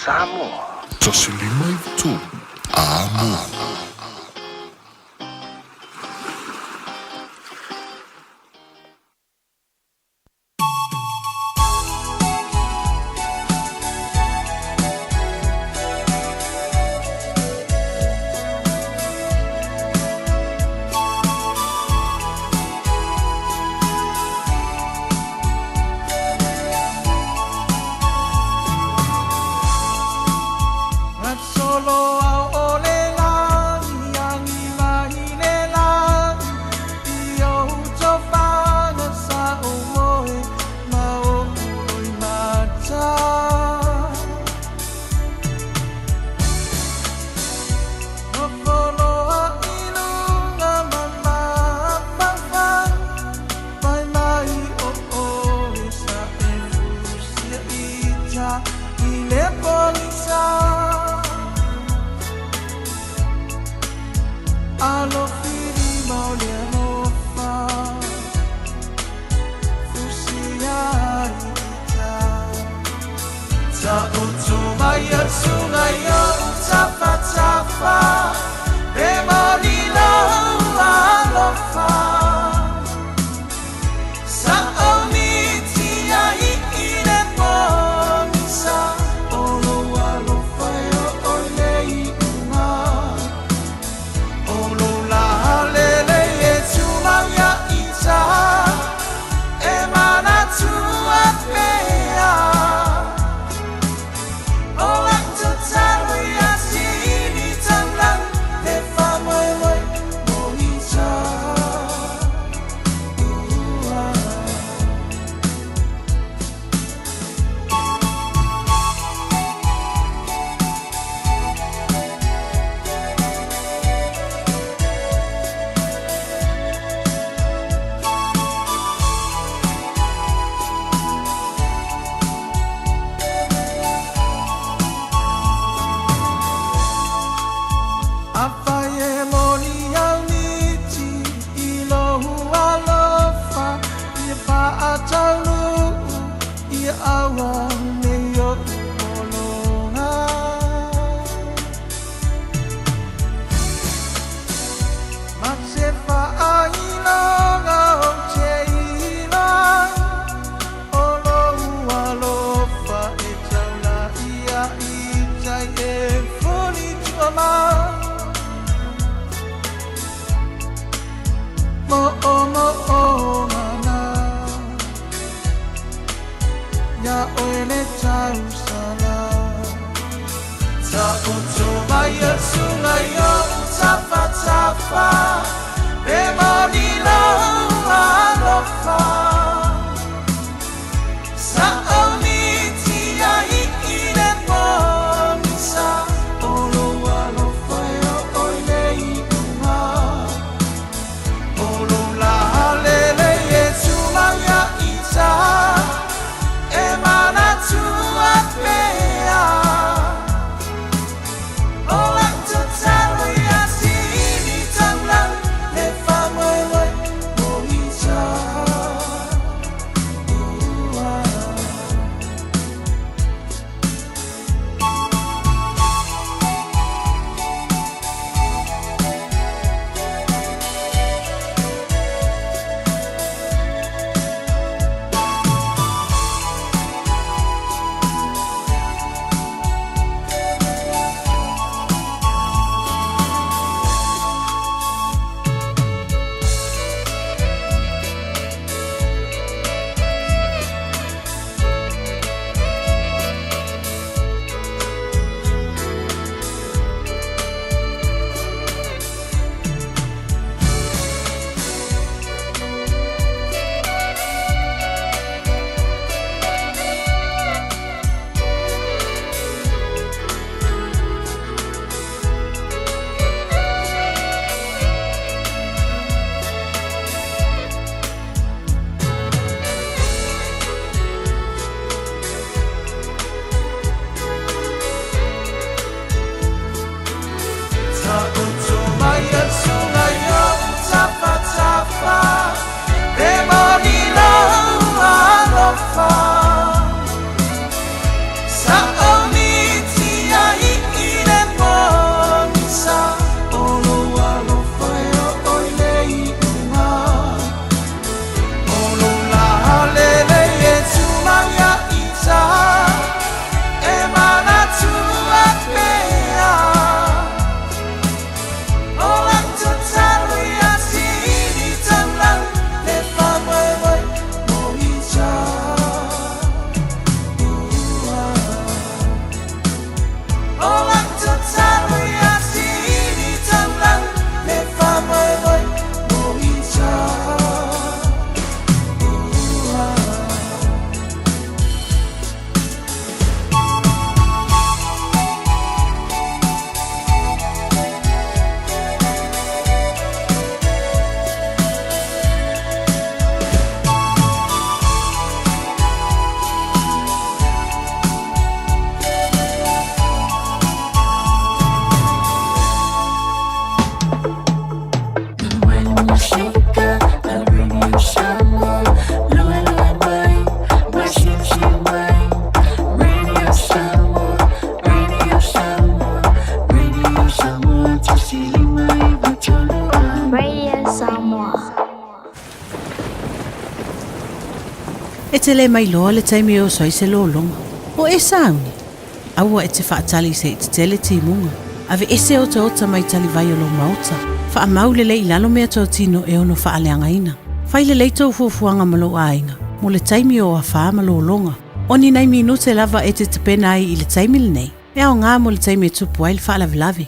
Samoa. 153 Amo. te le mailoa le taimi e oso ai se lologa. O e sauni? Aua e te faatali se i tetele timuga. Aveese otaota mai talivai o lou maota. Faamau lelei i lalo meatotino e ono faaleagaina. Fai lelei tou fuafuaga ma lou aiga mo le taimi o afa ma lologa. O ni nai minute lava e te tapena ai i le taimi lenei, e aoga mo le taimi e tupu ai le faalavelave.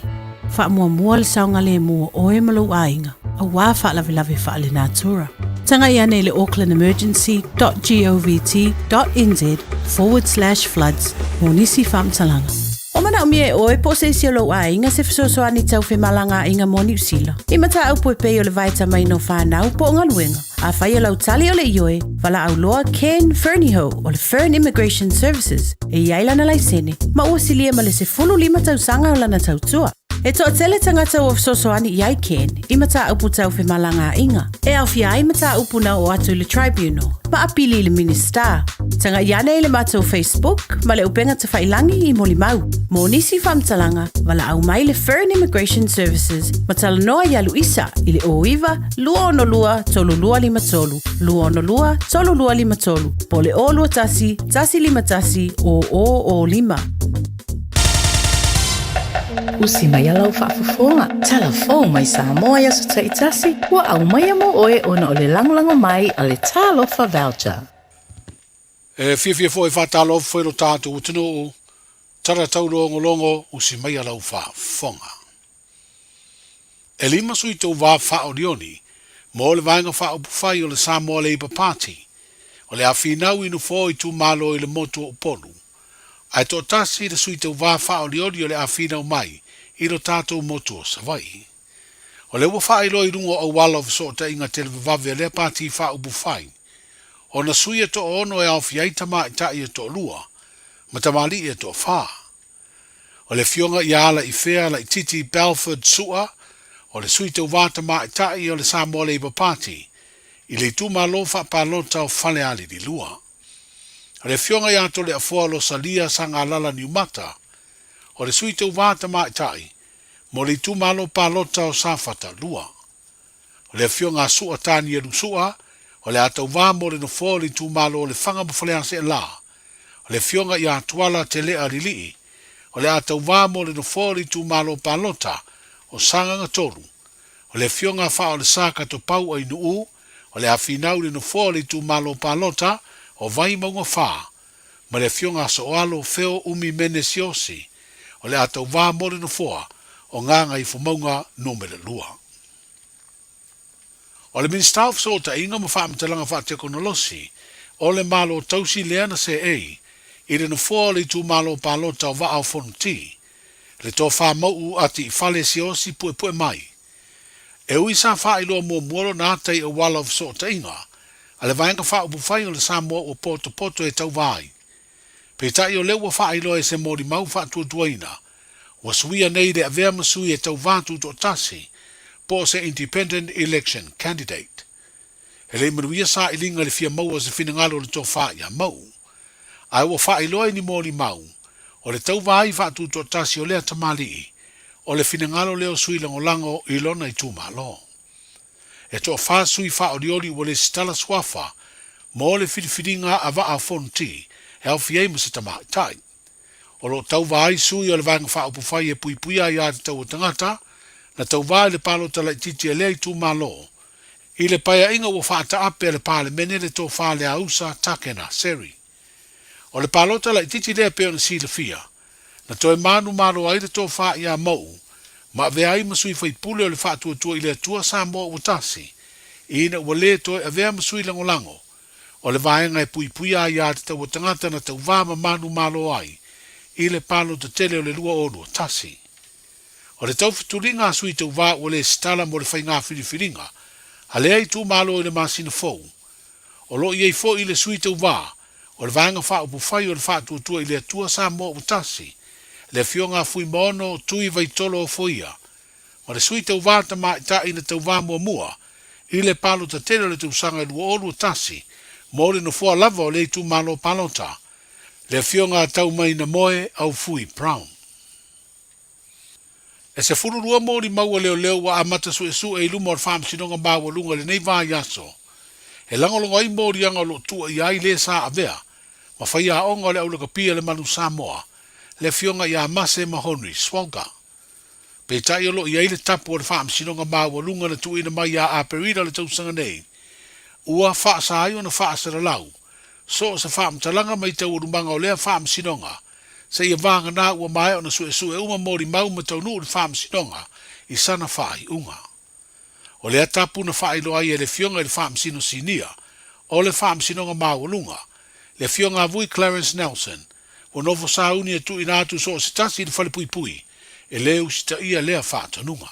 Faamuamua le saogalemu o oe ma lou aiga auā faalavelave faalenatura. Tagai ane i le aucklandemergency dot govt dot nz forward slash floods mo nisi faamatalaga. O manaomia e oe po o se isi o lou aiga se fesoasoani tau femalagaaiga mo Niu Sila, i mataupu e pei o le vaetamaina o fanau po o galuega. Afai o lau tali o le ioe, valaau loa Ken Fernihough o le Fern Immigration Services e i ai lana laisene ma ua silia ma le 15 tausaga o lana tautua. E toatele tagata ua fesoasoani i ai Ken i mataupu tau femalagaaiga, e aofia ai mataupu na oo atu i le Tribunal ma apili i le Minisita. Tagai ane i le matou Facebook ma le upega tafailangi i molimau. Mo nisi faamatalaga, valaau mai le Fern Immigration Services ma talanoa iā Luisa i le 09 262 3253, 262 3253, po o le 021 151 0005. Usi mai a lau faafofoga, Talafou mai Samoa i aso taitasi, ua aumaia mo oe ona o le lagolago mai a le Talofa Voucher. E fiafia foi e faatalofa foi lo tatou atunuu, tala taulogologo usi mai a lau faafofoga. E lima sui tauva faaolioli mo le Vaega Faaupufai o le Samoa Labour Party o le a finau i nofoa o itumalo i le motu o Upolu, ae toatasi le sui tauva faaolioli o le a finau mai i lo tatou motu o Savaii. O lea ua faailoa i luga o auala o fesootaiga televavave a lea Pati Faaupufai, ona sui e toaono e aofia ai tamaitai e toalua ma tamalii e toafa. O le afioga ia Alaifea Laititi Belford Su'a, o le sui tauva tamaitai o le Samoa Labour Party i le itumalo faapalota o Falealili 2. O le afioga ia Toleafoa Losalia Sagalala Niumata, o le sui tauva tamaitai mo le itumalo palota o Safata 2. O le afioga a Su'a Tanielu Su'a, o le a tauva mo le nofoa o le itumalo o Lefaga ma Faleaseela. O le afioga ia Tuala Telea Lilii, o le a tauva mo le nofoa o le itumalo palota o Sagaga 3. O le afioga a Faaolesa Katopau Ainuu, o le a finau i le nofoa o le itumalo palota o Vaimauga 4. Ma le afioga a Sooalo Feo Umi Mene Siaosi, o le a tauva mo le nofoa o Gagaifomauga Numera 2. O le Minisita o Fesootaiga ma Faamatalaga Faatekonolosi o le Malo Tausi lea na seei i le nofoa o le itumalo palota o Vaa o Fonoti, le tofa mau'u a Ti'ifale Siaosi Puepue mai. E ui sa faailoa muamua lona ata i auala o fesootaiga a le Vaega Faaupufai o le Samoa ua potopoto e tauva ai. Peitai o lea ua faailoa e se molimau faatuatuaina ua suia nei le avea ma sui e tauva tutoatasi po o se Independent Election Candidate. E le i manuia sailiga i le fia maua o se finagalo o le tofa ia Mau'u. Ae ua faailoa i ni molimau o le tauva ai faatutoatasi o lea tamalii o le finagalo lea o sui lagolago i lona itumalo. E toafa sui faaolioli ua lesitala suafa mo le filifiliga a Vaa o Fonoti e aofia ai ma se tamaitai. O lo o tauva ai sui o le Vaega Faaupufai e Puipuia Aiā Tatau a Tagata, na tauva i le palota laitiiti a lea itumalo i le paeaiga ua faataape a le Palemene le Tofa Leausa Takena Seri. O le palota laitiiti lea pei ona silafia, na toe manumalo ai le tofa ia Mou ma avea ai ma sui faipule o le Faatuatua i le Atua Samoa Ua Tasi, ina ua le toe avea ma sui lagolago o le vaega e puipuia ai a tatau a tagata na tauvā ma manumalo ai i le palota tele o le 2021. O le taufetuliga a sui tauvā ua lesitala mo le faigā filifiliga a lea itumalo i le masina fou, O lo o i ai foi le sui tauva o le Vaega Faaupufai o le Faatuatua i le Atua Samoa Ua Tasi, le Afioga a Fuimaono Tui Vaitolo Ofoia, ma le sui tauva tamaitai na tauva muamua i le palota tele o le tausaga e 2021 mo le nofoa lava o lea itumalo palota, le Afioga a Taumainamoe Aufui Brown. E 12 molimau a leoleo ua amata suesue i luma o le Faamasinoga Maualuga i lenei vaiaso. e lagolago ai moliaga o lo o tuuaia ai le sa avea ma faiaoga o le aulakapi a le Manu Samoa, le Afioga ia Mase Mahonri Swalga. Peitai o lo o i ai le tapu o le Faamasinoga Maualuga na tuuina mai ia Aperila o le tausaga nei, ua faasa ai ona faasalalau so o se faamatalaga mai taualumaga o lea Faamasinoga seia vagana ua maea ona suesue uma molimau ma taunuu le Faamasinoga i sana faaiuga. O lea tapu na faailoa ai e le Afioga i le Faamasino Sinia o le Faamasinoga Maualuga, le Afioga a Vui Clarence Nelson, ua nofo sauni e tuuina atu so o se tasi i le falepuipui e lē usitaia lea faatonuga.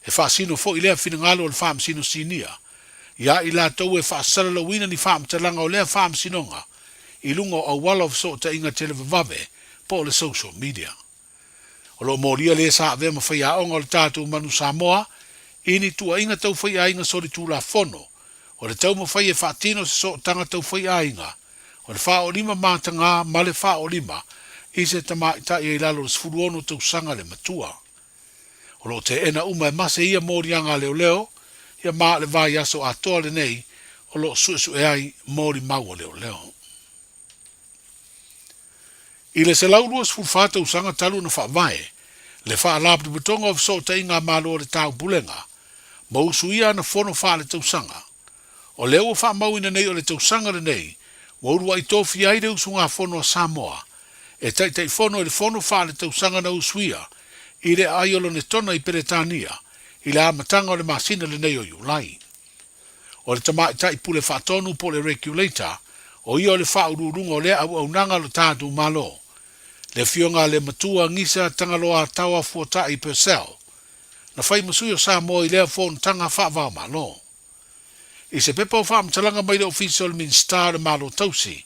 E faasino foi lea finagalo o le Faamasino Sinia iā i latou e faasalalauina ni faamatalaga o lea Faamasinoga i luga o auala o fesootaiga televavave po o le social media. O lo o molia le sa avea ma faiaoga o le tatou Manu Samoa i ni tuuaiga tau faiaiga solitulafono o le taumafai e faatino se sootaga tau faiaiga o le faaolima matagā ma le faaolima i se tamaitai e i lalo o le 16 tausaga le matua. O lo o teena uma e mase ia moliaga a leoleo ia ma o le vaiaso atoa lenei o lo o suesue ai molimau a leoleo. I le 124 tausaga talu ona faavae le Faalapotopotoga o Fesootaiga a Malo o le Taupulega ma usuia ana fono faaletausaga, o lea ua faamauina nei o le tausaga lenei ua uluai tofia ai le usugafono a Samoa e Taitaifono i le fono faaletausaga na usuia i le aai o Lonetona i Peretania i le amataga o le masina lenei o Iulai. O le Tamaitai Pule Faatonu po o le Regulator, o ia o le faauluuluga o lea auaunaga a lo tatou Malo, le Afioga a le Matua Gisa Tagaloa Taoa Fuatai Purcell, na fai ma sui o Samoa i lea fonotaga faava-o-Malo. I se pepa o faamatalaga mai le Ofisa o le Minisita o le Malo Tausi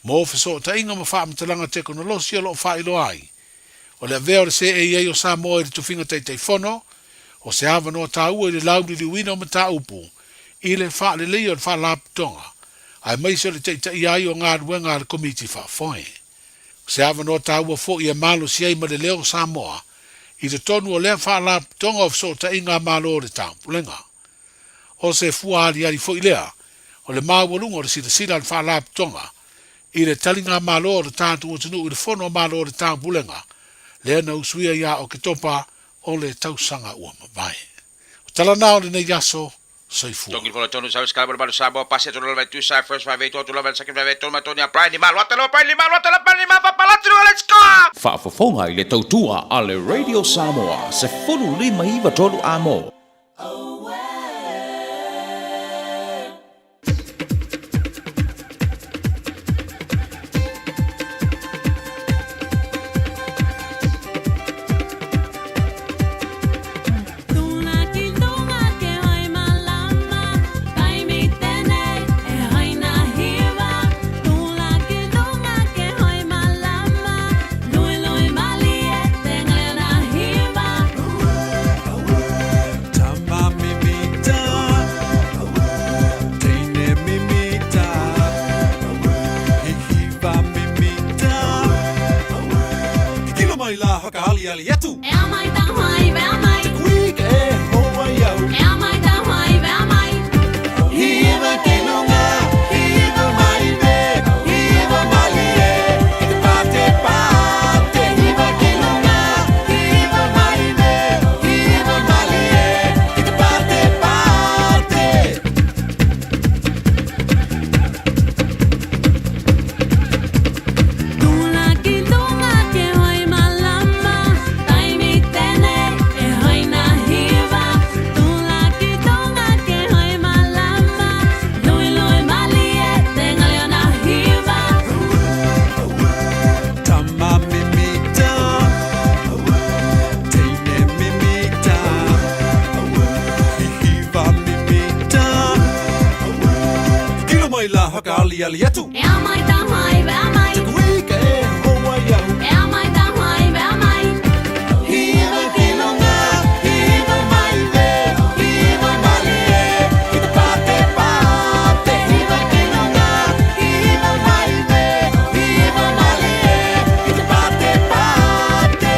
mo Fesootaiga ma Faamatalaga Tekonolosi o lo o faailoa ai, O le avea o le seei o Samoa i le tofiga Taitaifono, o se avanoa taua i le lauliliuina o mataupu i le faaleleia o le Faalapotopotoga, aemaise o le taitaia ai o galuega a le Komiti Faafoe. O se avanoa taua foi e malosi ai ma le leo o Samoa i totonu o lea Faalapotopotoga o Fesootaiga a Malo o le Taupulega. O se fua aliali foi lea o le maualuga o le silasila a le Faalapotopotoga i le taligamalo o le tatou atunuu i le Fono a Malo o le Taupulega lea na usuia ia Oketopa o le tausaga ua mavae. O tala na o lenei aso, soifua. Faafofoga i le tautua a le Radio Samoa 15 93 Amo. Tama mimita, teine mimita, hihiva mimita. Kilo mai la whakaaliali atu. E mai ta mai, vea mai. Te kuika e hoa iau. E mai ta mai, vea mai. Hiva ki lunga, hiva mai ve, hiva malie, i te pate pate. Hiva ki lunga, hiva mai ve, hiva malie, i te pate pate. Tama mimita, teine mimita, hihiva mimita. Kilo mai la whakaaliali atu. E mai ta mai, vea mai. Te kuika e hoa iau. E mai ta mai, vea mai. Hiva ki lunga, hiva mai ve, hiva malie, i te pate pate. Hiva ki lunga, hiva mai ve, hiva malie, i te pate pate.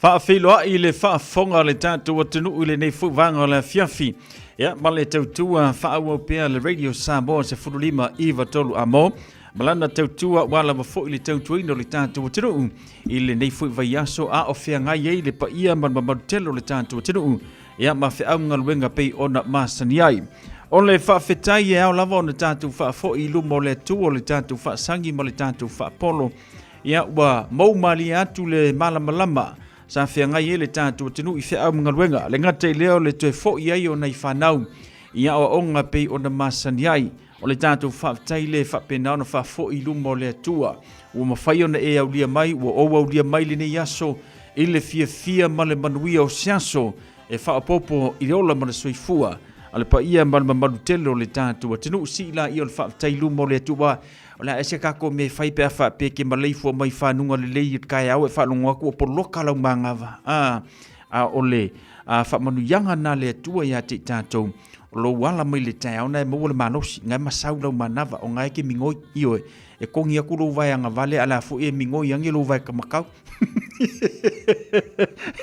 Faafeiloai i le faafofoga a le tatou atunuu i lenei foi vaega o le afiafi. Ia, ma le tautua faaauau pea le Radio Samoa 15 93 Amo. Ma lana tautua ua lava foi le tautuaina o le tatou atunuu i lenei foi vaiaso a o feagai ai le paia ma le mamalu tele o le tatou atunuu ia ma feau galuega pei ona masani ai. O le faafetai e ao lava ona tatou faafoi i luma o le Atua o le tatou faasagi ma le tatou faapolo. Ia ua mou malie atu le malamalama sa feagai ai le tatou atunuu i feau ma galuega. Le gata i lea o le toe foi ai o nai fanau i aoaoga pei ona masani ai. O le tatou faafetai lea e faapena ona faafoi i luma o le Atua. Ua mafai ona e aulia mai, ua ou aulia mai lenei aso i le fiafia ma le manuia o se aso e faaopoopo i le ola ma le soifua a le paia ma le mamalu tele o le tatou atunuu. Sii laia o le faafetai i luma o le Atua. O le a ese tatou mea e fai pe a faapea e te maleifua mai fanuga lelei i le taeao e faalogo atu ua poloka lau magava. A, a o le a, faamanuiaga na le Atua ia te i tatou, o lou ala mai le taeao na e maua le malosi, na e masau lau manava, o na e ke migoi, ioe, e kogi atu lou vae agavale, a le a foi e migoi ane lou vae kamakau.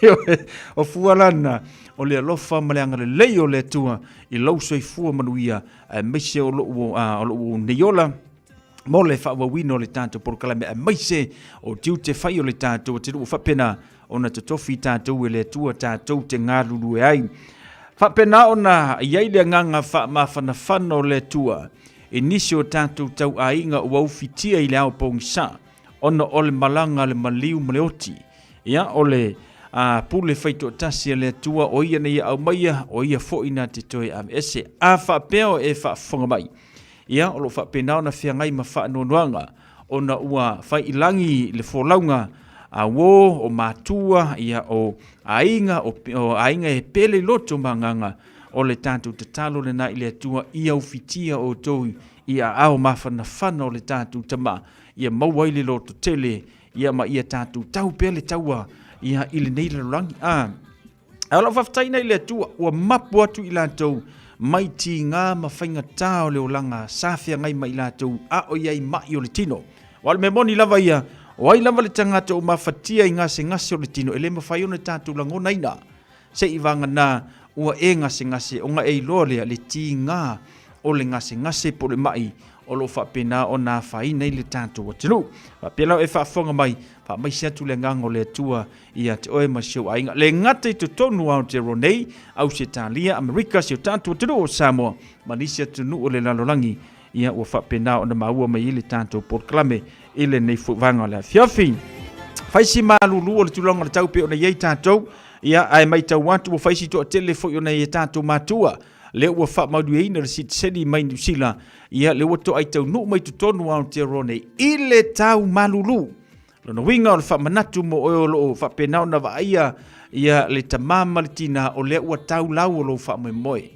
Ioe, o fua lana, o le alofa ma le agalelei o le Atua i lou soifua manuia, aemaise o lou, o lou nei ola, mo le faaauauina o le tatou polokalame aemaise o tiute fai o le tatou atunuu faapena ona totofi tatou e le Atua tatou te galulue ai. Faapena ona i ai le agaga faamafanafana o le Atua i nisi o tatou tauaiga ua ufitia i le ao pogisa ona o le malaga a le maliu ma le oti. Ia, o le a, pule faitoatasi a le Atua, o ia na ia aumaia, o ia foi na te toe aveese. A faapea o e faafofoga mai, ia, o lo o faapena ona feagai ma faanoanoaga, ona ua faiilagi le folauga a uō, o matua, ia, o aiga, o, o aiga e pele i loto ma agaga, o le tatou tatalo lena i le Atua, ia ufitia outou i aao mafanafana o le tatou Tama, ia maua ai le lototele, ia ma ia tatou tau pea le taua ia i lenei lalolagi. A, a o lau faafetai i le Atua, ua mapu atu i latou mai tiga ma faigata o le olaga sa feagai ma i latou a o i ai mai o le tino. Aua o le mea moni lava ia, o ai lava le tagata ua mafatia i gasegase o le tino, e le mafai ona tatou lagonaina. Seiavagana ua e gasegase ona e iloa lea le tiga o le gasegase po o le mai o lo o faapena ona afaina ai le tatou atunuu. Faapea la e faafofoga mai, faamaise atu le agaga o le Atua ia te oe ma si ou aiga. Le gata i totonu o Aotearoa nei, Ausetalia, Amerika, si o tatou atunuu o Samoa, ma nisi atunuu o le lalolagi, ia ua faapena ona maua mai ai le tatou polokalame i lenei foi vaega o le afiafi. Fai si malulu o le tulaga o le tau pei ona i ai tatou, ia ae matau atu ua fai si toatele foi o nai a tatou matua, lea ua faamanuiaina le sitiseni mai Niu Sila, ia lea ua toai taunuu mai totonu o Aotearoa nei i le tau malulu. Lona uiga o le faamanatu mo oe o lo o faapena ona vaaia ia le tama ma le tina o lea ua tau lau o lou faamoemoe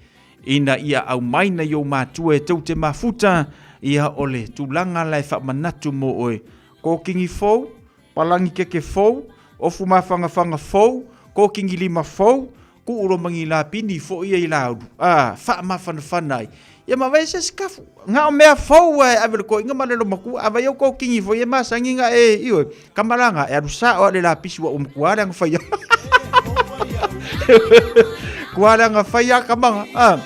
ina ia aumai nai ou matua e tou te mafuta, ia o le tulaga la e faamanatu mo oe. Kōkini fou, palagi keke fou, ofu mafanafana fou, kōkini lima fou, Kuu lo mangi la pini fo ia i la ulu. A, wha mafanafana ai. Ia ma vai se sikafu. Nga o mea fou e ave le koinga ma le lo makua. A vai au ko kingi fo ia masangi nga e io. Kamalanga e alu sa o le la pisi wa umkua le anga whaia. Kua le anga whaia kamanga. A,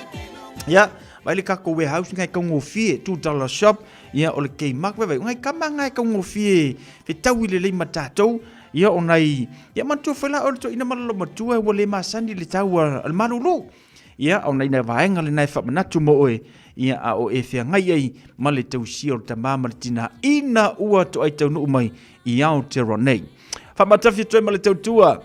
ia, vai le kako warehouse ngai kaungofie, $2 shop. Ia o le Kmart vai vai. Ngai kama ngai kaungofie. Fe tau i le lei ma tātou. Ia o nai, ia manatua foi la o le toeaina ma le lomatua ua le masani i le tau a le malulu. Ia o nai vaega lena e faamanatu mo oe, ia a o e feagai ai ma le tausia o le tamā ma le tinā ina ua toai taunuu mai i Aotearoa nei. Faamatafi atu ai ma le tautua,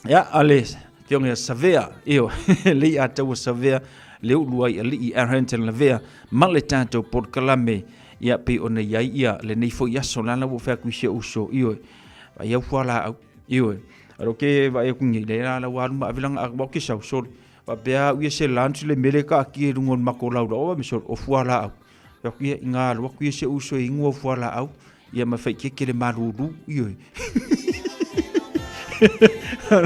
ia a le Afioga ia Savea, io, lei a taua Savea, le ulu ai alii Arrington Lavea ma le tatou polokalame ia pei ona i ai ia lenei foi aso lala ua fai atu i si ou uso, ioe, vai au fualaau, ioe, alo ke vai aku nei le la ua alu ma ave langa wa ke sau soli faapea au ia se lunch le mele ka ki e lunga o le mako lau lau me soli o fualaau fai atu ia inga alu atu ia se uso e inua fualaau ia ma fai ke ke le malulu, ioe.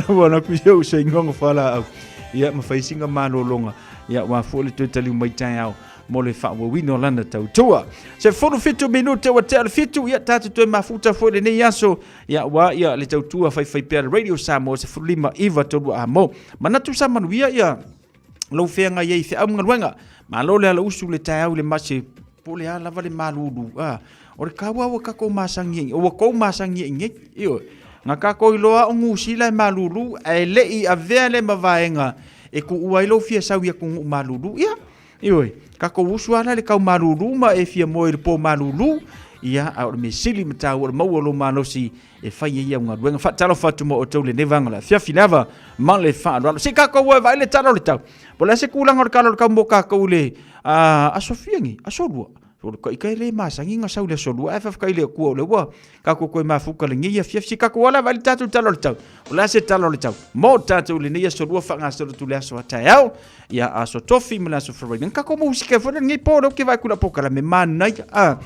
Ua na ku se uso inua fualaau ia ma fai singa malolonga ia wa fo le toe taliu mai taeao. mo le faaauauina o lana tautua. 17 minute ua tea le 7, ia tatou toe mafuta foi lenei aso, ia aua ia le tautua faifaipea a le Radio Samoa 15 9 3 amo. Manatu sa manuia ia lou feagai ai i feau ma galuega. Malo le alausu le taeao i le mase po o le a lava le malulu. A, o le kaua ua kakou masani ai, ua kou masani ai nei. Ioe. Na kakou iloa o Niu Sila e malulu, ae le i avea lea ma vaega e tuua ai lou fia sau i atunuu malulu. Ia, ioe, kakou usu lava la i le kau malulu ma e fia moe i le po malulu. Ia, a o le mea sili ma taua o le maua o lou malosi e fai ai au galuega. Faatalofa atu ma outou i lenei vaega o le afiafi lava ma le faaaloalo. Se i tatou o e vaai le tala o le tau. Po o le a se tulaga o le tala o le tau mo tatou i le aso fia nei? Aso lua. O le ika e le masani ona sau i le aso lua, ae faafetai i le Atua o lea ua tatou toe mafuta i lenei afiafi. Se i tatou o la e vaai le tatou tala o le tau. O le a se tala o le tau mo tatou i lenei aso lua faagasolo atu i le aso a taeao, ia aso tofi ma le aso Faraile. Na tatou musika foi lenei po lea ou te vaai atu i lau polokalame manaia. Ah,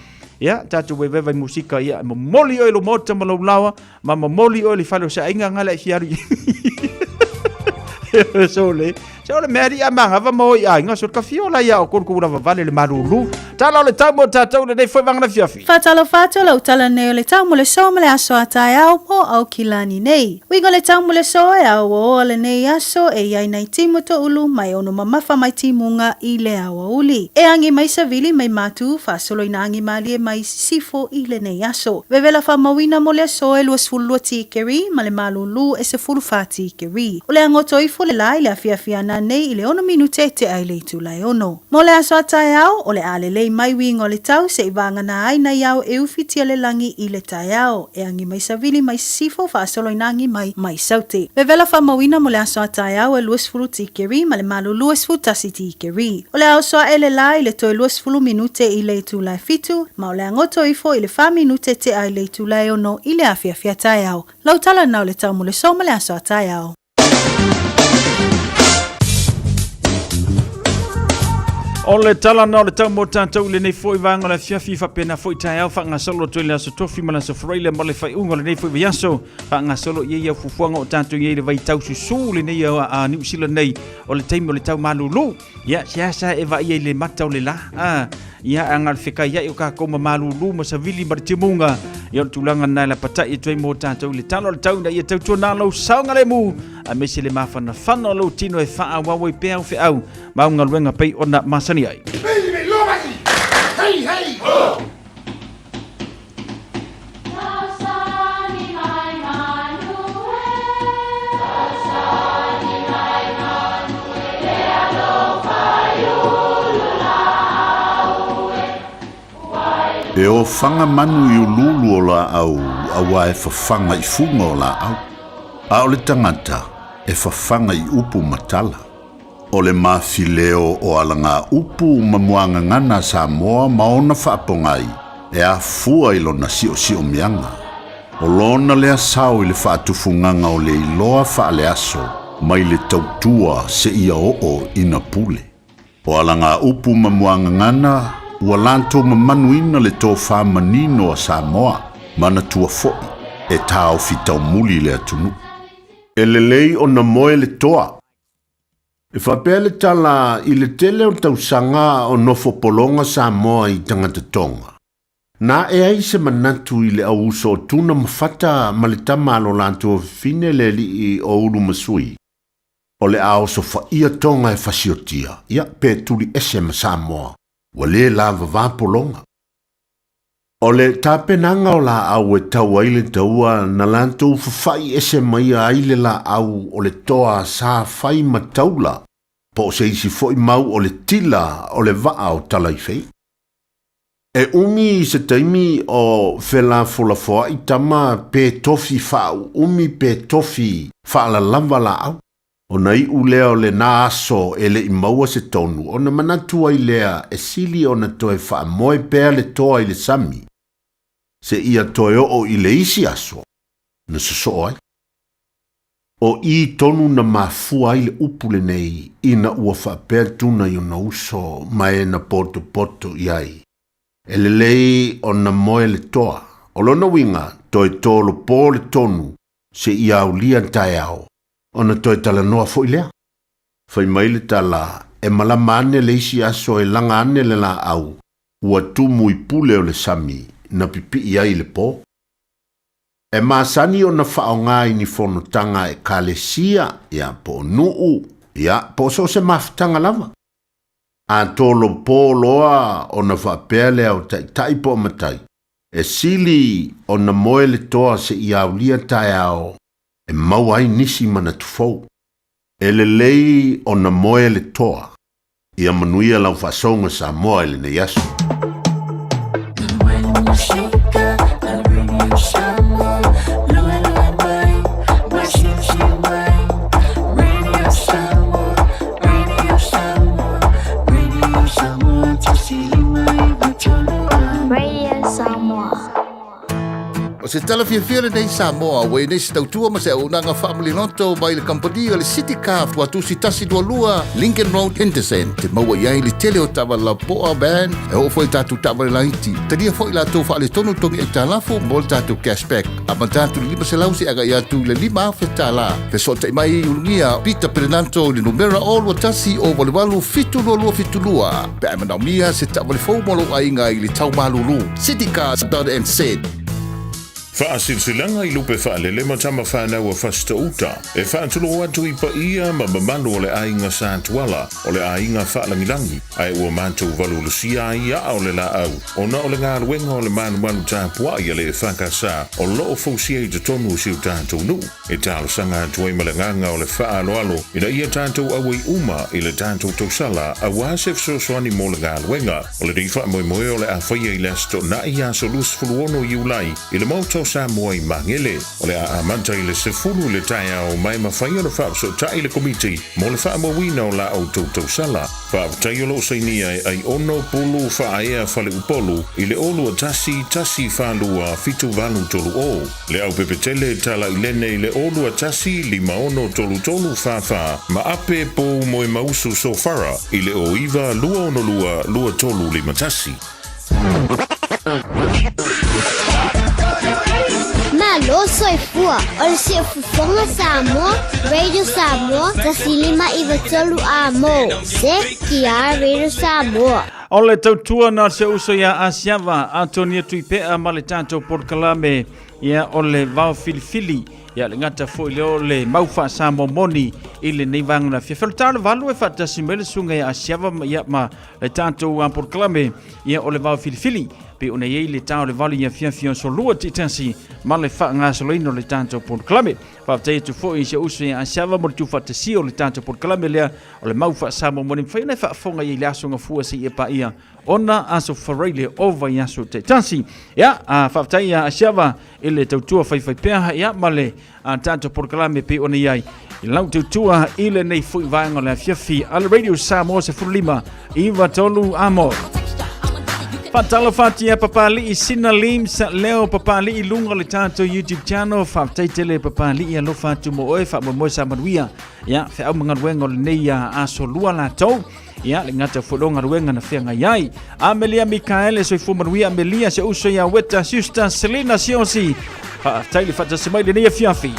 ia tatou vaevae musika, ia momoli oe i lou maota ma lou laoa, ma momoli oe i le fale o se aiga nga le fia alu so le so le mea alii a magava ma o i aiga so le kafio la ia o kolu lava vale le malulu tala o le tau mo tatou lenei foi vagana fiafi. Faatalofa atu lau tala nei o le tau mo le so ma le aso a taeao mo Aukilani nei. Uiga o le tau mo le so e aoaoa lenei aso e i ai nai timu toulu mai ono mamafa mai timuga i le aoauli. E agi mai savili mai matu faasolo ina agi malie mai sisifo i lenei aso. Vevela faamauina mo le aso e 22 tikeri ma le malūlū e 14 tikeri. O le agoto ifo le la i le afiafi ana nei i le 6 minute e tea i le itula e 6. Mo le aso a taeao, o le a lelei mai uiga o le tau seʻi vagana ai nai ao e ufitia le lagi i le taeao, e agi mai savili mai sisifo faasolo ina agi mai mai saute. Vevela faamauina mo le aso a taeao e 20 tikeri ma le malūlū e 11 tikeri. O le a oso aʻe le la i le toe 20 minute i le itula e 7, ma o le a goto ifo i le 4 minute tea i le itula e 6 i le afiafi a taeao. Lau tala na o le tau mo le so ma le aso a taeao. O le tala na o le tau mo tatou i lenei foi vaega o le afiafi faapena foi taeao faagasolo atu ai le aso tofi ma le aso faraile ma le faaiuga o lenei foi vaiaso faagasolo i ai au fuafuaga o tatou i ai le vaitau susū lenei a Niu Sila nei o le taimi o le tau malūlū. Ia, seasea e vaai ai i le mata o le la. A, ia, a na o le fekaiai o kakou ma malūlū ma savili ma le timuga. Ia, o le tulaga lena e lapatai atu ai mo tatou i le tala o le tau ina ia tautuana lou saogalemu aemaise le mafanafana o lou tino e faaauau ai pea au feau ma au galuega pei ona masani ai. Hey, hey, ho! E ofaga manu i uluulu o laau auā e fafaga i fuga o laau, a o le tagata e fafaga i upu ma tala. O le mafileo o alagaupu ma muagagana a Samoa ma ona faapogai e afua i lona siosiomiaga. O lona lea sao i le faatufugaga o le iloa faaleaso mai le tautua seia oo ina pule. O alagaupu ma muagagana ua latou mamanuina le tofa manino a Samoa, manatua foi e taofi taumuli le atunuu. E lelei ona moe le toa. E faapea le tala i le tele o tausaga o nofo pologa Samoa i tagata Tonga. Na ae ai se manatu i le au uso o Tuna ma Fata ma le tama a lo latou fafine le alii o Ulumasui, o le a oso faia Tonga e fasiotia, ia, pe tuli ese ma Samoa, ua le lava va pologa. O le tapenaga o laau e tau ai le taua na latou fafa'i ese maia ai le laau o le toa sa fai ma taula, po o se isi foi mau o le tila o le vaa o Talaifei. E umi i se taimi o felafolafoa'i tama pe tofi faauumi pe tofi faalalava laau. Ona iu lea o lena aso e le i maua se tonu, ona manatu ai lea e sili ona toe faamoe pea le toa i le sami, seia toe oo i le isi aso na sosoo ai. O i tonu na mafua ai le upu lenei ina ua faapea Tuna i ona uso ma e na potopoto i ai, E lelei ona moe le toa. O lona uiga, toe tolopo le tonu seia aulia taeao, ona toe talanoa foi lea. Fai mai le tala, E malama ane le isi aso e laga ane le laau ua tumu i pule o le sami na pipii ai le po. E masani ona faaaoga i ni fonotaga a ekalesia, ia, po o nuu, ia, po o so o se mafutaga lava. A tolopo loa ona faapea lea o taitai po o matai, e sili ona moe le toa seia aulia taeao e maua ai nisi manatu fou. E lelei ona moe le toa. Ia manuia lau faasoga Samoa i lenei aso. Radio Samoa. O se tala fiafia lenei Samoa ua i nei se tautua ma se auaunaga faamaliloto mai le kamupani o le City Car Tuatusi 122 Lincoln Road Henderson te maua i ai le tele o taavale lapoa van e oo foi i tatou taavale laiti. Talia foi latou faaletonu togi aitalafu mo le tatou cashback. Amata atu i le 500 seia agai atu i le $5,000. Fesootai mai i Ulugia Peter Perenanto i le numera 021 088 7272 pe a e manaomia se taavale fou mo lou aiga i le tau malulu. Citycars.nz. Faasilasilaga i lupe faalele ma tama fanau a Fasitoo-uta, e faatulou atu i paia ma mamalu o le aiga Sa Tuala, o le aiga faalagilagi, ae ua matou valuvalusia ai aa o le laau, ona o le galuega o le malumalu tapuai a le EFKS o lo o fausia i totonu o si o tatou nuu. E talosaga atu ai ma le agaga o le faaaloalo ina ia tatou auai uma i le tatou tausala aua se fesoasoani mo le galuega. O lenei faamoemoe o le a faia i le Aso Toonai aso 26 Iulai i le Maota o Samoa i Magele. O le a amata i le 10 i le taeao ma e mafai ona faafesootai le Komiti mo le faamauina o la outou tausala. Faafetai o lo o sainia e Aiono Pulu Faaea Faleupolu i le 0 21 1 4 2 7 8 3 0. Le Aupepetele Talailene i le 0 2 1 5 6 3 3 4 4 ma Ape Pou Moemausu Sofara i le 0 9 2 6 2 2 3 5 1. Malo soifua, o le siufofoga Samoa, Radio Samoa, 105 9 3 amo. CKR Radio Samoa. O le tautua na o se uso ia Asiava, Antonia Tuipea ma le tatou polokalame ia o le vao filifili ia le gata foi lea o le mau faa-Samoa moni i lenei vaega na fiafia. O le talo valu e faatasi mai le susuga ia Asiava ma, ia, ma le tatou polokalame ia o le vao filifili pei ona i ai le ta o le valu ia fiafia o solua titasi ma le faagasoloina o le tatou polokalame. Faafetai atu foi i si uso ia Asiava mo le tuufaatasia o le tatou polokalame lea o le mau faa-Samoa moni mafai ona e faafofoga i ai i le aso gafua seia paia ona aso faraile o vaiaso taitasi. Ia, faafetai ia Asiava i le tautua faifaipea ia ma le tatou polokalame pei ona i ai i lau tautua i lenei foi vaega o le afiafi a le Radio Samoa 15 93 amo. Faatalofa atu ia Papali'i Sina Lims Leo Papali'i i luga o le tatou YouTube channel. Faafetai tele Papali'i alofa atu mo oe faamoemoe sa manuia. Ia, feau ma galuega o lenei aso lua latou. Ia, le gata foi lo galuega na feagai ai. Amelia Mikaele, soifua manuia Amelia, se uso ia Weta, Sister Selina Siosi. Faafetai le faatasi mai lenei afiafi.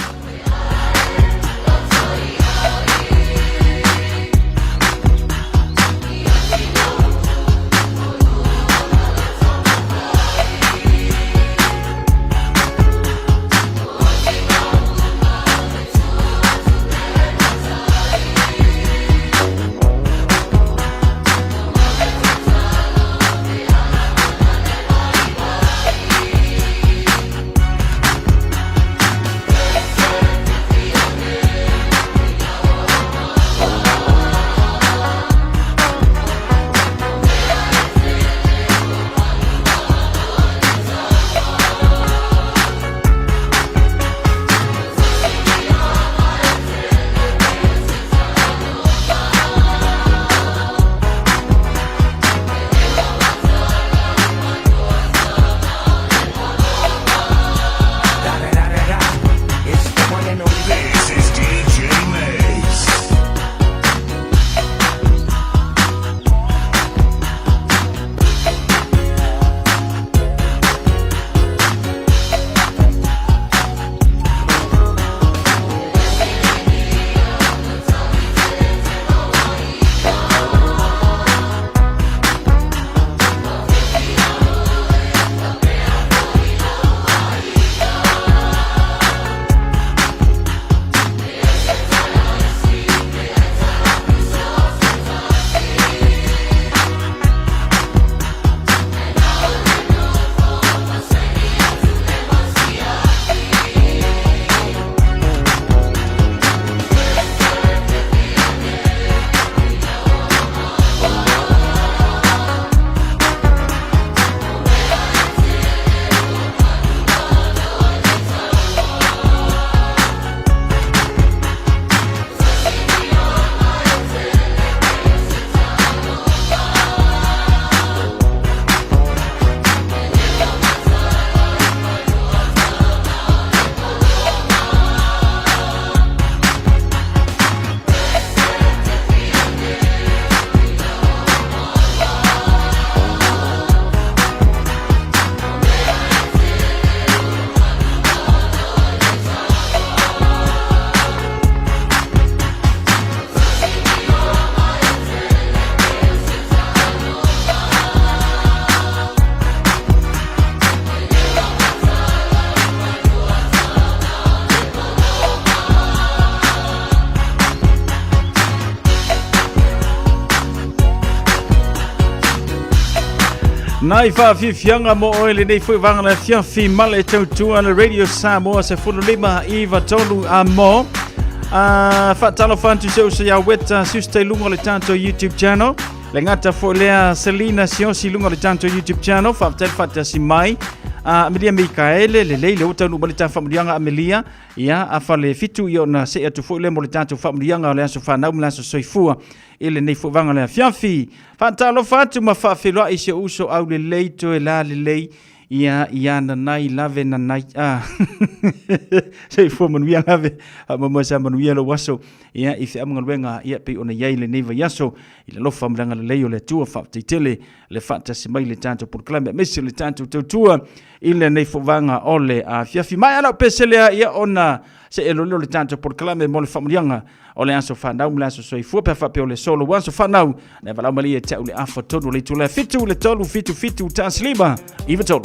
Nai faafiafiaga mo oe lenei foi vaga le afiafi ma le tautua le Radio Samoa 15 93 a mo. Faatalofa atu se uso ia Weta Siusta i luga o le tatou YouTube channel. Le gata foi lea Selina Siosi i luga o le tatou YouTube channel. Faafetai le faatasi mai. Amelia Mikaele, lelei le ua taunuu mai le ta faamanuiaga Amelia. Ia, afa le 7 ia ona see atu foi lea mo le tatou faamanuiaga o le aso fanau ma le aso soifua i lenei foi vaga le afiafi. Faatalofa atu ma faafeiloai si ou uso aulelei toe la lelei ia ia nanai lave nanai a soifua manuia lave faamoemoe sa manuia lou aso ia i feau ma galuega ia pei ona i ai lenei vaiaso i le alofa ma le agalelei o le Atua. Faafetai tele le faatasi mai le tatou polokalame aemaise le tatou tautua i lenei foi vaega o le afiafi. Maea lau pese lea ia ona see loa lea o le tatou polokalame mo le faamanuiaga o le aso fanau ma le aso soifua pe a faapea o le solo ua aso fanau na valaau mai ia te au le afa tonu o le itula e 7 le 3 7 7 1 5 9 3.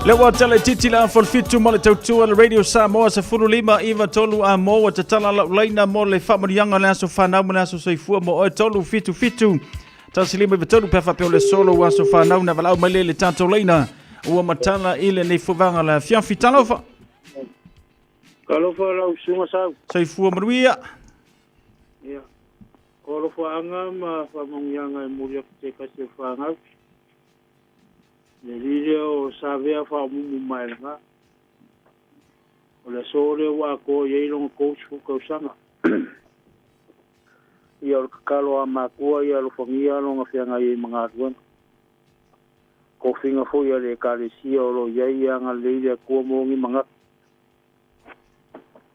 Le ua tala titi la afa o le 7 ma le tautua le Radio Samoa 15 9 3 a mo ua tatala lau laina mo le faamanuiaga o le aso fanau ma le aso soifua mo oe 3 7 7 1 5 9 3 pe a faapea o le solo ua aso fanau na valaau mai le le tatou laina ua matala i lenei fuvaga le afiafi. Talofa. Talofa lau susuga Sau. Soifua manuia. Ia. O alofaaga ma faamanuiaga e momoli atu se tasi o fanau. Le alii lea o Savea Faaumumu Maelaga. O le aso lea ua atoa i ai lona 30 tausaga. Ia o le tatalo a matua ia alofagia lona feagai ai ma galuega. Tofiga foi a le Ekalesia o lo o i ai ia agalelei le Atua mo ni manatu.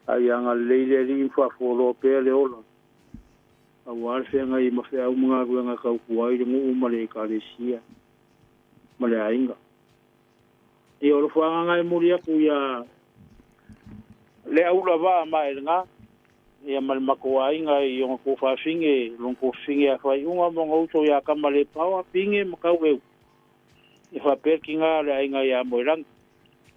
A ia agalelei le Alii ma faafualoa pea le ola aua le feagai ai ma feau ma galuega e tautua ai le nuu ma le Ekalesia ma le aiga. Ia o le faaagaga e momoli atu ia le aula vaa Maelega ia ma le matou aiga i ona tuafafine, lona tuafafine ia Faaiuga ma ona uso ia Kamalepao, Pine ma Taueu, ia faapea le tina o le aiga ia Moelagi.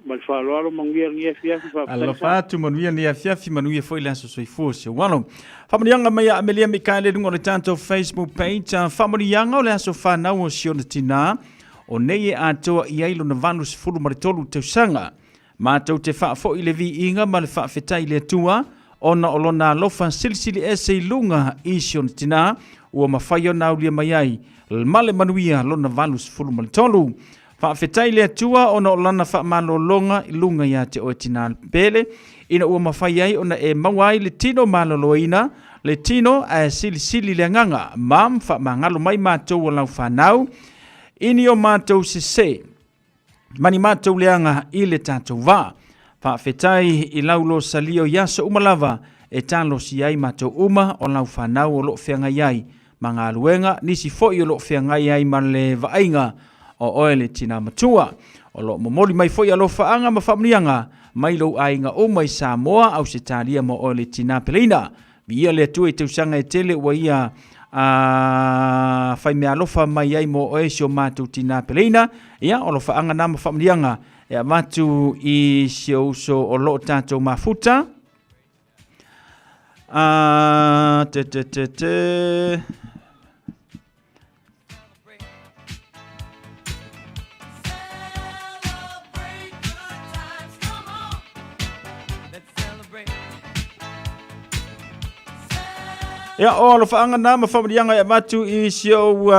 Ma le faaaloalo, manuia lenei afiafi, faafetai. Alofa atu, manuia lenei afiafi, manuia foi le aso soifua o si ou alo. Faamanuiaga mai a Amelia Mikaele i luga o le tatou Facebook page. Faamanuiaga o le aso fanau o si ona tinā, o nei e atoa i ai lona 83 tausaga. Matou te faafoi le viiga ma le faafetai i le Atua ona o Lona alofa silisili ese i luga i si ona tinā ua mafai ona aulia mai ai ma le manuia lona 83. Faafetai i le Atua ona o Lana faamalologa i luga ia te oe tinā pele, ina ua mafai ai ona e maua ai le tino maloloina, le tino ae silisili le agaga. Mom, faamagalo mai matou o lau fanau i ni o matou sese. Ma ni matou leaga i le tatou va. Faafetai i lau losalio i aso uma lava e talosia ai matou uma o lau fanau o lo o feagai ai ma galuega, nisi foi o lo o feagai ai ma le vaaiga o oe le tina matua. O lo o momoli mai foi alofaaga ma faamanuiaga mai lou aiga uma i Samoa, Ausetalia ma oe le tina peleina. Viia le Atua i tausaga e tele ua ia a fai meaalofa mai ai mo oe si o matou tinā peleina. Ia, o alofaaga na ma faamanuiaga e avatu i si ou uso o lo o tatou mafuta. A, te, te, te, te. Ia, o alofaaga na ma faamanuiaga e avatu i si ou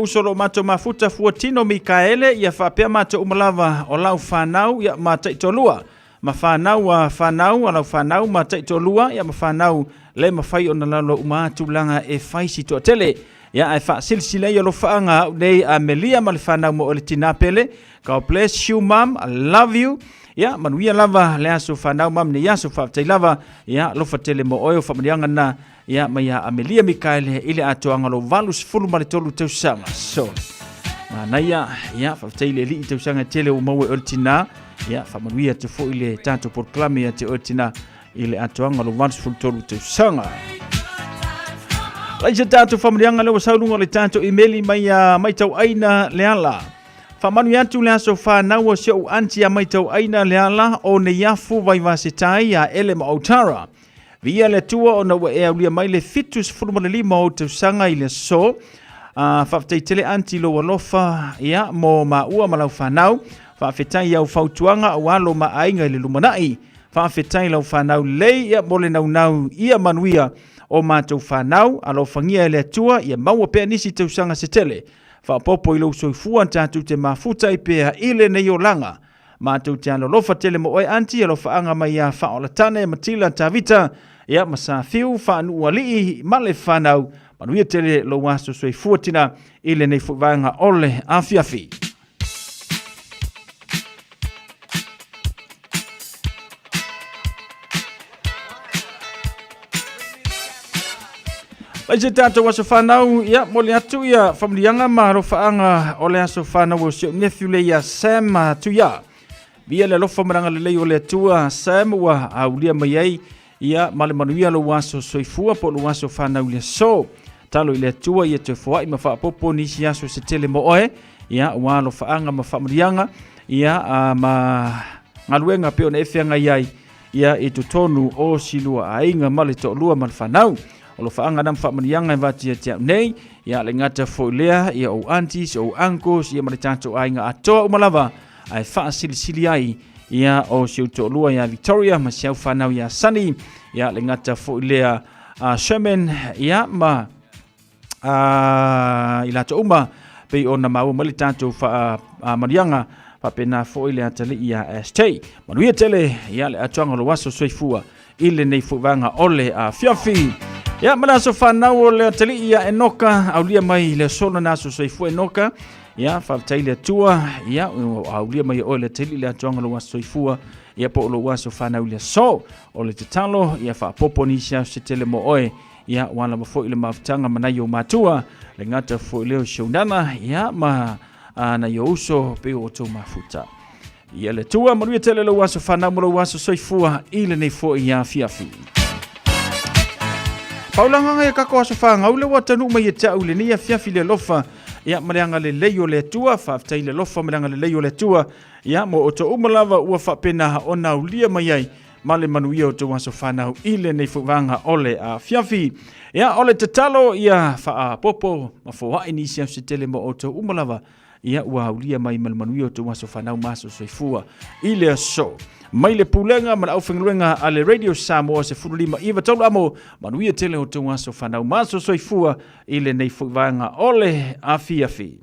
uso o lo o matou mafuta Fuatino Mikaele, ia faapea matou uma lava o lau fanau, ia ma taitoalua ma fanau a fanau a lau fanau ma taitoalua, ia ma fanau le mafai ona lalo uma atu tulaga e fai si toatele. Ia, ae faasilasila ai alofaaga au nei a Melia ma le fanau mo le tinā pele. God bless you mom, I love you. Ia, manuia lava le aso fanau mam nei aso, faafetai lava. Ia, alofa tele mo oe o faamanuiaga na. Ia, mai a Amelia Mikaele i le atoaga lo 83 tausaga. So, manaia, ia, faafetai le alii tausaga tele ua maua e oe le tinā. Ia, faamanuia atu foi le tatou polokalame ia te oe le tinā i le atoaga lo 83 tausaga. Lai se tatou faamanuiaga lea ua sau luga o le tatou imeli mai a Maitau Aina Leala. Faamanuia atu le aso fanau o si ou aunty a Maitau Aina Leala o Neiafu Vaivasetai ia Ele ma Otara. Viia le Atua ona ua e aulia mai le 75 o ou tausaga i le aso. Faafetai tele aunty lou alofa ia mo maua ma lau fanau. Faafetai i au fautuaga aua lo ma aiga i le lumanai. Faafetai lau fanau lelei ia mo le naunau ia manuia o matou fanau. Alofagia e le Atua ia maua pea nisi tausaga se tele. Faaopoopo i lou soifua tatou te mafuta ai pea i lenei olaga. Matou te alolofa tele mo oe aunty, alofaaga mai ia Faaolatane, Matila, Tavita, ia ma Safiu, Faanuualii ma le fanau. Manuia tele lou aso soifua tina i lenei foi vaega o le afiafi. Mai se tatou aso fanau, ia, mole atu ia famuliaga ma alofaaga o le aso fanau o si ou nephew le ia Sam Tuia. Via le alofa ma le agalelei o le Atua, Sam ua aulia mai ai ia ma le manuia lou aso soifua po o lou aso fanau i le aso. Talo i le Atua ia toe foai ma faapopo nisi aso se tele mo oe, ia ua alofaaga ma faamanuiaga, ia ma galuega pei ona e feagai ai ia i totonu o si lua aiga ma le toalua ma le fanau. O alofaaga na ma faamanuiaga e vati ia te au nei, ia le gata foi lea, ia ou aunties, ou uncles, ia ma le tatou aiga atoa uma lava, ae faasilisili ai ia o si ou toalua ia Victoria ma si au fanau ia Sunny, ia le gata foi lea Sherman, ia ma i latou uma pei ona maua mai le tatou faamanuiaga faapena foi le atalii ia ST. Manuia tele ia le atoaga o lou aso soifua i lenei foi vaega o le afiafi. Ia, ma le aso fanau o le atalii ia Enoka, aulia mai le aso lona aso soifua Enoka. Ia, faafetai le Atua, ia, aulia mai oe le atalii le atoaga o lou aso soifua, ia po o lou aso fanau i le aso. O le tatalo, ia faapopo nisi aso se tele mo oe, ia, ua lava foi le mafutaga ma nai ou matua, le gata foi lea o si ou nana, ia, ma nai ou uso pe o outou mafuta. Ia le Atua, manuia tele lou aso fanau ma lou aso soifua i lenei foi afiafi. Paulagaga ia kako aso whangau le ua tanu mai e te au lenei afiafi le alofa ia ma le agalelei o le Atua, faafetai le alofa ma le agalelei o le Atua ia mo outou uma lava ua faapena ona aulia mai ai ma le manuia o tou aso fanau i lenei foi vaega o le afiafi. Ia o le tatalo ia faapopo ma foai nisi aso se tele mo outou uma lava ia ua aulia mai ma le manuia o tou aso fanau ma aso soifua i le aso. Mai le pulega ma le aufaigaluega a le Radio Samoa 15 tolu amo, manuia tele o tou aso fanau ma aso soifua i lenei foi vaega o le afiafi.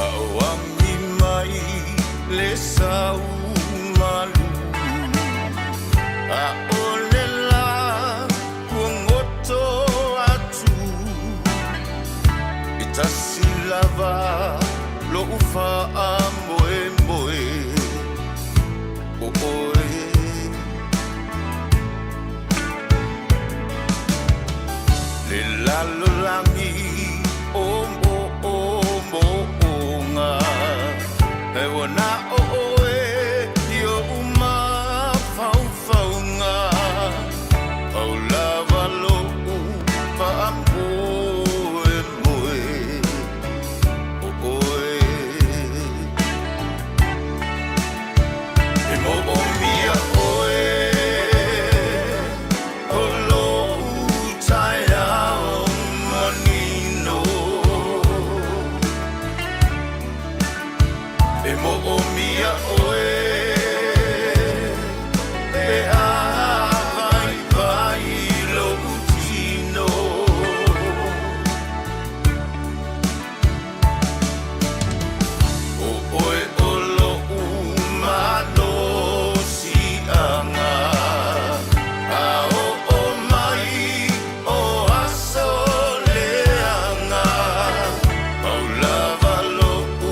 Auami mai le sau malu A'ole la kuagoto atu E tasi lava lo'u faamoemoe O oe Le lalolagi o moomooga E ua na o oe i oʻu mafaufauga Pau lava loʻu faamoemoe O oe E moomia oe O loʻu taeao manino E moomia oe Pe a vaivai loʻu tino O oe o loʻu malosiaga A oo mai o aso leaga Pau lava loʻu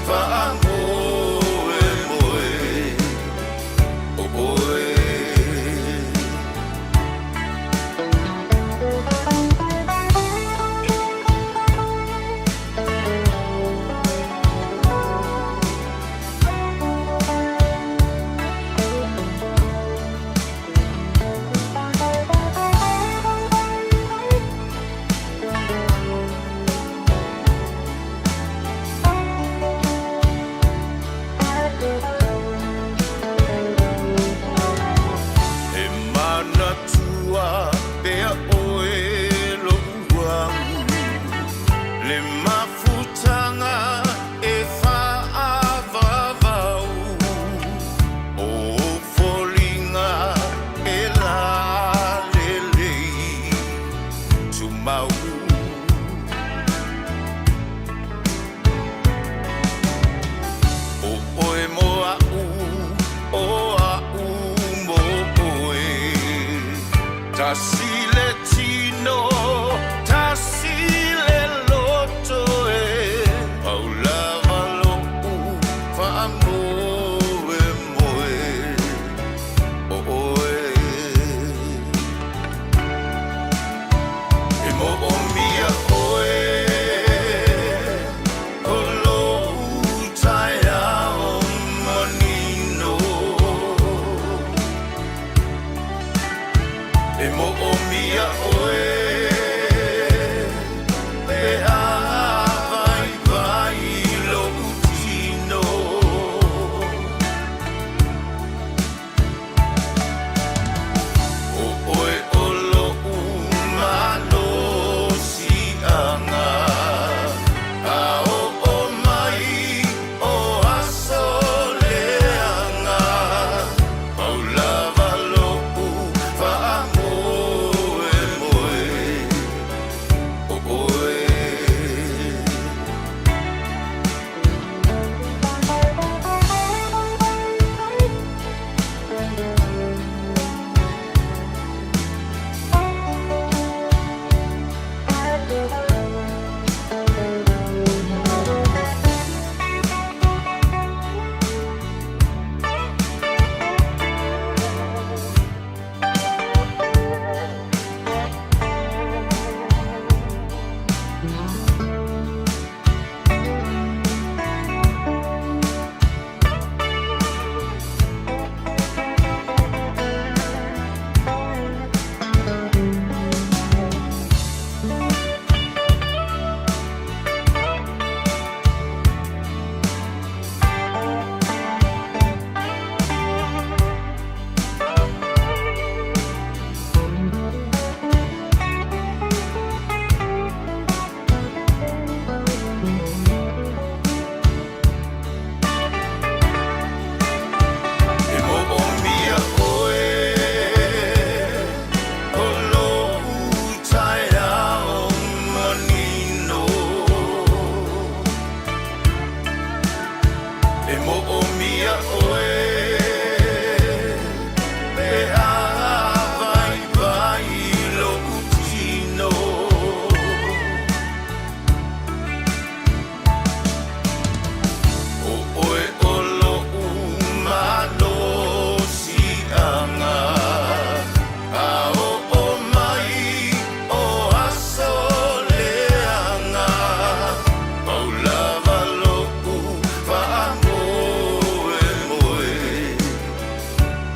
faamoemoe. E moomia oe pe a vaivai lo'u tino. O oe o lo'u malosi'aga, A oo mai o aso leaga, Pau lava lo'u faamoemoe,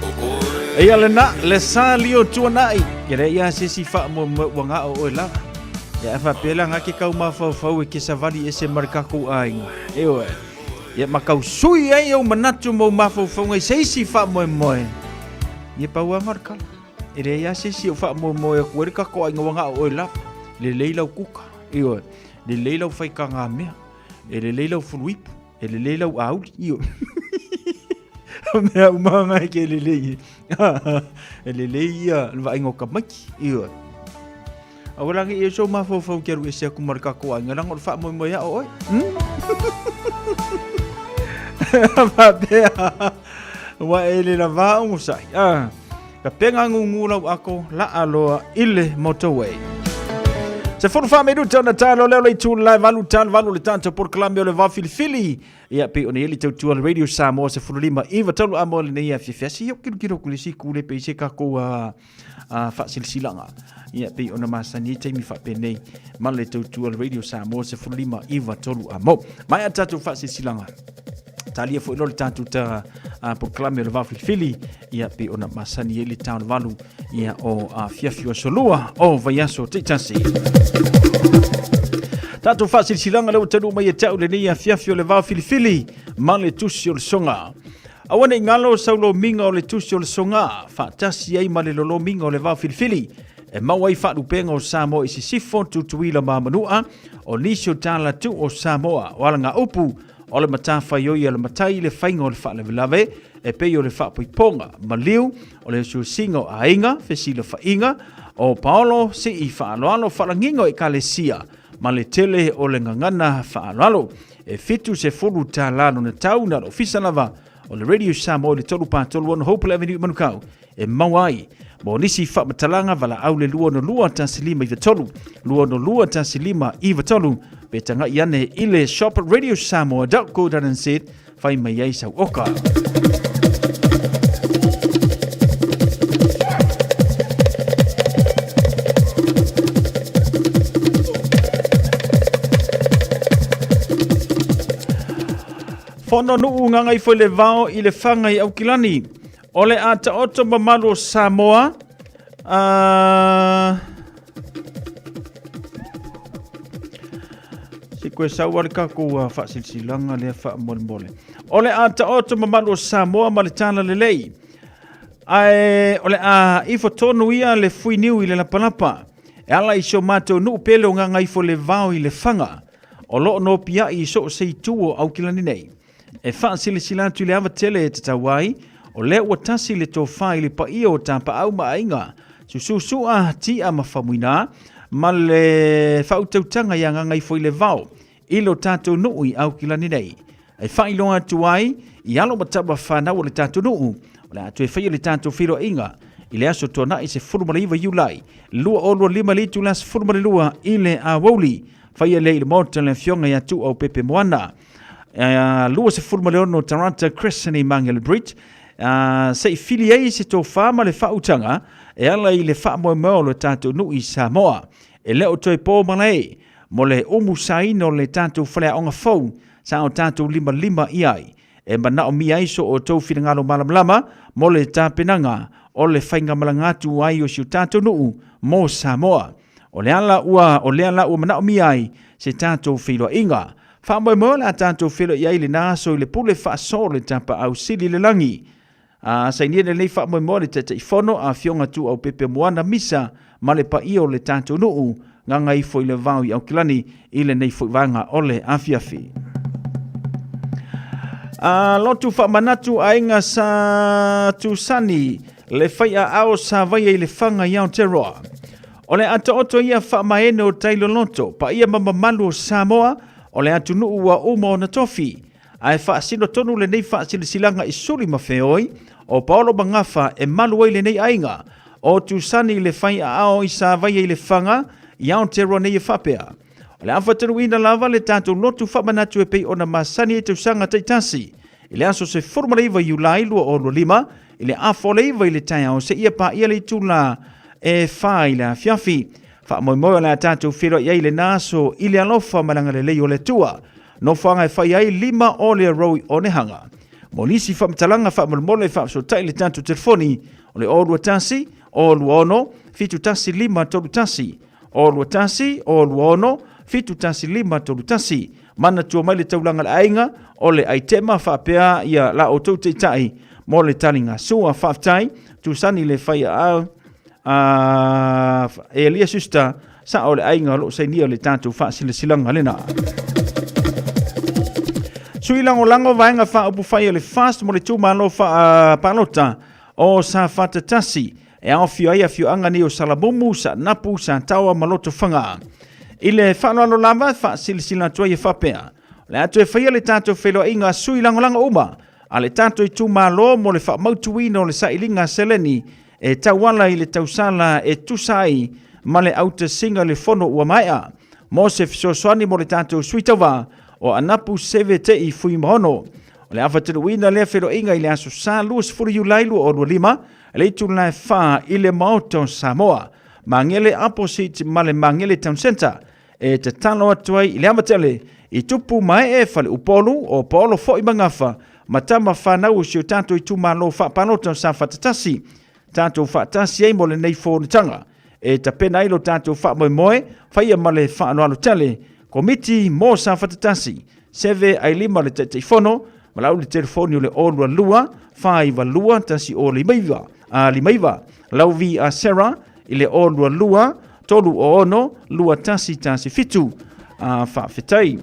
O oe. Eia lena, le sa lio tuanai. Ia le ia se isi faamoemoe ua gao oe lava. Ia ae faapea la nga ke kau mafaufau e ke savali ese ma le kakou aiga. Ioe. Ia ma kau sui ai ou manatu ma ou mafaufauga i se isi faamoemoe. Ia pau lava o le kala. E leai lava se isi o faamoemoe atu ai le tatou aiga ua na o oe lava. Lelei lau kuka. Ioe. Lelei lau faikagamea. E lelei lau fuluipu. E lelei lau auli. Ioe. O mea uma nga e ke lelei. E lelei ia le vaaiga o tamaiti. Ioe. Aua la ne i sou mafaufau ke alu ese aku ma le tatou aiga, leaga o le faamoemoe ao oe. Faapea, ua e le lavā onosai. Ah, ka pega gugu lau ako, laa loa i le motorway. 14 minuta ona taalo leo le itu la valu tal valu le tatou polokalame o le Vaofilifili. Ia pei ona i ai le tautua le Radio Samoa 15 iva talu a mo lenei afiafi asi. Ia kilokilo ku le si kule pe i se kakou a faasilasilaga ia pei ona masani ai taimi faapenei ma le tautua le Radio Samoa 15 iva tolu a mo. Mai a tatou faasilasilaga talia foi lo le tatou ta polokalame o le Vaofilifili ia pei ona masani ai le taolevalu ia o afiafi o aso lua o vaiaso taitasi. Tatou faasilasilaga lea ua taunuu mai ia te au lenei afiafi o le Vaofilifili ma le tusi o le soga. Aua ne i galo sau lomiga o le tusi o le soga, faatasi ai ma le lolomiga o le vaofilifili, e maua ai faalupega o Samoa i sisifo, Tutuila ma Manua, o nisi o tala tu o Samoa, o alagaupu, o le matafaioi a le matai i le faiga o le faalavelave, e pei o le faapoipoga, maliu, o le osiosiga o aiga, fesilafaiga, o paolo, sii faaaloalo, faalagiga o ekalesia, ma le tele o le gagana faaaloalo. E $70 lona tau na le ofisa lava o le Radio Samoa i le 336 Hopewell Avenue i Manukau e maua ai. Mo nisi faamatalaga valaau le 262 1593, 262 1593 pe tagai ane i le shop radiosamoa.co.nz fai mai ai sau oka. Fono nuu Gagaifo-i-le-Vao i le Faga i Aukilani. O le a taoto mamalu o Samoa. Se koe sau a le kakou faasilasilaga lea faamolemole. O le a taoto mamalu o Samoa ma le tala lelei. Ae o le a ifo tonu ia le fuiniu i le lapalapa. E ala i si o matou nuu pele o Gagaifo-le-Vao i Lefaga. O lo o nopiai i so o se itu o Aukilani nei. E faasilasila atu i le ava tele e tatau ai, o lea ua tasi le tofa i le paia o tapaau ma aiga, sususu'a, tia ma famuina, ma le faautautaga iā Gagaifo-i-le-Vao i lo tatou nuu i Aukilani nei. E faailoa atu ai i alo ma tama fanau o le tatou nuu, o le a toe faia le tatou feiloaiga i le aso Tuanai 19 Iulai 2025 i le itula 12 i le aoauli. Faia lea i le Maota o le Afioga ia Tuuau Pepe Moana. 26 Tarata Crescent i Mangere Bridge, se i fili ai se tofa ma le faautaga e ala i le faamoemoe o le tatou nuu i Samoa. E le o toe po malae mo le umusaina o le tatou faleaoga fou sa o tatou limalima i ai. E manaomia ai so outou finagalo malamalama mo le tapenaga o le faigamalaga atu ai o si o tatou nuu mo Samoa. O le ala ua o lea la ua manaomia ai se tatou feiloaiga. Faamoemoe o le a tatou feiloai ai i lena aso i le pule faaso o le tapaau sili i le lagi. A sainia lenei faamoemoe le Taitaifono a Afioga Tuuaupepe Moana Misa ma le paia o le tatou nuu, Gagaifo i le Vao i Aukilani i lenei foi vaega o le afiafi. A lotu faamanatu aiga sa Tusani le faiaao sa vaia i le faga i Aotearoa. O le atoato ia faamaene o tai loloto, paia ma mamalu o Samoa, o le atunuu ua uma ona tofi. Ae faasino tonu lenei faasilasilaga i suli ma feoi o Paolo Magafa e malu ai lenei aiga o Tusani i le fai aao i Savaia i Lefaga i Aotearoa nei e faapea, O le a faatanuuina lava le tatou lotu faamanatu e pei ona masani ai tausaga taitasi i le aso 19 Iulai 2025 i le afa o le 9 i le taeao seia paia le itula e 4 i le afiafi. Faamoemoe o le a tatou feiloai ai i lena aso i le alofa ma le agalelei o le Atua. Nofoaga e fai ai 5 Olea Road i Onehanga. Mo nisi faamatalaga faamolemole faafesootai i le tatou telefoni o le 021 026 71531 021 026 71531. Manatua mai le taulaga a le aiga o le aitema faapea ia la outou taitai mo le taligasua. Faafetai Tusani le fai a Elia Schuster sa o le aiga o loo sainia le tatou faasilasilaga lena. Sui lagolago vaega faaupufai o le FAST mo le itumalo faapalota o Safata 1 e aofia ai afioaga nei o Salamumu, Saanapu, Sataoa ma Lotofaga. I le faaaloalo lava, faasilasila atu ai e faapea, o le a toe faia le tatou feiloaiga a sui lagolago uma a le tatou itumalo mo le faamautuina o le sailiga seleni e tauala i le tausala e tusa ai ma le autasiga i le fono ua maea. Mo se fesoasoani mo le tatou sui tauva o Anapu Seve Tei Fuimaono. O le a faatanuuina lea feiloaiga i le aso Sa 20 Iulai 2025 i le itula e 4 i le Maota o Samoa, Magele Opposite ma le Magele Town Centre. E tatalo atu ai i le ava tele i tupu ma ee faleupolu o Paolo foi ma Gafa ma tama fanau o si o tatou itumalo faapalota o Safata 1, tatou faatasi ai mo lenei fonotaga e tapena ai lo tatou faamoemoe, faia ma le faaaloalo tele. Komiti mo Safata 1, Seve Ailima le Taitaifono, ma lau le telefoni o le 022 492 1059, a 59, lau vi a Sarah i le 022 306 2117. A faafetai.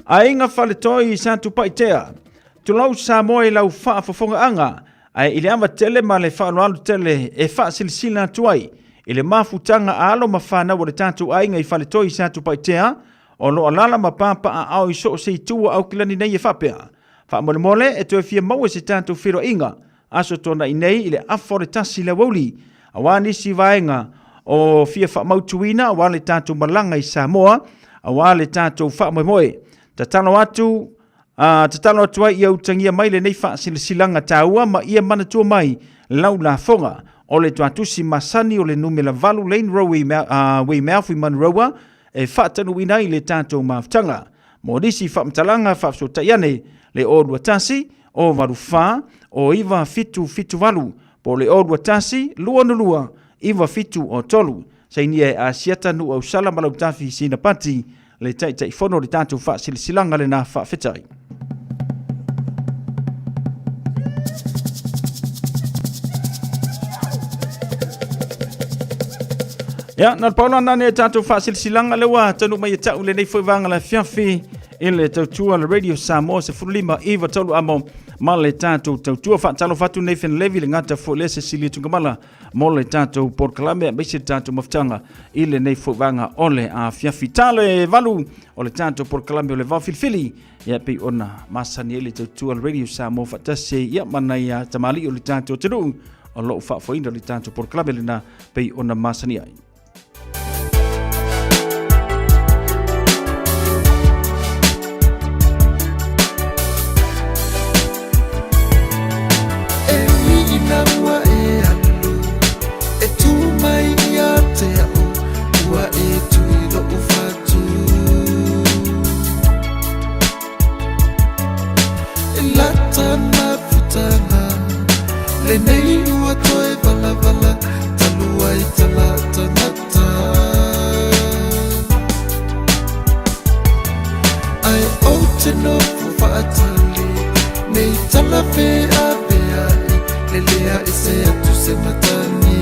Aiga Faletoi sa Tupaitea, tulou Samoa i lau faafofogaaga, ae i le ava tele ma le faaaloalo tele e faasilasila atu ai i le mafutaga a alo ma fanau a le tatou aiga i Faletoi sa Tupaitea, o lo o alaala ma papaaao i so o se itu o Aukilani nei e faapea, Faamolemole e toe fia maua se tatou feiloaiga aso tuanai nei i le afa o le 1 i le aoauli, aua nisi vaega o fia faamautuina aua le tatou malaga i Samoa, aua le tatou faamoemoe. Tatalo atu A tatalo atu ai ia utagia mai lenei faasilasilaga taua ma ia manatua mai lau lafoga. O le tuatusi masani o le numera 8 Lane Row Weymouth i Manurewa e faatanuuina ai le tatou mafutaga. Mo nisi faamatalaga faafesootai ane le 021 084 9778 po o le 021 262 9703. Sainia e Asiata Nu'u Ausala ma Lautafi Sinapati le Taitaifono o le tatou faasilasilaga lena. Faafetai. Ia, na le paolo ana nei tatou faasilasilaga lea ua taunuu mai e ta'u lenei foi vaega le afiafi i le tautua le Radio Samoa 15 iva tolu amo ma le tatou tautua. Faatalofa atu nei Fenalevi le gata foi lea Cecilia Tugamala mo le tatou polokalame aemaise le tatou mafutaga i lenei foi vaega o le afiafi. Tale valu o le tatou polokalame o le vaofilifili, ia pei ona masani ai le tautua le Radio Samoa faatasi ai ia ma nai tamalii o le tatou atunuu o lo o faafoeina le tatou polokalame lena pei ona masani ai. E ui ina ua e alu, e tū mai ia te au, ua e tui lo'u fatu. E lata mafutaga, lenei ua toe valavala, talu ai tala tangata. Ae ou te nofo faatali nei tala feaveai lelea ese atu se matagi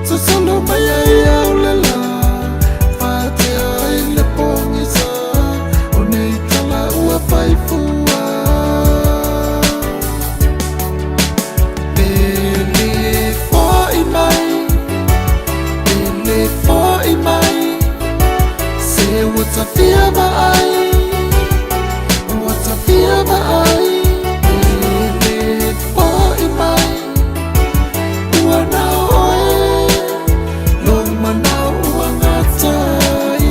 Sosolo mai ai au le la Faatea ai le pogisa O nei tala ua fai fua Pele fo'i mai Pele fo'i mai Se ua tafia vaai, ua tafia vaai. E le fo'i mai, ua nao oe, lou manao ua gata ai.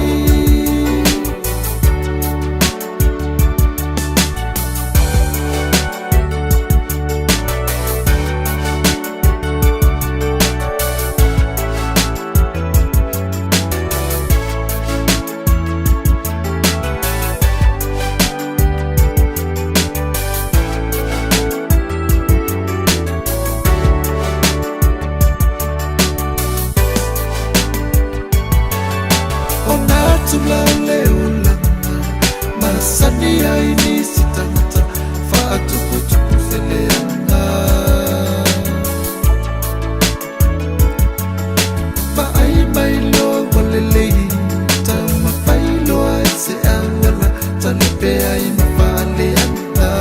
O nā tula o le olaga masani ai nisi tagata faatuputupu se leaga. Vaai mai loa ua lelei, taumafai loa i se auala talepe ai ma faaleaga.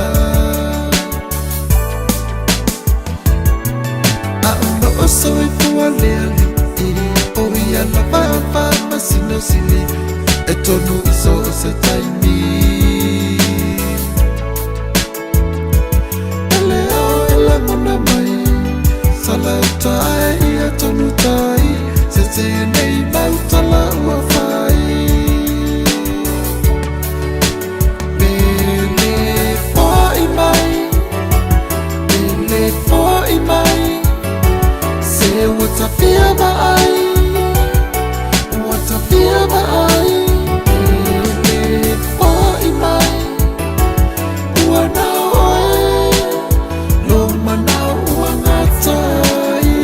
A o loo soifua le Alii, o ia lava e faamasino sili, e tonu i so o se taimi. E le ao e lagona mai, salauta ae ia tonu tai, sese nei mau tala ua fai. Pele fo'i mai, pele fo'i mai, se ua tafia vaai, ua tafia vaai. Pele fo'i mai, ua nao oe, lou manao ua gata ai.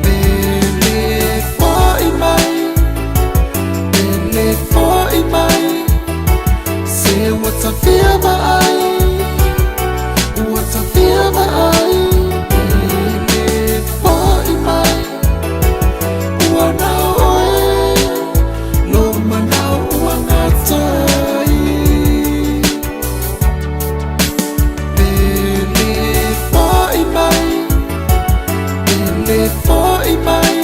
Pele fo'i mai, pele fo'i mai, se ua tafia vaai, ua tafia vaai. Pele fo'i mai, ua nao oe, lou manao ua gata ai. Pele fo'i mai, pele fo'i mai,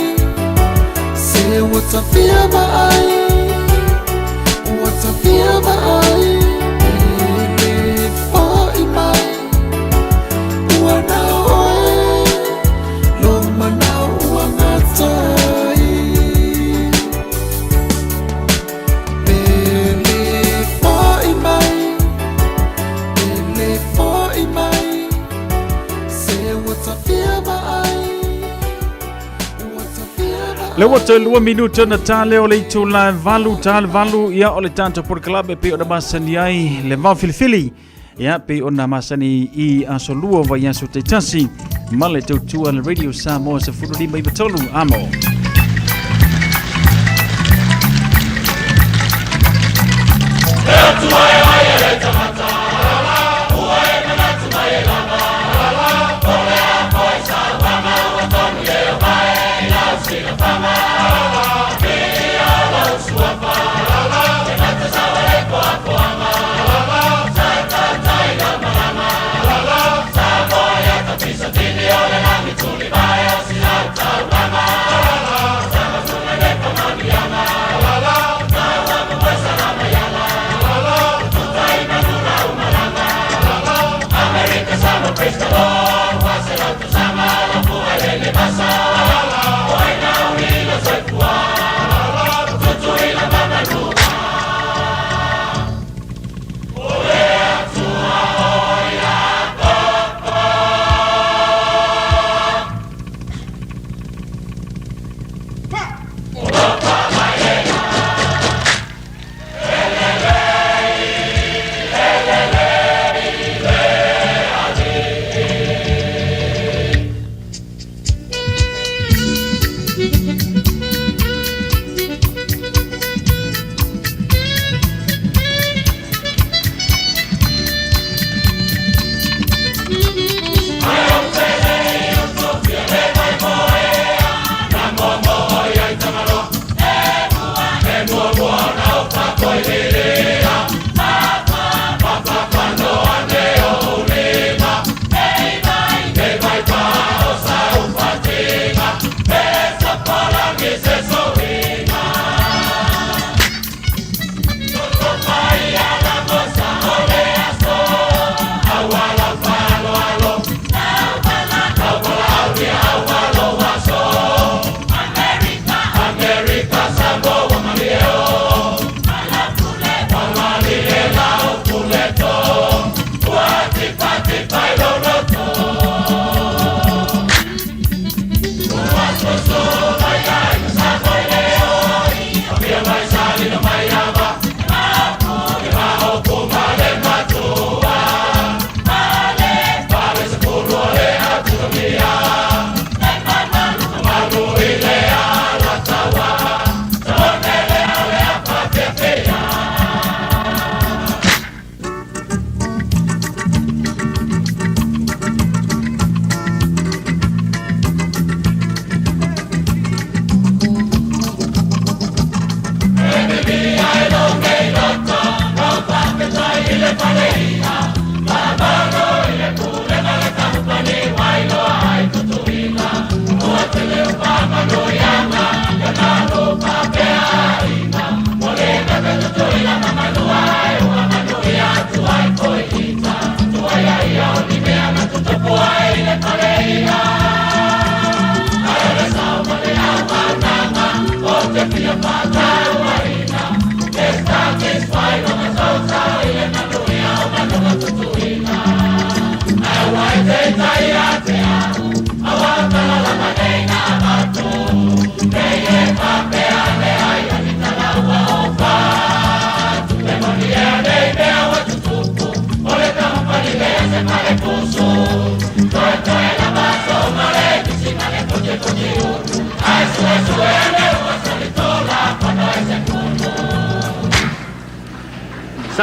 se ua tafia vaai, ua tafia vaai. Pele fo'i mai, ua nao oe, lou manao ua gata ai. Pele fo'i mai, pele fo'i mai, se ua tafia vaai, ua tafia vaai. Le ua toe lua minute ona tale o le itula e valu tale valu ia o le tatou polokalame pei ona masani ai le vao filifili ia pei ona masani i aso lua vai aso taitasi ma le tautua le Radio Samoa 15 93 amo.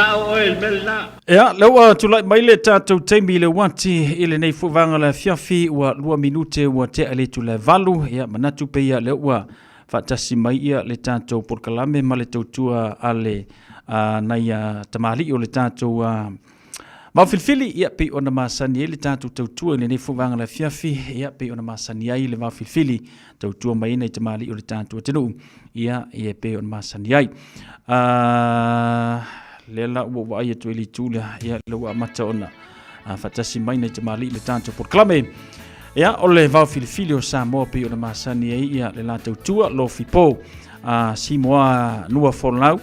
Sao oe i le mea lena. Ia, lea ua tulai mai le tatou taimi i le uati i lenei foi vaega o le afiafi, ua 2 minute ua tea i le itula e 8, ia manatu pei lea ua faatasi mai ia le tatou polokalame ma le tautua a le nai tamalii o le tatou Vaofilifili, ia pei ona masani ai le tatou tautua i lenei foi vaega o le afiafi, ia pei ona masani ai le Vaofilifili tautua mai ai nai tamalii o le tatou atunuu, ia ia pei ona masani ai. Lea la ua ou vaai atu ai i le itu lea, ia lea ua amata ona faatasi mai nai tamalii i le tatou polokalame. Ia, o le Vaofilifili o Samoa pei ona masani ai ia le la tautua, Lofi Po, Simoa Nua Folau,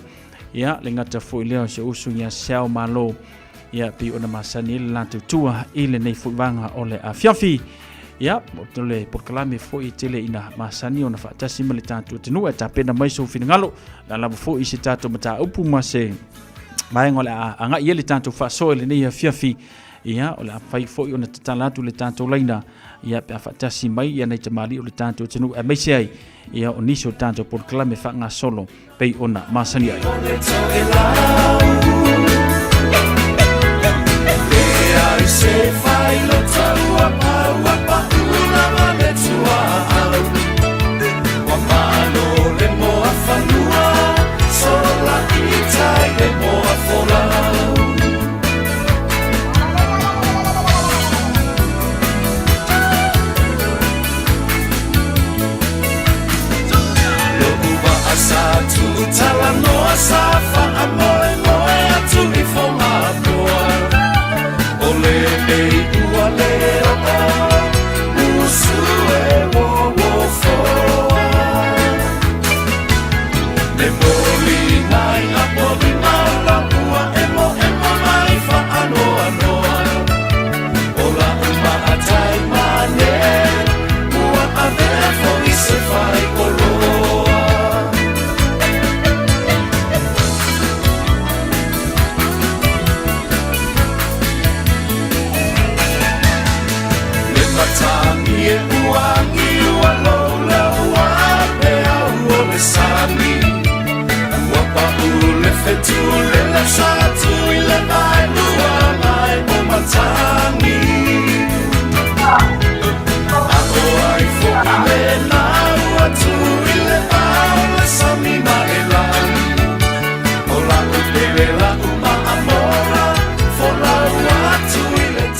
ia le gata foi lea o se usu ia Seao Malo, ia pei ona masani ai le latou tua i lenei foi vaega o le afiafi. Ia, o le polokalame foi e tele ina masani ona faatasi ma le tatou atunuu e tapena mai sou finagalo, la lava foi i se tatou mataupu ma se vaega o le a agai ai le tatou faasoa i lenei afiafi. Ia, o le a fai foi ona tatala atu le tatou laina, ia pe a faatasi mai ia nai tamalii o le tatou atunuu aemaise ai ia o nisi o tatou polokalame faagasolo pei ona masani ai.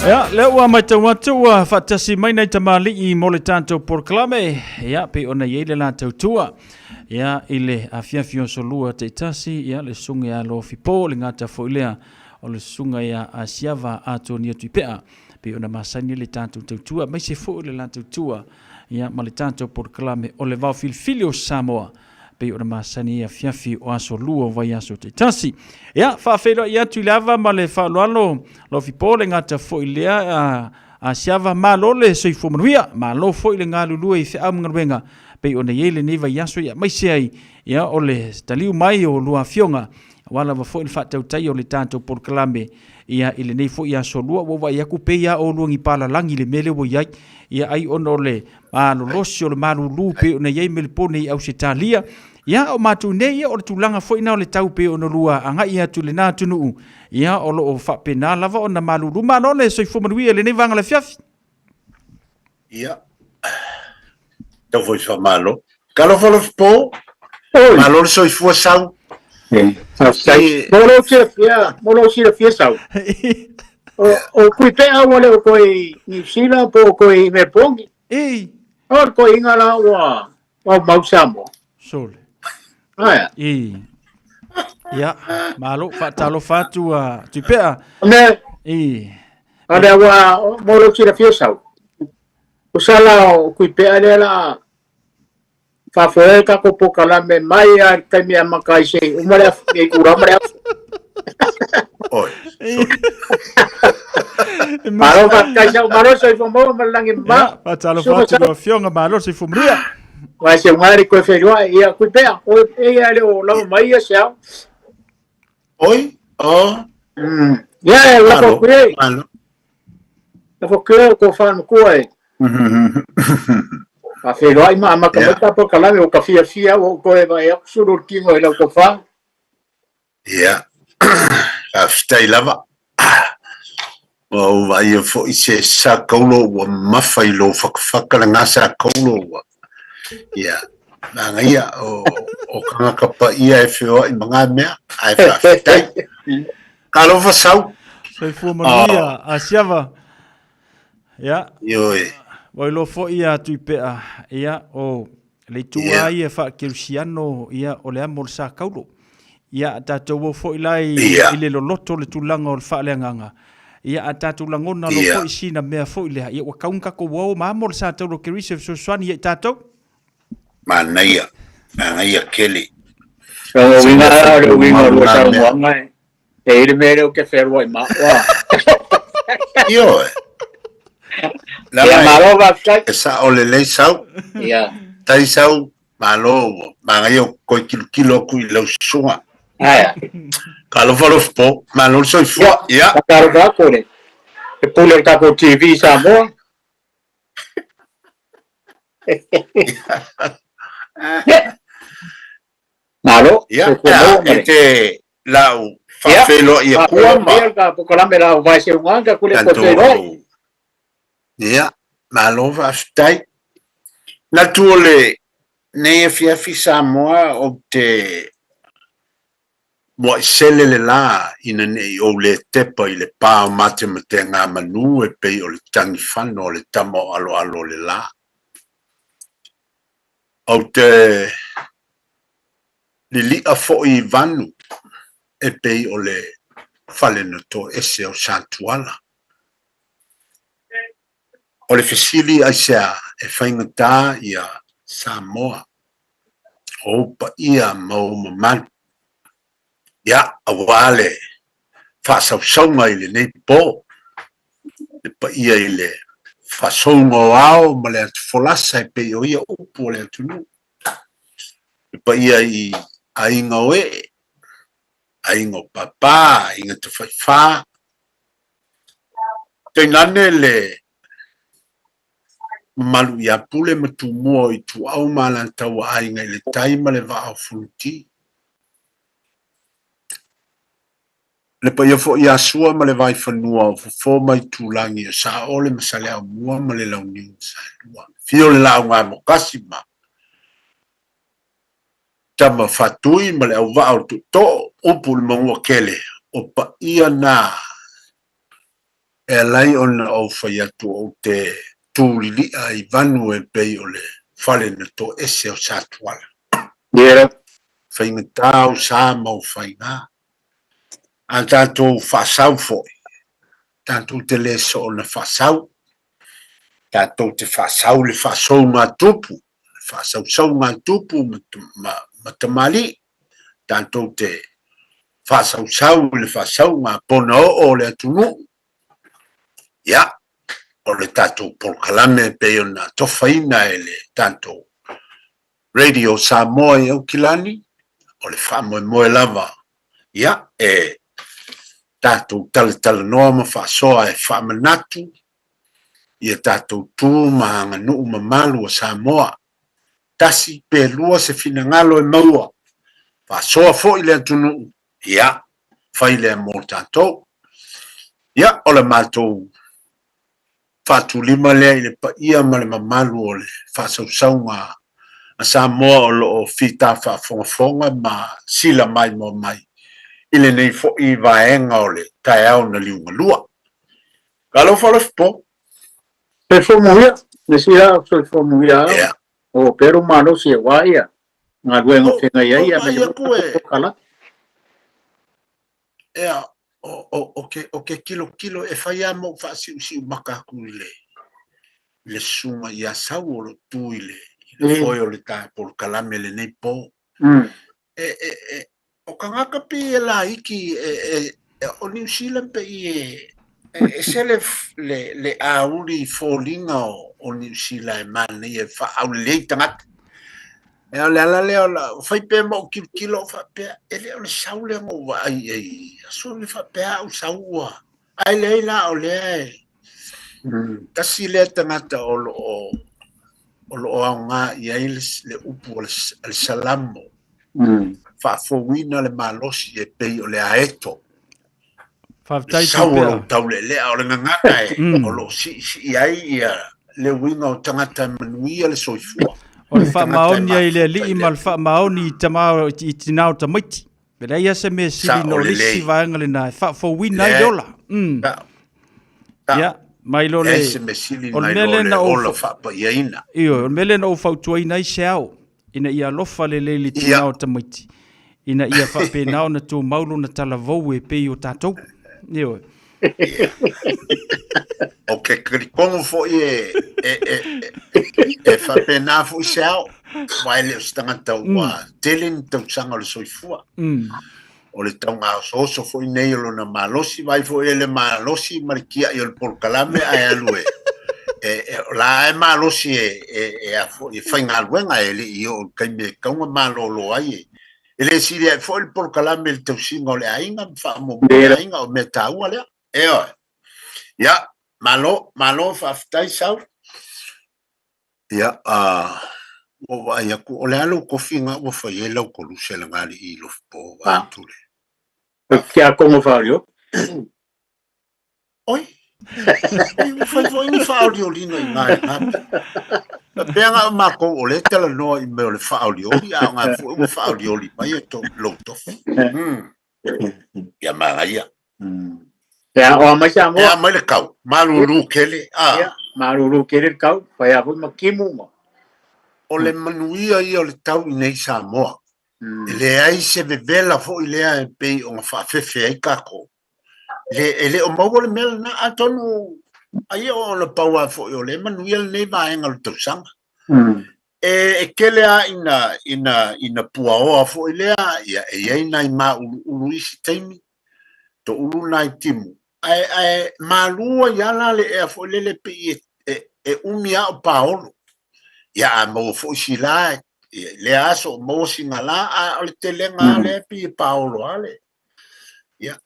Ia, lea ua matau atu ua faatasi mai nai tamalii mo le tatou polokalame. Ia, pei ona i ai le latou tua. Ia, i le afiafi o aso Lua taitasi, ia, le susuga ia Lofi Po, le gata foi lea o le susuga ia Asiava Atonia Tuipea. Pei ona masani le tatou tautua, aemaise foi le latou tua, ia, ma le tatou polokalame o le Vaofilifili o Samoa. Pei ona masani i afiafi o aso Lua o vaiaso taitasi. Ia, faafeiloai atu i le ava ma le faaaloalo, Lofi Po, le gata foi lea a Asiava, malo le soifua manuia, malo foi le galulue i feau ma galuega pei ona i ai lenei vaiaso, ia aemaise ai ia o le taliu mai o lua afioga, aua lava foi le faatautaia o le tatou polokalame ia i lenei foi aso Lua. Ua ou vaai atu pei lava oulua ni palalagi i le mea lea ua i ai, ia ai ona o le malolosi o le malulu pei ona i ai Melepone i Ausetalia. Ia, o matou nei, ia, o le tulaga foi lena o le tau pei ona lua agai atu i lena atunuu, ia, o lo o faapena lava ona malulu. Malo le soifua manuia i lenei vaega o le afiafi. Ia, tau foi faamalo. Talofa Lofi Po, malo le soifua sau. Faafetai. Mo lou silafia, mo lou silafia sau. O, o Kuipea ua le o koe i Niu Sila po o koe i Melbourne. Ei. O le koiga la ua ua mau Samoa. Sole. Aia. I. Ia, malo, faatalofa atu a Tuipea. Me. I. O lea ua mo lou silafia sau. O sala o Kuipea lea la faafoe ai tatou polokalame mai lava i le taimi e amata ai seia uma le aso, i itula ma le aso. Oi. Malo faafetai sau, malo le soifua maua ma le lagi e mama. Ia, faatalofa atu i lau Afioga, malo le soifua manuia. Vai se unga le koe whenua, ia kui pea, oi, e ia le o lava mai ia se ao. Oi, o. Ia, e lafo kui. Malo. Lafo kui o ko whanu kua e. Faafeiloai ma amata mai ta polokalame o ka fiafia ua ou toe vaai atu sulu o le tino i lau tofa. Ia. Faafetai lava. Ua ou vaaia foi se sakaulo ua mamafa i lou fakafaka lena sakaulo ua. Ia, manaia o, o kangaka paia e feoai ma ngā mea, ae faafetai. Talofa Sau. Soifua manuia, Asiava. Ia. Ioe. Ua iloa foi ia Tuipea, ia, o le itu lava ia faa-kerisiano, ia, o le amo o le sakaulo. Ia, a tatou o foi la i, i le loloto o le tulaga o le faaleagaga, ia, a tatou lagona loa foi sina mea foi lea, ia, ua tau ona tatou o ma amo le sa taulo Keriso e fesoasoani ia i tatou. Manaia, manaia tele. O le uiga, o le uiga o lua saunoaga e, e i ai le mea lea ou te fealuai ma au, a. Ioe. Ia, malo faafetai. E sao lelei Sau. Ia. Tai Sau, malo ua manaia ou toe tilotilo atu i lau susuga. Aea. Talofa alofa po, malo le soifua. Ia. Faatalofa atu i le pule o le tatou TV i Samoa. Malo. Ia, e te lau faafeiloai atua ma. Ia, ka polokalame la o vai se unga ka kule ko te roi. Ia, malo faafetai. Natu o le nei afiafi Samoa ou te muaʻi sele le lā ina ne i ou lē tepa i le pā o matemateagamanu e pei o le tagifano o le tama o aloalo o le lā. Ou te liliʻa foi i vanu e pei o le fale na toese o Satuala. O le fesili aisea e faigata ia Samoa, o ou paia ma ou mamalu, ia, aua le faasausauga i lenei po, le paia i le faasouga o ao ma le atufolasa e pei o ia upu o le atunuu, le paia i aiga o ee, aiga o pāpā, aiga tafaifā, Tainane le mamalu ia Pule ma Tumua o Ituau ma Alataua Aiga i le Tai ma le Vaa o Fonoti. Le paia foi ia Sua ma le Vaifanua o Fofo ma Itulagi o Saole ma Saleaaumua ma le Launiu na Saelua. Afio le Laaugamokasi ma Tama Faatui ma le Auvaa o le Tootoo, upu i le Manuatele, o paia na e ala ai ona ou fai atu ou te tu liliʻa i vanu e pei o le fale na toese o Satuala. Faigata ou sa ma ou faiga. A tatou faasau foi, tatou te le soona faasau, tatou te faasau le faasouga a tupu, le faasausauga a tupu ma tamalii, tatou te faasausau i le faasauga a ponaoo o le atunuu. Ia, o le tatou polokalame e pei ona tofaina e le tatou Radio Samoa i Aukilani, o le faamoemoe lava, ia, e tatou talatalanoa ma faasoa e faamanatu ia tatou tu ma aganuu mamalu a Samoa. Tasi pe lua se finagalo e maua, faasoa foi le atunuu, ia, fai lea mo tatou. Ia, o le matou faatulima lea i le paia ma le mamalu o le faasausauga a Samoa o lo o fita faafogafoga ma sila maimoa mai i lenei foi vaega o le taeao na liugalua. Talofa alofa po. Soifua manuia, le sila soifua manuia au. Yeah. O pero malosi e wā ia, galuega o feagai ai ia me le kala. Ea, o, ke, o ke kilokilo e fai a mou faasiusiu maka aku i le, i le susuga ia Sau o lo o tu i le, i le foe o le ta polokalame lenei po. E, e, e, o kangaka pei e laiki e, e, e, o Niu Sila pei e, e ese le, le, le auli foliga o, o Niu Sila e manaia e faaaulelei tagata. E o le ala lea o la, fai pea ma ou tilotilo ou faapea, e le o le sau lea na ou vaai i ai i aso le faapea au sau ua, ae leai la o lea e, tasi lea tagata o lo o, o lo o aoga i ai le, le upu o le, le Salamo, faafouina le malosi e pei o le aeto. Faafetai Sau o Tuipea. lou taulealea, o le gagana e o lo o siisii ai ia le uiga o tagata e manuia le soifua. O le Tagata e faamaoni ai i le mafuta alii i le ma le faamaoni i tama i tina o tamaiti. E leai lava se mea sili Sao na o le isi lelei. vaega lena e faafouina ai le Lea, ola. sao, sao. Ia, mai lo le Leai se mea sili o le nai mea lo lea le na ou ola faapaiaina. Ioe, o le mea lea na ou fautuaina ai se ao, ina ia alofa lelei i le tina o tamaiti, ina ia faapena ona tumau lona talavou e pei o tatou. Ioe. O ke talitonu foi e, e, e, e, e faapena foi se ao, aua e le o se tagata ua tele ni tausaga o le soifua. O le taugaosooso foi nei o lona malosi, vaai foi e le malosi ma le tiai o le polokalame ae alu e, e, e o la e malosi e, e, e, a foi, e faigaluega e le i oo i le taimi e tatau ona malolo ai e. E le sili ae foi le polokalame i le tausiga o le aiga ma faamuamua le aiga, o mea taua lea. Ioe. Ia, malo, malo faafetai Sau. Ia, a ua ou vaai atu, o le a lou kofi na ua fai ai lau koluse lagalii i Lofopo vaeatu le. Tiakono faaolio. Oi, oi, ua fai foi ni faaolioliga i ina i lena mea. Faapea na o matou o lea e talanoa i mea o le faaolioli, a o na foi ua faaolioli mai e lou tofi. Ia manaia. Ia, o a mai Samoa. E a mai le kau, malulu kele, a. Ia, malulu kele le kau, fai a foi ma timu ma. O le manuia ia o le tau i nei Samoa. E leai se vevela foi lea e pei ona faafefe ai tatou. Le, e le o maua le mea lena, atonu ai o ona pau lava foi o lea e manuia lenei vaega o le tausaga. E, e tele lava ina, ina, ina puaoa foi lea, ia, e i ai nai māuluulu i isi taimi, toulu nai timu, ae, ae malu ai lava la le ea foi lele pei e, e, e umi lava o paolo. Ia, a maua foi si la, ia, i lea aso o maua sina la, a o le telega lava lea pei e paolo lava le, ia,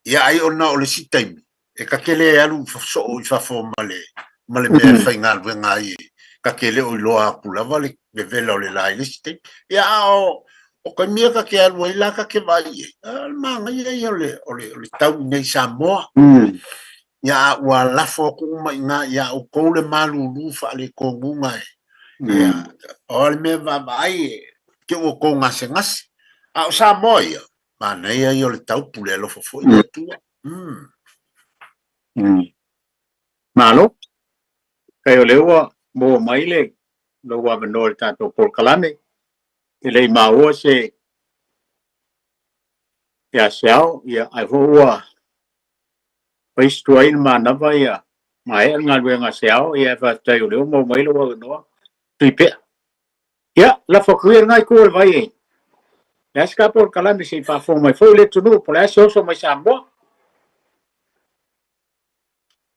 ia ai ona o le isi taimi, e ta te le alu soo i fafo ma le, ma le mea e faigaluega ai, e ta te le o iloa atu lava le vevela o le la i le isi taimi. Ia, a o, o taimi ia ta te alu ai la ta te vaai i ai, a o le manaia ia o le, o le, o le tau i nei Samoa. Ia, a ua lafo atu uma i ina iā outou le malulu faaletonuga e, ia, o le mea vaavaai e te ua outou gasegase. A o Samoa ia, manaia ia o le tau pule alofa foi le Atua. Malo. Kai o lea ua maua mai le lou avanoa i le tatou polokalame. E le i maua se ia se ao, ia ae foi ua fai si tuai na manava ia maea le galuega a se ao, ia ae faafetai o lea ua maua mai lou avanoa Tuipea. Ia, lafo atu ia lena itu o le vai e. Le a se ta polokalame se i faafofoga mai foi le atunuu po o le a se oso mai Samoa.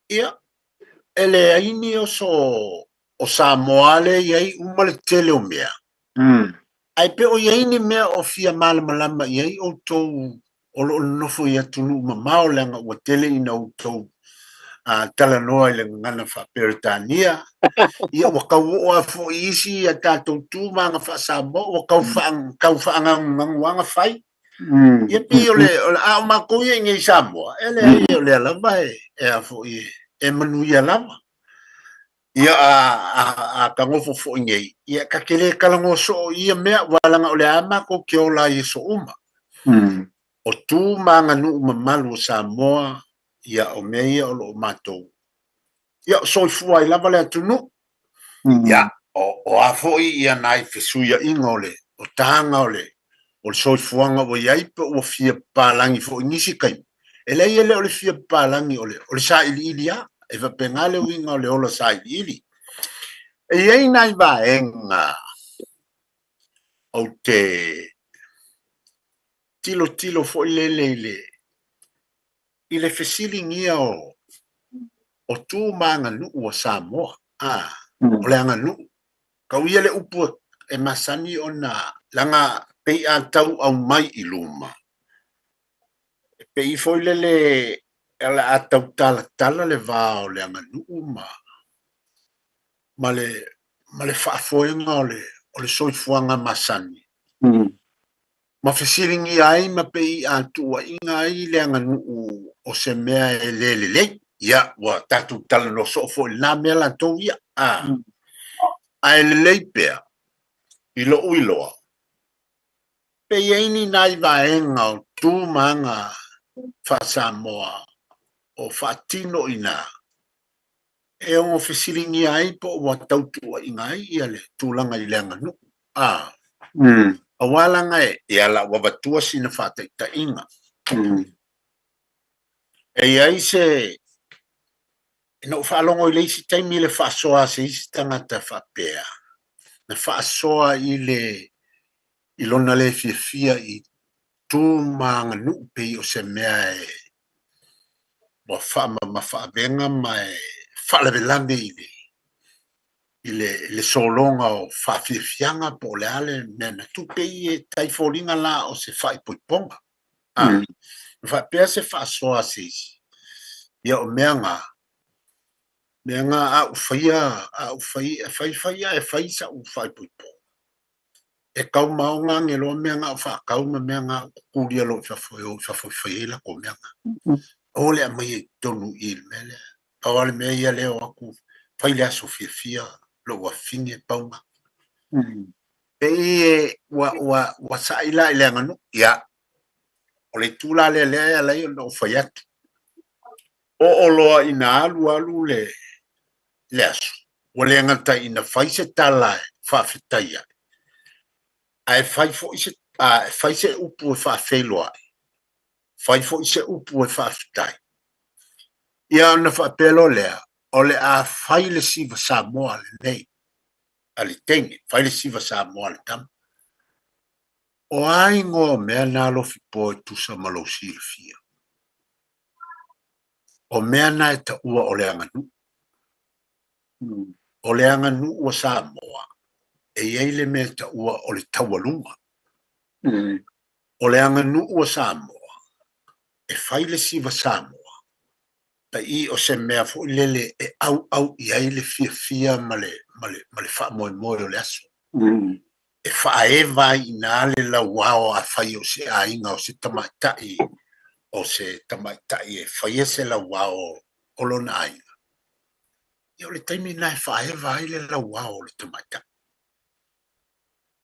Ia, e leai ni oso o Samoa lea e i ai uma le tele o mea. Ae pe o i ai ni mea o fia malamalama i ai outou o lo o nonofo i atunuu mamao leaga ua tele ina outou talanoa i le gagana faa-Peretania, ia ua tau oo lava foi i isi a tatou tu ma aga faa-Samoa ua tau tau faagagugagu aga fai. Ia pei o le, o le, a o matou ia i nei i Samoa, e leai o lea lava e, e a foi e, e manuia lava. Ia a, a, a ta nofo foi nei, ia ta te le talanoa soo i ia mea, aua leaga o lea lava matou te ola ai i aso uma. O tu ma aganuu mamalu o Samoa, ia o mea ia o lo o matou, ia o soifua ai lava le atunuu. Ia, o, o a foi ia nai fesuiaiga o le, o taga o le, o le soifuaga ua i ai pe ua fia papalagi foi i nisi taimi, e leai e le o le fia papalagi, o le, o le sailiili lava, e faapena le uiga o le ola sailiili. E i ai nai vaega ou te tilotilo foi lele i le, i le fesiligia o, o tu ma aganuu a Samoa, a, o le aganuu. Kau ia le upu e masani ona leaga pei a tau aumai i luma, e pei foi lele o le a tau talatala le va o le aganuu ma ma le ma le faafoega o le o le soifuaga masani. Ma fesiligia ai ma pei a tuuaiga ai le aganuu o se mea e le lelei. Ia, ua tatou talanoa soo foi i lena mea latou ia, a. Ae lelei pea, i lou iloa, pe i ai ni nai vaega o tu ma aga faa-Samoa o faatino i ina e ono fesiligia ai po o ua tautuuaiga ai ia le tulaga i le aganuu. A, aua leaga e, ia la ua avatua sina faataitaiga. E i ai se, na ou faalogo i le isi taimi le faasoa a se isi tagata faapea, na faasoa i le i lona le fiafia i tu ma aganuu pei o se mea e ua faamamafa avega ma e faalavelave i le i le, le sologa o faafiafiaga po o le a le mea na tupe i e tai foliga la o se faaipoipoga. A, na faapea se faasoa a se isi, ia o mea na, mea na a ou faia, a ou fai, fai fai a e fai sa'u faaipoipoga, e kau maoga age loa mea na o faatau ma mea na o kukulia loa i fafo e o i fafo e fai ai latou mea na. Aua le aumaia i totonu i i le mea lea. Pau lava le mea ia lea o atu fai le aso fiafia lou afafine pau na. Pei e ua, ua, ua sa'i la i le aganuu. Ia, o le itu la lea lea e ala ai ona ou fai atu. Oo loa ina alu alu le, le aso, ua le gata ina fai se tala e faafetai ai, ae fai foi se, a, fai se upu e faafeiloai, fai foi se upu e faafetai. Ia ona faapea loa lea, o le a fai le siva Samoa lenei a le teine, fai le siva Samoa a le tama. O a igoa o mea na alofi po e tusa ma lou silafia? O mea na e taua o le aganuu. O le aganuu a Samoa, e i ai le mea e taua o le taualuga. O le aganuu a Samoa, e fai le siva Samoa, pa'i o se mea foi lele e auau i ai le fiafia ma le, ma le, ma le faamoemoe o le aso. E faaeva ai i ina le lauao afai o se aiga o se tamaitai, o se tamaitai e faia se lauao o lona aiga. Ia o le taimi lena e faaeva ai le lauao o le tamaitai.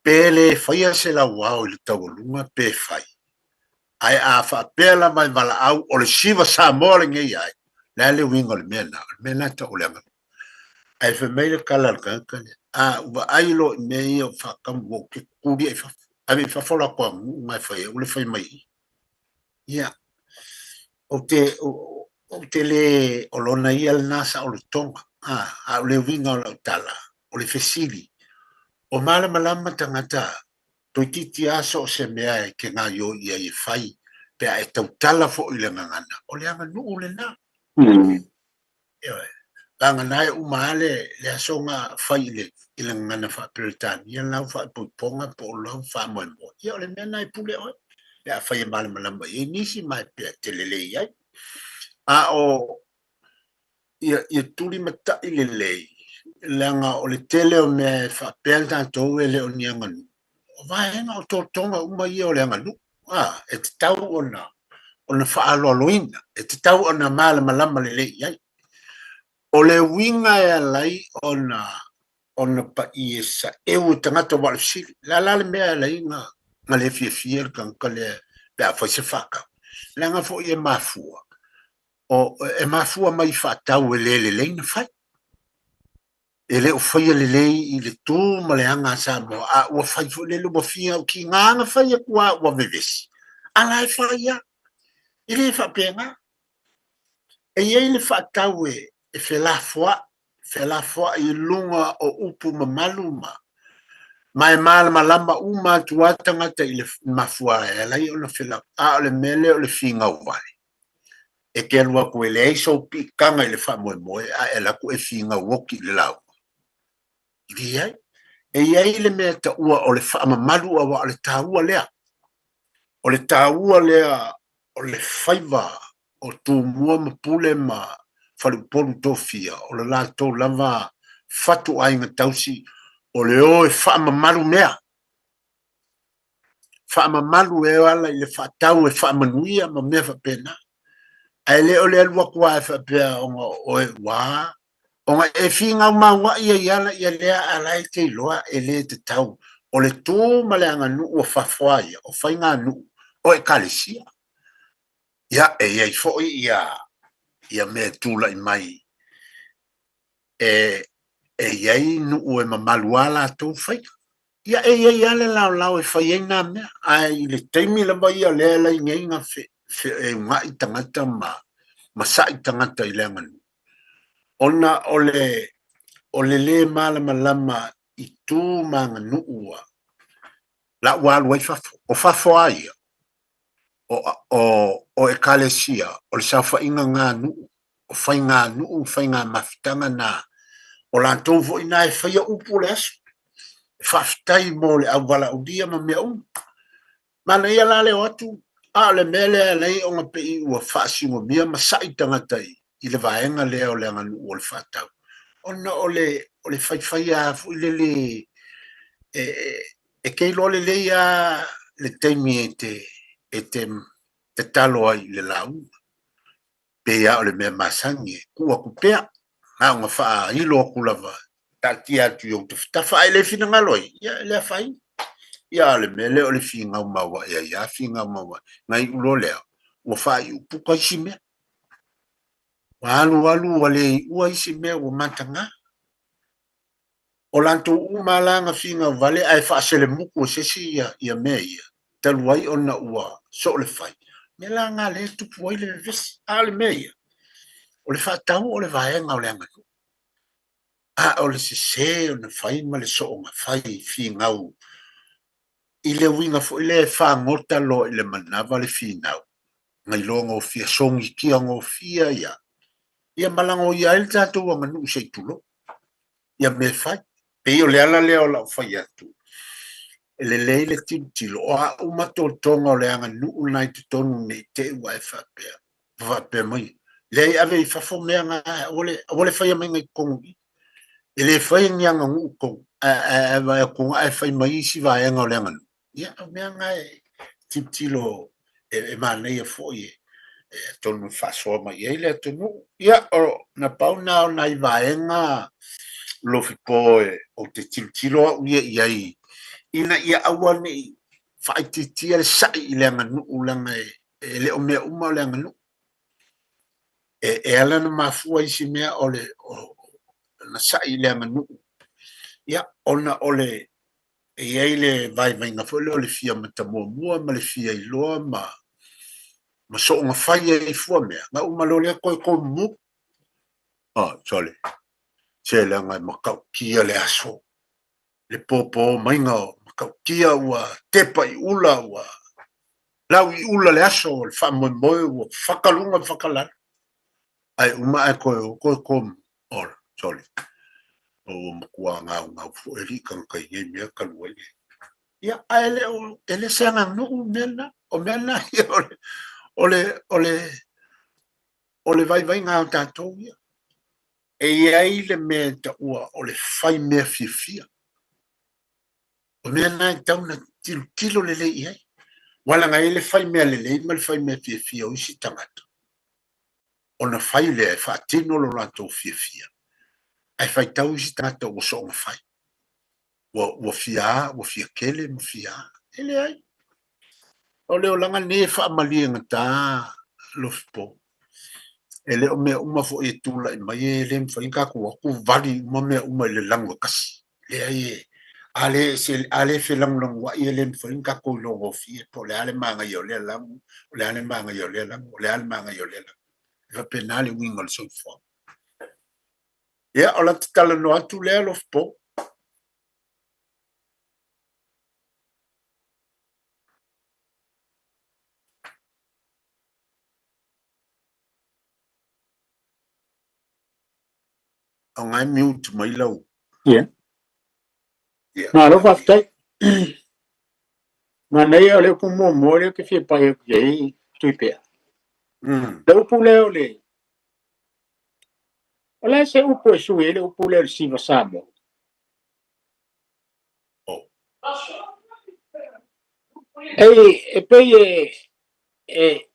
Pe le faia se lauao i le taualuga pe fai, ae a faapea lava e valaau o le siva Samoa lenei ai, le a le uiga o le mea lena? O le mea lena e tau o le aganuu. Ae fai mai le tala a le tagata lea, a ou vaai loa i mea ia o faatau ua ou te tulia i fafo, ave i fafo latou aganuu na e fai ai, ua le fai mai i i. Ia, ou te, ou te le, o lona ia lena saolotoga, a, a o le uiga o lau tala, o le fesili, o malamalama tagata toeitiiti lava so o se mea e te gaoioi i ai e fai, pe a e tautala foi i le gagana, o le aganuu lena. Ioe. Vagana e uma lava le, le aso na fai i le, i le gagana faa-Peretania lau faaipoipoga po o lau faamoemoe. Ia o le mea lena e pule oe, pe a fai e malamalama i ai nisi ma e pe a te lelei ai. A o ia, ia tulimata'i lelei, leaga o le tele o mea e faapea tatou e le o ni aganuu, o vaega o totoga uma ia o le aganuu, a, e tatau ona, ona faaaloaloina, e tatau ona malamalama lelei i ai. O le uiga e ala ai ona, ona pa'i e saeu e tagata aua o le fesili, o le a la le mea e ala ai na, na le fiafia le tagata lea pe a fai se faatau? Leaga foi e mafua, o, e mafua mai i faatau e le lelei na fai. E le o faia lelei i le tu ma le aga a Samoa, a ua fai foi lele ua fia au kiga na fai atu a ua vevesi, a la e fai lava. E le faapena. E i ai le faatau e, e felafoa'i, felafoa'i i luga o upu mamalu ma, ma e malamalama uma atu lava tagata i le mafuaaga e ala ai ona felafoa'i, a o le mea lea o le finau vale. E te alu atu e leai sou piitaga i le faamoemoe ae alu atu e finau oti i le lauga. E leai. E i ai le mea e taua o le faamamalu aua o le taua lea. O le taua lea o le faiva o Tumua ma Pule ma Faleupolu Tofia, o le latou lava fatuaiga tausi o le o e faamamalu mea. Faamamalu e ala i le faatau e faamanuia ma mea faapena. Ae le o le alu atu lava e faapea ona oe ua ona e finau mauai ai ala ia lea a la e te iloa e le tatau. O le tu ma le aganuu o fafo a ia, o faiganuu o ekalesia. Ia, e i ai foi ia ia mea e tulai mai e e i ai nuu e mamalu a latou faiga. Ia e i ai lava le laolao e fai ai nā mea, ae i le taimi lava ia lea e laini ai na feeuga'i tagata ma ma sa'i tagata i le aganuu, ona o le o le lē malamalama i tu ma aganuu ua la ua alu ai fafo. O fafo a ia, o o o ekalesia, o le saofaiga na a nuu, o faiganuu, faigamafutaga na, o latou foi na e faia upu o le aso, e faafetai mo le auvalaaulia ma mea uma. Manaia la le o atu, a o le mea lea e ala ai ona pei ua faasigomia ma sa'i tagata i le vaega lea o le aganuu o le faatau, ona o le o le faifaia foi lele e e te iloa lelei lava le taimi e te e te tatalo ai i le lauga. Pei lava o le mea masani e tuu atu pea, na ona faailo atu lava, taatia atu i ou tafatafa, ae le finagalo ai, ia e le afaina. Ia a o le mea lea o le finau mauae ai lava, finau mauae, na iu loa lea, ua faaiu puka isi mea. Ua alu alu ua le iua isi mea ua mataga. O latou uma la na finau vale ae faaselemutu e se isi ia mea ia, talu ai ona ua soo le fai, mea la na lea e tupu ai le vevesi. A o le mea ia, o le faatau o le vaega o le aganuu, a o le sese ona fai ma le soonga fai finau i le uiga foi lea e fagota loa i le manava le finau, na iloa gofie, sogitia gofie ia, ia malagoia ai le tatou aganuu se i tulou. ia mea fai. Pei o le ala lea o lau fai atu, e lelei le tilotilo, o a uma totoga o le aganuu na i totonu ne i te i ua e faapea, faapea mai, leai ave i fafo mea na, aua le, aua le faia mai i totonu i i. E le faia ni aganuu tou, ae vaai atu ae fai mai isi vaega o le aganuu. Ia, o mea na e tilotilo e manaia foi e atonu e faasoa mai i ai le atunuu. Ia, o, na pau na o nai vaega Lofipo e ou te tilotilo au ia i ai ina ia aua ne i faaitiitia le sa'i i le aganuu leaga e le o mea uma o le aganuu. E ala ona mafua isi mea o le o, na sa'i i le aganuu. Ia, ona o le e i ai le vaivaiga foi lea o le fia matamuamua ma le fia iloa ma ma soonga fai ai fua mea, na uma loa lea toe tomumu. Ah, sole, se leaga e matautia le aso, le pōpō maiga o matautia ua tepa i ula, ua lau i ula le aso o le faamoemoe ua fakaluga fakalalo. Ae uma ae toe o toe tomumu. Ola, sole, o ua matua gaugau foi alii tagata i nei mea talu ai le. Ia, ae le o, e le se aganuu mea na, o mea na ia o le, o le, o le, o le vaivaiga o tatou ia. E i ai le mea e taua o le fai mea fiafia. O mea na e tatau ona tilotilo lelei i ai. Aua leaga e i ai le fai mea lelei ma le fai mea fiafia o isi tagata. Ona fai lea e faatino lo latou fiafia, ae faitau isi tagata ua soonga fai, ua, ua fia a, ua fia kele ma fia a. E leai. O le olaga lenei e faamaliegata Lofipo. E le o mea uma foi e tulai mai e le mafai ona tatou o atu vali uma mea uma i le lago e tasi. Leai e, a le, se, a le felagolagoai e le mafai ona tatou iloa gofie po o le a le manaia o lea lago, o le a le manaia o lea lago, o le a le manaia o lea lago. E faapena le uiga o le soifuaga. Ia, o lata talanoa atu lea Lofipo. O ngai mute mai lau. Ia. Ia. Malo faafetai. Manaia o le upu muamua lea ou te fia pai atu i ai Tuipea. Le upu lea o le O le a se upu e sui ai le upu lea o le Siva Samoa? Oh. E, e pei e, e,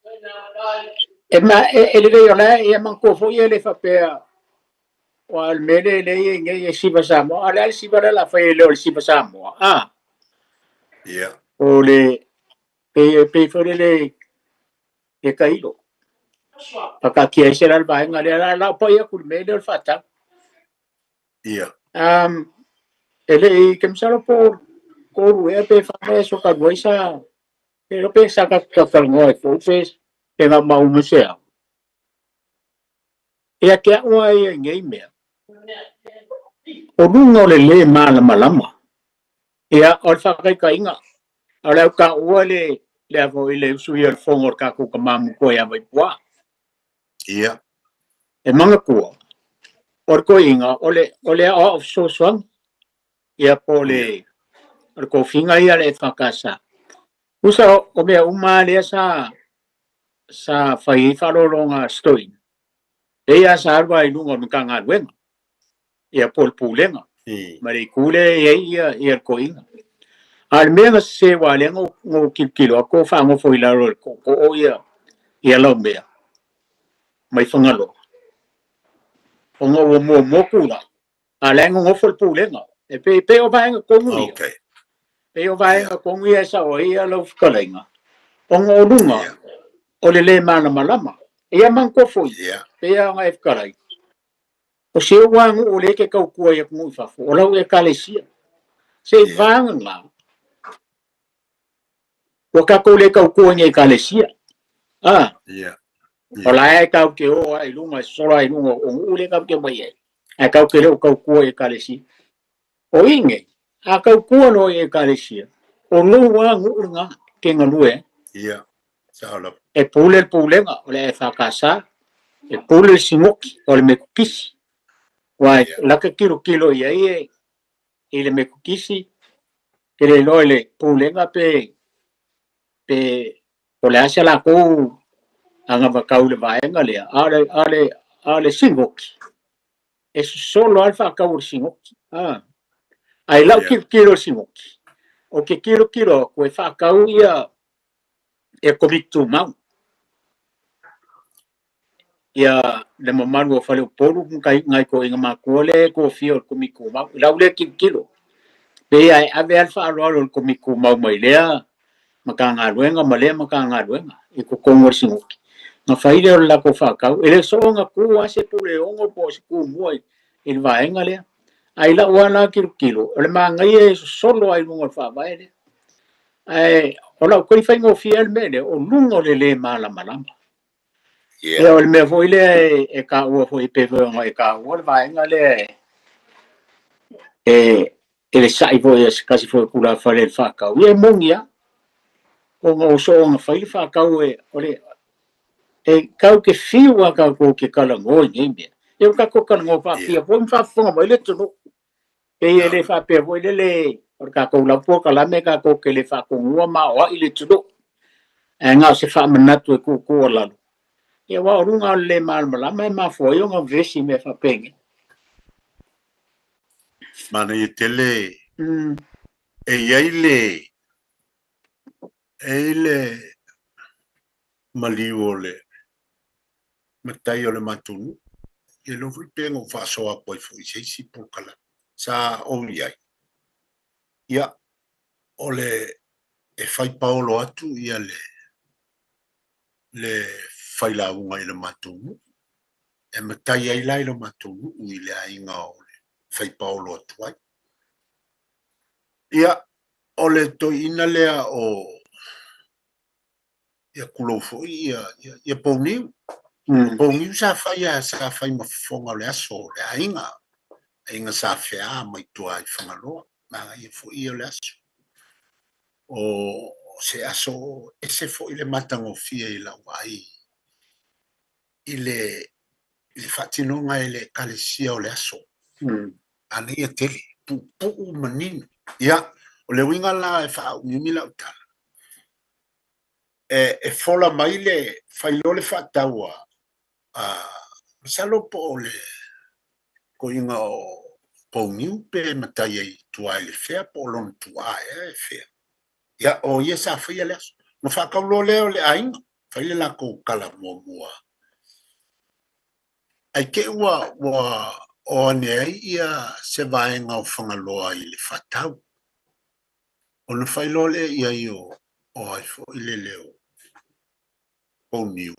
E ma e, e lelei o la e manatua foi e le faapea aua o le mea lea lea e i ai nei e siva Samoa, a o le a le siva lea o le a fai e le o le siva Samoa, a? Ia. O le pei pei foi lele e tailo. Faataatia ese la le vaega lea la la pai atu le mea lea o le faatau. Ia. E le i ke masalo po tolu ea pe fa vaiaso talu ai sa pe iloa pe sa tatou talanoa ai foi pe pe na o maua ma se ao. Ia te a'u a ia i nei mea, o luga o le lē malamalama. Ia, o le faataitaiga, o le au taua le le a foi le usu ia o le fono o le tatou tama matua ia Vaipuā. Ia. E manatua, o le toeaina, o le, o le aoao fesoasoani, ia po o le, o le tofiga ia a le EFKS. Tusa o mea uma lava lea sa, sa fai ai faaaloaloga a si toeaina, lea sa alu lava i luga o le Matagaluega, ia po o le Pulega, ma le itu lea e i ai ia, ia le toeaina. A o le mea na sese aua lea na ou tilotilo atu o faanofo i lalo e le tootoo ia, ia Laumea mai Fagaloa, ona ua muamua tulai, a o la e nonofo le Pulega. E pei, pei o vaega tonu ia. Okay. Pei o vaega tonu ia e sao ai ia lau fetalaiga, ona o luga o le lē malamalama. Ia manatua foi, pei lava ona e fetalai, o si ou aganuu o lea e te tautua i atunuu i fafo, o lau Ekalesia. Se i vagana, ua tatou le tautua i ni Ekalesia. A, o la e tatou te o lava i luga, e sola i luga o nuu lea tatou te omai ai, ae tatou te le o tautua i Ekalesia. O i nei, a tautua loa i Ekalesia, o lou lava nuu lena e te galue ai. Ia, sao lava. E pule le pulega o le EFKS, e pule le Sinoti o le Metotisi. Aua e lata tilotilo i ai e i le Metotisi, ke le iloa i le pulega pe pe o le a se latou anavatau i le vaega lea, a o le, a o le, a o le Sinoti, e sosolo lava le faatau o le sinoti. A. Ae i lau tilotilo i le sinoti, ou te tilotilo atu e faatau ia e Komiti Tumau ia le mamalu o Faleupolu ma nai toeaiina matua lea e tofia o le Komiti Tumau. I lau lea tilotilo, pei lava e ave lava le faaaloalo i le Komiti Tumau mai lea Matagaluega ma lea Matagaluega i totonu o le Sinoti, ona fai lea o le latou faatau. E le soona tu lava se Puleono po o se Tumua i le vaega lea. Ae i lau lava la tilotilo, o le manaia e sosolo lava i luga o le Faavae lea. Ae o lau toi faigofie le mea lea, o luga o le lē malamalama. Ia, o le mea foi lea e taua foi pei foi ona e taua le vaega lea e e le sa'i foi a se tasi foi o tulafale i le faatau. Ia e moni lava, ona o soona fai le faatau e, o le, e tau te fiu lava tatou te talanoa i nei mea. Ia ua tatou talanoa faafia foi ma faafofoga mai le atunuu. Pei e le faapea foi lele o le tatou lava polokalame tatou te le faatonua ma aoai le atunuu. Ae na o se faamanatu e tuutuualalo. Ia aua o luga o le lē malamalama e mafua ai ona vevesi i mea faapenei. Manaia tele e i ai le e i ai le maliu o le matai o le matou nuu. E iloa foi pe na ou faasoa atu ai foi i se isi polokalame sa ou i ai. Ia, o le e fai paolo atu ia le le failauga i le matou nuu. E matai ai la i le matou nuu i le aiga o le fai paolo atu ai. Ia, o le toeaina lea o ia tulou foi ia, ia, ia Pouniu. O Pouniu sa fai a, sa fai ma fofoga o le aso o le aiga, aiga sa feā mai tua i Fagaloa, manaia foi ia o le aso. O se aso ese foi le matagofie i lau vaai i le, i le faatinoga e le Ekalesia o le aso. Manaia tele, puupuu manino. Ia, o le uiga la e faaumiumi lau tala, e, e fola mai le, fai loa le faatau a, a, masalo po o le koiga o Pouniu pe matai ai i tua i le fea po o lona tuaa ea e fea. Ia, o ia sa faia le aso. Na faatau loa lea o le aiga. fai le lakou tala muamua. Ae te i ua ua o ane ai ia se vaega o Fagaloa i le faatau. Ona fai loa lea i ai o o ai foi lele o Pouniu.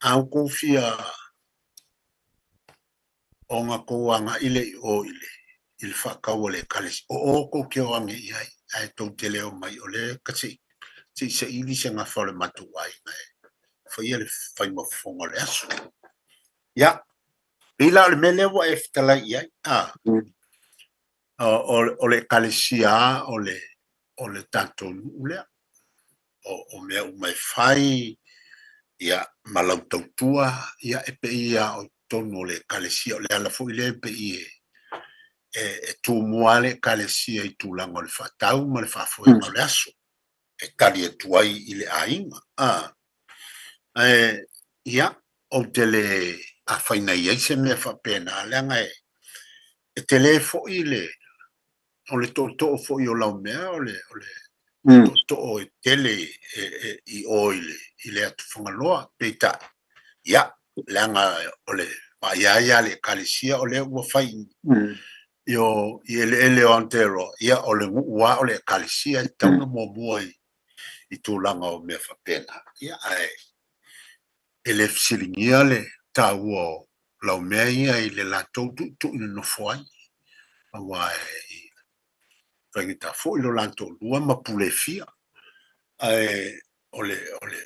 A outou fia ona tou agai lea i o i le i le faatau a le Ekalesia, o o tou te o ane i ai, ae tou te le omai, o lea ka se i saili se gafa o le matou aiga e faia le faimafofoga o le aso. Ia, pei la o le mea lea ua e fetalai i ai, a, o le Ekalesia lava o le, o le tatou nuu lea. O, o mea uma e fai, ia, ma lau tautua, ia, e pei lava o i totonu o le Ekalesia. O le ala foi lea e pei e, e, e tumua le Ekalesia i tulaga o le faatau ma le faafoega o le aso e tali atu ai i le aiga. A, ae, ia, ou te le afaina i ai se mea faapena, leaga e, e tele foi le, o le tootoo foi o lau mea, o le, o le tootoo e tele e, e, i o i le, i le atu Fagaloa, peitai, ia, leaga o le vaai a le Ekalesia o lea ua fai i o i eleele o Aotearoa, ia, o le nuu lava o le Ekalesia e tatau ona muamua i, i tulaga o mea faapena. Ia, ae e le fesiligia le taua o lau mea ia i le latou tuitui nonofo ai, aua e faigata foi lo latou lua ma pule fia, ae o le, o le,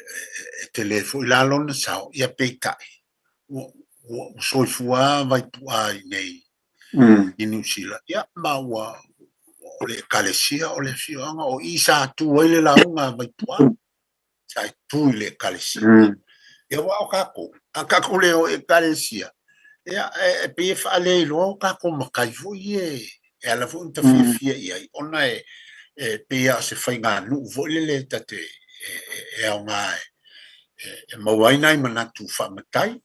e tele foi la lona sao, ia peitai, ua, ua, ua soifua Vaipu'a i nei i Niu Sila, ia, ma ua, o le Ekalesia o le afioaga, o i sa tu ai le lauga a Vaipu'a. Sa e tu i le Ekalesia. Ia aua o tatou, a tatou le o i Ekalesia, ia e, e pei e faaleiloa o tatou matai foi ia e ala foi ona ta fiafia i ai, ona e, e pei lava o se faiganuu foi lele ta te e, e, e aoga e, e, e maua ai nai manatu faamatai.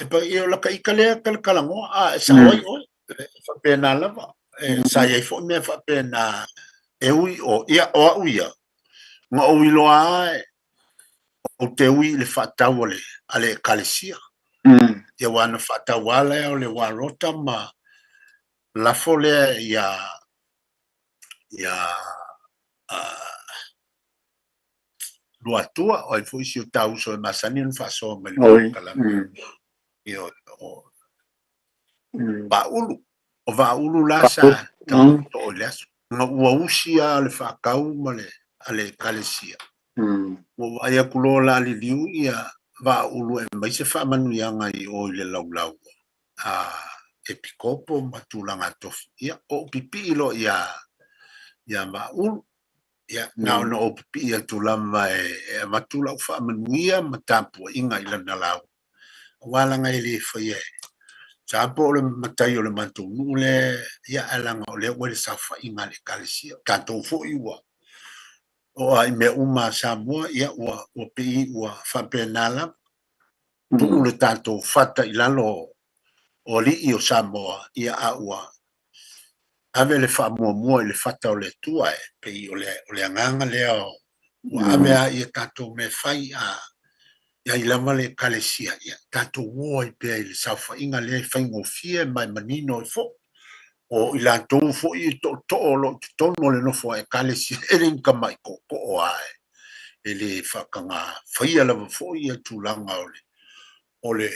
E pa, ia o lata ita lea talatalanoa, a e sao ai oe, e faapena lava. E, sa i ai foi mea faapena e ui o, ia, o au ia, na ou iloa lava e, ou te ui i le faatau a le, a le Ekalesia. Ia aua na faatau lava lea o le Warota ma lafo lea ia, ia, Luatua, o ai foi si o ta uso e masani ona faasoa mai le polokalame. Ia, o Vaaulu. O Vaaulu la sa tau i le aso. Na ua usi lava le faatau ma le, a le Ekalesia. Ua vaai atu loa la liliu ia Vaaulu e aumai se faamanuiaga i o i le laulau a Epikopo ma tulaga tofi. Ia, ou pipii loa ia, ia Vaaulu. Ia, na ona ou pipii atu lava e, e avatu lau faamanuia ma tapuaiga i lana lauga. Aua leaga e le faia e sa po o le matai o le matou nuu le, ia, ae leaga o lea ua i le saofaiga a le Ekalesia. O tatou foi ua oo lava i mea uma a Samoa, ia, ua, ua pei ua faapena lava. Tuu le tatou fata i lalo o alii o Samoa, ia, a ua ave le faamuamua i le fata o le Atua, e pei o le, o le agaga lea o, ua ave lava ia tatou mea fai, a i ai lava le Ekalesia, ia tatou o ai pea i le saofaiga lea e faigofie ma e manino ai foi. O i latou foi e tootoo o lo o i totonu o le nofo a Ekalesia, e le ni tamai tootoo lava e, e le faataga faia lava foi ia tulaga o le, o le,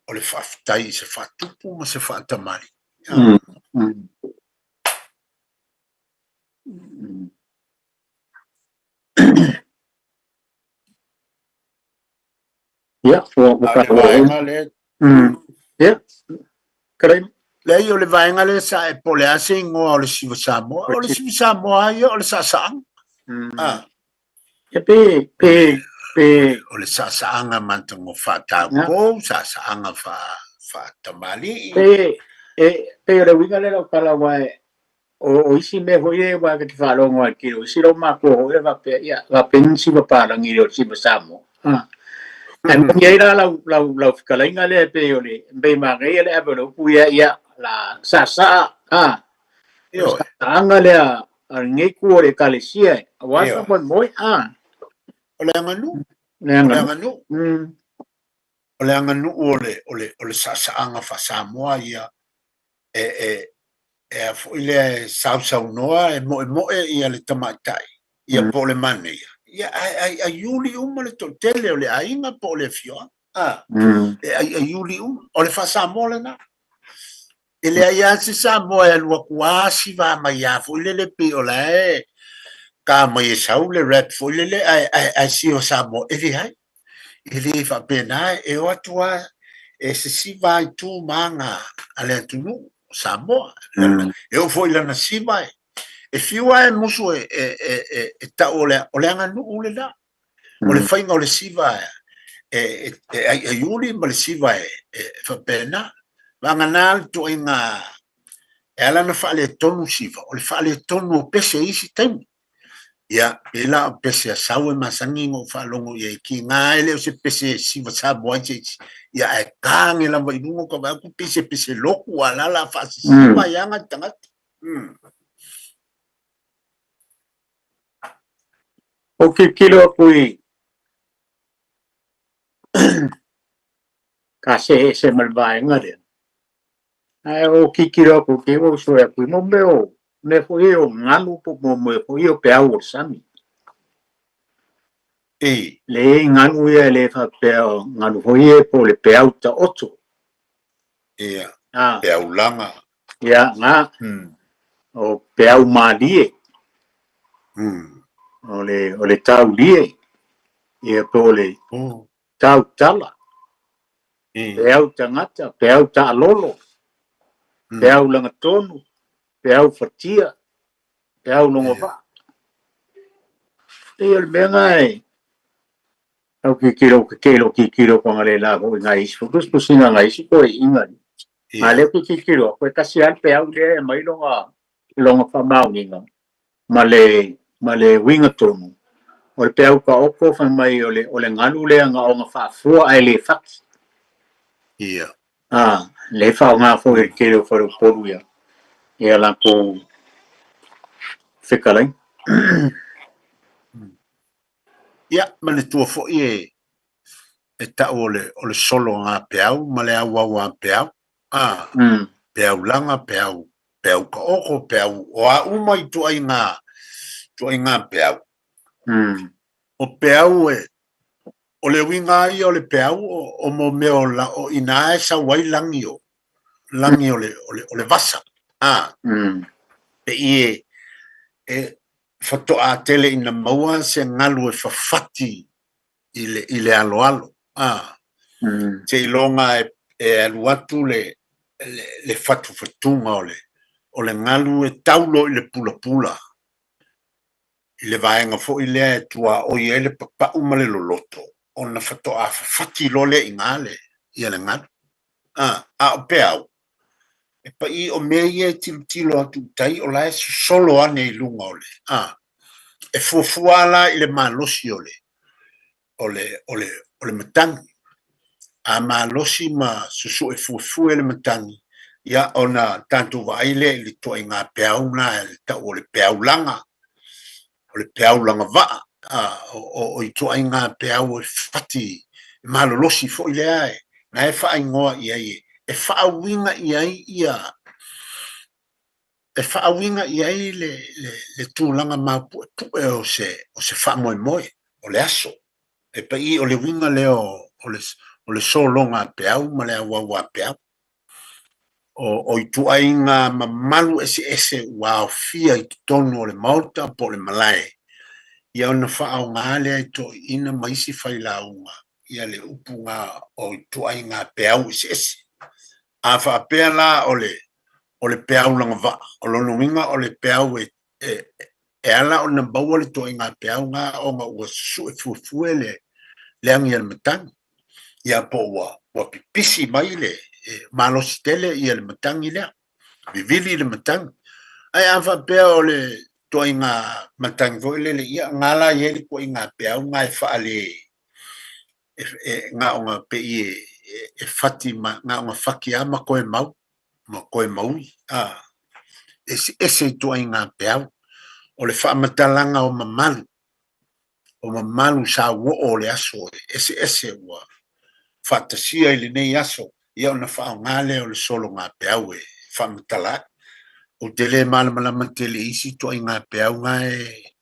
o le faafetai i se faatupu ma se faatamalii. Ia, ua A o le vaega lea Ia, Karaina. Leai, o le vaega lea sa e po o le a se igoa o le Siva Samoa. O le Siva Samoa lava ia o le saasaaga. Ah. Ia pe, pe, pe. O le saasaaga matagofaa-taupou, saasaaga faatamalii. Pe, e, pei o le uiga lea o lau tala aua e, o, o isi mea foi ia aua ta te faalogo lava i le tele o isi lau matua foi lea faapea, ia, faapea ni siva palagi le o le siva Samoa. Ah. Ae moni ai la lau, lau, lau fetalaiga lea e pei o le, pei manaia le ave o le upu ia, ia, la saasaa, ah. O le saasaaga lea a lenei itu o le Ekalesia aua le faamoemoe a. O le aganuu. O le aganuu. O le aganuu o le o le o le saasaaga faasamoa ia e e e a foi lea e sausaunoa e moemoe ia le tamaitai ia po o le manaia ia ae aiaiuli uma le toatele o le aiga po o le afioaga a e aiaiuli uma o le faasamoa lena. E leai lava se Samoa e alu atu a siva mai a foi lele pei o la e ka mai e sau le rap foi lele ae ae ae siva Samoa e leai. E le faapena e o atu a e sesiva i tu ma aga a le atunuu o Samoa. E oo foi i lana siva e fiu lava e musu e e e e tau o le o le aganuu lena. O le faiga o le siva e aiaiuli ma le siva e faapena. Vagana le ituaiga e ala ona faaletonu siva, o le faaletonu o pese i isi taimi. Ia, pei la o pese a Sau e masani ona ou faalogo i ai, kiga e le o se pese e siva Samoa ai se isi, ia ae ta ane lava i luga o ka vaai atu pei se pese lotu a la o le a faasisiva ai lava le tagata. Ou tilotilo atu i ka see ese ma le vaega lea, ae ou tilotilo atu i ua uso atu i mo mea o mea foi ia o galu po o mea foi ia o peau o le sami. Le i ai galu ia e le faapea o galu foi ia po o le peau taoto. Ia, peau laga. Ia, ga, o peau malie. O le taulie, ia po o le tautala. Peau tagata, peau taalolo, peau lagatonu, peau fatia, peau logovaa. Pei o le mea lena e Au tilotilo ou te tele o tilotilo atu analeila foi i nai isi tusitusiga a nai isi toeaiina ia. A o lea ou te tilotilo atu e tasi lava le peau lea e aumai lona lona faamaoniga ma le ma le uiga tonu o le peau taoto fai mai o le o le galu lea na ona faafua ae le fati. Ia. A, lea e faaaoga foi e le tele o faleupolu ia ia latou fetalaiga. Ia, manatua foi e e tau o le o le sologa peau ma le auau a peau, a, peau laga, peau peau taoto, peau o a uma ituaiga ituaiga peau. O peau e o le uiga lava ia o le peau o o mo mea o la o i ina e sau ai lagi o lagi o le o le o le vasa, a, pei e e faatoa tele ina maua se galu e fafati i le, i le aloalo. A, seiloga e, e alu atu le, le, le fatufatuga o le, o le galu e tau loa i le pulapula, i le vaega foi lea e tuaoi ai le papau ma le loloto, ona faatoa fafati loa lea i ina le, ia le galu. A, a o peau, E paʻi o mea ia e tilotilo atu i tai o la e sosolo ane i luga o le, a, e fuafua lava la i le malosi o le, o le, o le, o le matagi. A malosi ma susuʻe fuefue le matagi, ia ona tatou vaai lea i le ituaiga peau lena e tau o le peau laga, o le peau lagavaa, o ituaiga peau e fati e malolosi foi lea e, na e faaigoa i ai e faauiga i ai ia e faauiga i ai le, le, le tulaga maupuepue o se, o se faamoemoe o le aso. E pei o le uiga lea o, o le, o le sologa a peau ma le auau a peau. O ituaiga mamalu eseese ua aofia i totonu o le Maota po o le malae, ia ona faaaoga lea e toeaiina ma isi failauga ia le upuga o ituaiga peau eseese. A faapea la o le o le peau lagavaa, o lona uiga o le peau e e ala ona maua le ituaiga peau lena ona ua susue fuefue le le agi a le matagi, ia po ua ua pipisi mai le malosi tele ia le matagi lea, vivili le matagi. Ae a faapea o le ituaiga matagi foi lele, ia na la e i ai le ituaiga peau lena e faale e na ona pei e fati ma na ona fati lava ma toe mau, ma toe maui, a, eseese ituaiga peau. O le faamatalaga o mamalu, o mamalu sauoo o le aso e eseese ua faatasia i lenei aso, ia ona faaaoga lea o le sologa peau e faamatala ai. Ou te le malamalama tele i isi ituaiga peau na e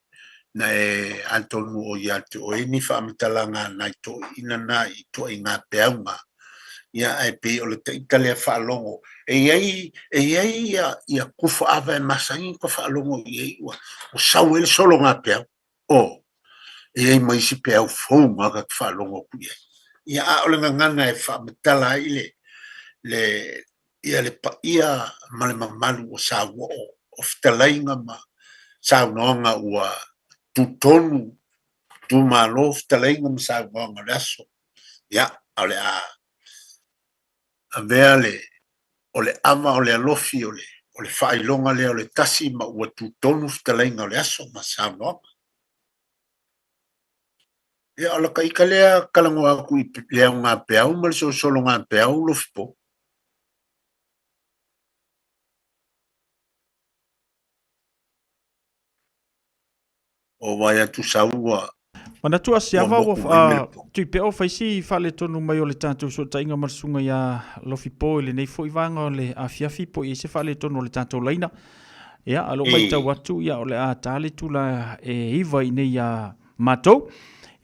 na e atonu o ia te oe ni faamatalaga a nai toeaiina na i ituaiga peau na. Ia ae pei o le taita lea faalogo e i ai e i ai ia ia kufa ava e masani ona faalogo i ai ua sau ai le sologa peau. O, e i ai ma isi peau fou ma ta te faalogo atu i ai. Ia, a o le gagana e faamatala ai le, le, ia le paia ma le mamalu o sauoo, o fetalaiga ma saunoaga ua tutonu, tumalo fetalaiga ma saunoaga o le aso. Ia, a o le a avea le, o le ava o le alofi o le, o le faailoga lea o le tasi ma ua tutonu fetalaiga o le aso ma saunoaga. Ia, o laka ika lea talanoa atu i le aoga peau ma le solosologa peau Lofipo. O vaai atu sau ua Manatu a ua Siava ua moku mai me le po. Tuipea o faisi faaletonu mai o le tatou sootaiga ma le susuga ia Lofipo i lenei foi vaega o le afiafi po i ai se faaletonu o le tatou laina. Ia, a o loo matau atu ia o le a ta le tula e 9 i nei ia matou.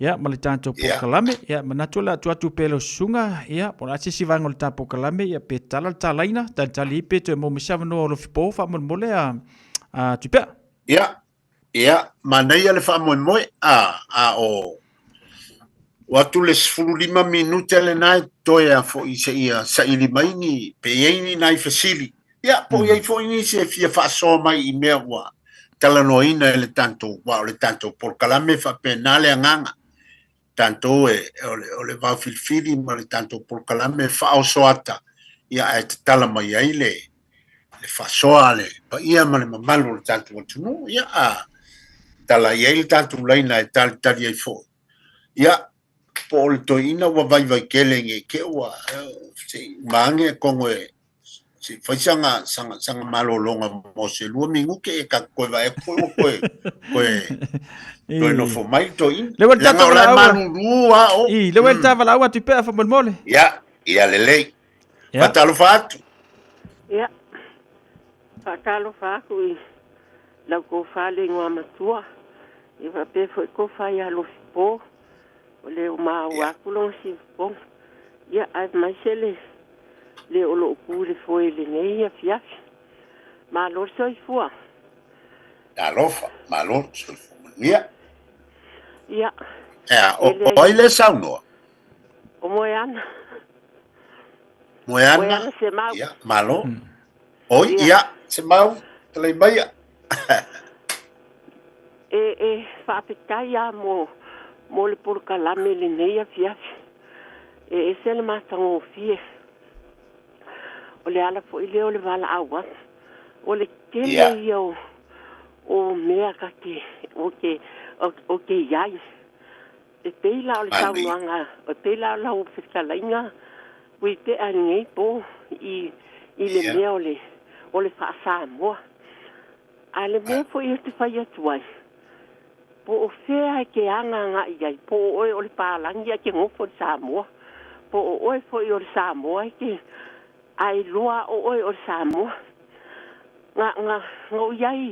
Ia, ma le tatou polokalame. Ia, manatu o le a tuu atu pea i lau susuga. Ia, po o le a se isi vaega o le ta polokalame, ia pe tala le ta laina, talitali ai pe toe maua mai se avanoa o Lofipo faamolemole a Tuipea. Ia, Ia, manaia le faamoemoe, a, a o, o atu le 15 minute lena e toe a foi seia saili mai ni, pe i ai ni nai fesili. Ia, po o i ai foi nisi e fia faasoa mai i mea ua talanoaina e le tatou, aua o le tatou polokalame e faapena le agaga. Tatou e, o le, o le vaofilifili ma le tatou polokalame e faaoso ata, ia ae tatala mai ai le, le faasoa a le paia ma le mamalu o le tatou atunuu, ia a tala i ai le tatou laina e talitali ai foi. Ia, po o le toeaina ua vaivai tele nei te i ua se i uma ane atonu e se i fai saga, saga, saga malologa mo se 2 minute e tatou toe vaai atu foi ua toe, toe, toe nofo mai le toeaina. Le ua le Leaga tatou o la e valaau. malulu lava o. I, le ua le ta valaau atu i pea faamolemole. Ia, ia lelei. Faatalofa atu. Ia, faatalofa atu i lau tofa le Igoamatua, ia faapea foi tofa ia Lofipo, o le ua maua atu lona siufofoga. Ia, aemaise le le o lo o tu i le foe i lenei afiafi. Malo le soifua. Talofa, malo le soifua manuia. Ia, Ea, e o ai lea e saunoa? O Moeana. Moeana. Moeana Semau. Ia, malo. Oi, ia, Semau, talai maia. E, e faafetai lava mo, mo le polokalame i lenei afiafi. E ese le matagofie. O le ala foi lea o le valaau atu. O le tele ia o, o mea ta te, o te, o te i ai. E pei la o le saunoaga, e pei la o lau fetalaiga Kuipe'a i lenei po i, i le mea o le, o le faa-Samoa. A le mea foi ou te fai atu ai, po o fea e te aga agai i ai, po o oe o le palagi ae te nofo i le Samoa, po o oe foi o le Samoa e te, ae iloa o oe o le Samoa. Na, na, na ou i ai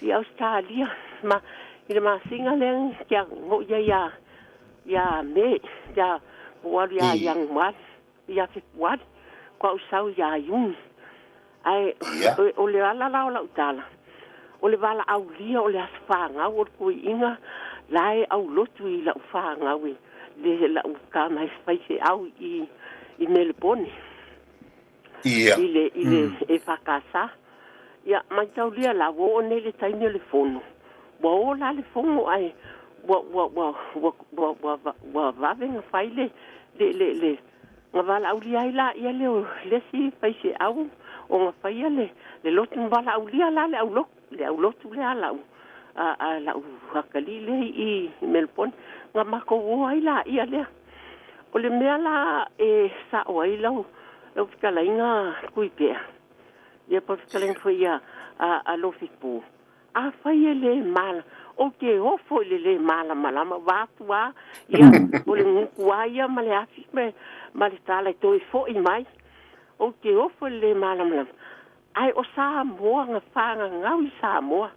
i Ausetalia ma, i le masina lea na ou i ai ia, ia Me, ia, ou alu ia Ianuali, ia Fepuari, kua ou sau ia Iuni. Ae, o le ala la o lau tala, o le valaaulia o le aso fanau o le toeaina la e aulotu i lau fanau e le lau tama e faifeau i, i Melepone. I le, i le EFKS. Ia, maitaulia la, ua oo nei le taimi o le fono. Ua o la le fono ae ua, ua, ua, ua, ua, ua, ua vave na fai le, le, le, le, na valaaulia ai laia lea o le isi faifeau o na faia le, le lotu. Na valaaulia la le aulotu, le aulotu lea a lau, a, a lau atalii lea i, i Melbourne. Na matou o ai laia lea. O le mea la e sao ai lau, lau fetalaiga Tuipea, ia po o le fetalaiga foi a, a, a Lofipo, Afai e lē mala, ou te ofo i le lē malamalama, vaeatu a, ia, o le gutu lava ia ma le afi ma, ma le tala e toe fo'i mai. Ou te ofo i le lē malamalama, ae o Samoa na fagagau i Samoa.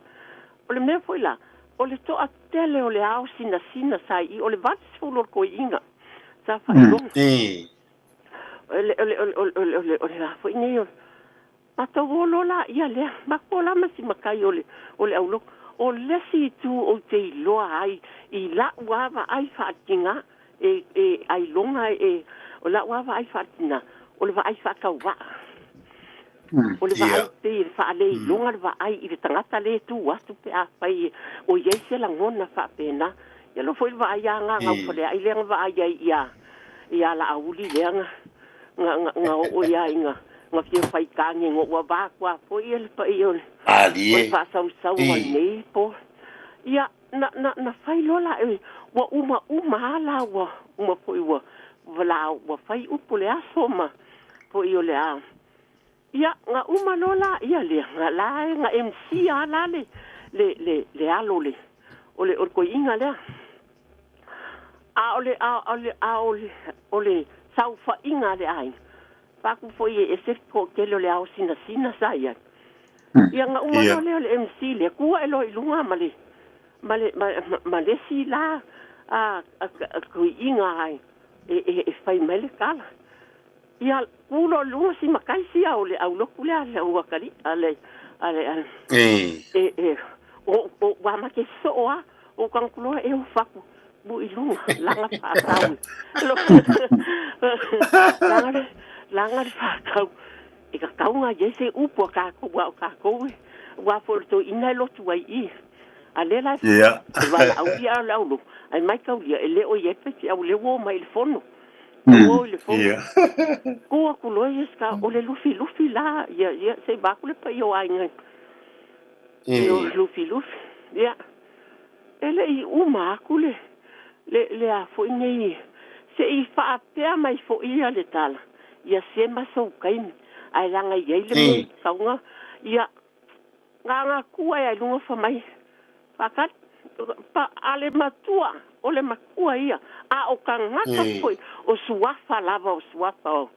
O le mea foi la, o le toatele o le ao sinasina sa i i, o le 80 o le toeaiina sa faailoga. O le, o le, o le, o le, o le, o le, o le a foi nei o le Matou o loa laia lea, matou la ma si matai o le, o le aulotu. O le isi itu ou te iloa ai i la'u lava vaai faatina, e, e ailoga e, o la'u lava vaai faatina, o le vaai faatauvaa. O le vaai pei e faaleiloga le vaai i le tagata lea e tu atu pe afai e, o i ai se lagona faapena. Ia loa foi le vaai a Gagaufaleai lea na vaai ai ia, ia Laauli lea na, na, na, na oo ia i na, na fia faitagi no ua vatua foi e le paia o le, o le faasausau o lenei po. Ia, na, na, na fai loa la, e, ua uma uma a la ua, uma foi ua, ua la, ua fai upu le aso ma foi o le a. Ia, na uma loa la ia lea, na la e na MC a la le, le, le, le alo le, o le, o le toeaina lea. A o le, a o le, a o le, o le saofaiga a le aiga, faatu foi e ese le toatele o le ao sinasina sa i ai. Ia na uma loa lea o le MC lea, tu ae loa i luga ma le, ma le, ma, ma, ma le isi la a, a, a toeaina ai e, e, e fai mai le tala. Ia, tu loa i luga si matai sia o le aulotu lea, le auakalii, a le, a le, a le, e, e, o, o, ua mate soo lava, o tagoto loa e ofa atu, bu i luga, laga faatau laga le, laga le faatau, e tatau ona i ai se upu a tatou a o tatou e, aua foi o le toeaina e lotu ai i i. A lea la e valaaulia a o le aulotu, ae maitaulia e le o i ai le faifeau, o lea ua omai i le fono. Ua o i le fono. Tu atu loa ia ska, o le lufilufi la, ia, ia, se i vaeatu le paia o aiga i o lufilufi. Ia, e le i uma atu le, le, le a foi nei, se i faapea mai foi ia le tala, ia sema sou taimi, ae leaga e i ai le mea e tatau ona, ia, gagatua ai i luga fai mai, faatali, pa, a le matua, o le matua ia, a o tagata foi, o suafa lava, o suafa o,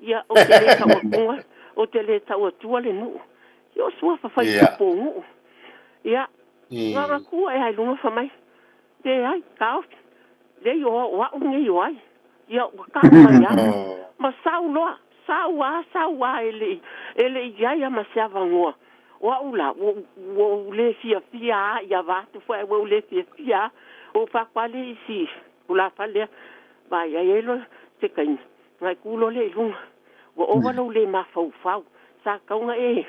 ia, ou te le tau atua, ou te le tau atua le nuu, ia o suafa fai tupu o nuu, ia, gagatua ai i luga fai mai, leai, taofi, leai o, o au lenei o ai, ia ua tau mai lava, ma sau loa, sau a, sau a, e le i, e le i i ai a ma se avanoa. O au la, ua, ua ou le fiafia a, ia vaeatu foi ae ua ou le fiafia a, ua ou fai atu lava lea i si tulafale lea, vaai ai loa se taimi, ona e tu loa lea i luga, ua ova lou le mafaufau, sa tatau ona e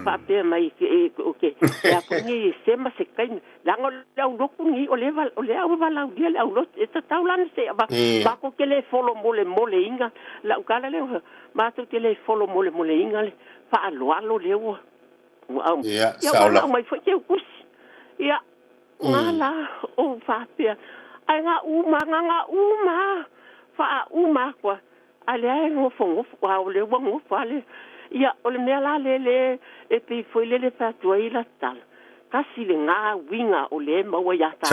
faapea mai e, o ke, e a foi nei e sema se taimi, leaga o le aulotu lenei, o lea o lea ua valaaulia le aulotu, e tatau la ona se matou te le folomolemoleina lau tala lea, matou te le folomolemoleina le faaaloalo lea ua ua aumai. Ia ua aumai foi teu tusi. Ia, nga la ou faapea, ae na uma, na na uma, faauma atu a, a lea e nofonofo, a o lea ua nofo a le, ia, o le mea la lea le e pei foi lele fai atu ai la tala, tasi lena uiga o lea e maua ia tatou,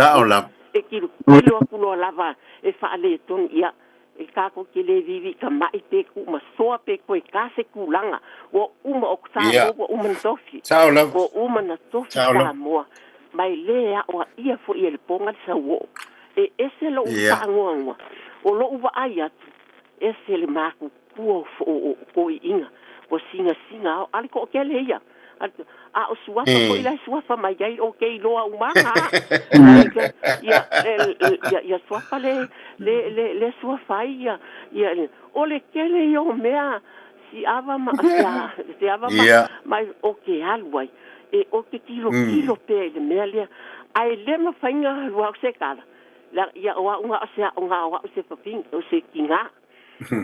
e tilotilo atu loa lava e faaletonu, ia, E tatou te le viiviitamai pe tuumasoa pe toe ta se tulaga ua uma o Samoa ua uma na tofi. Ua uma na tofi Samoa ma e le aoaia foi e le poga le sauoo. E ese lou faanoanoa, o lou vaai atu, ese le matutua o toeaiina ua sinasina ao a le toatele ia. A o suafa foi la e suafa mai ai, ou te iloa uma lava ia, ia, ia suafa le, le, le, le suafa ai ia, ia, o le tele ia o mea si ava ma, si ava ma, ma o ke alu ai, e o te tilotilo pea i le mea lea, ae le mafai ona alu au se tala, la, ia o au na o se aoga o au se fafine, o se tina.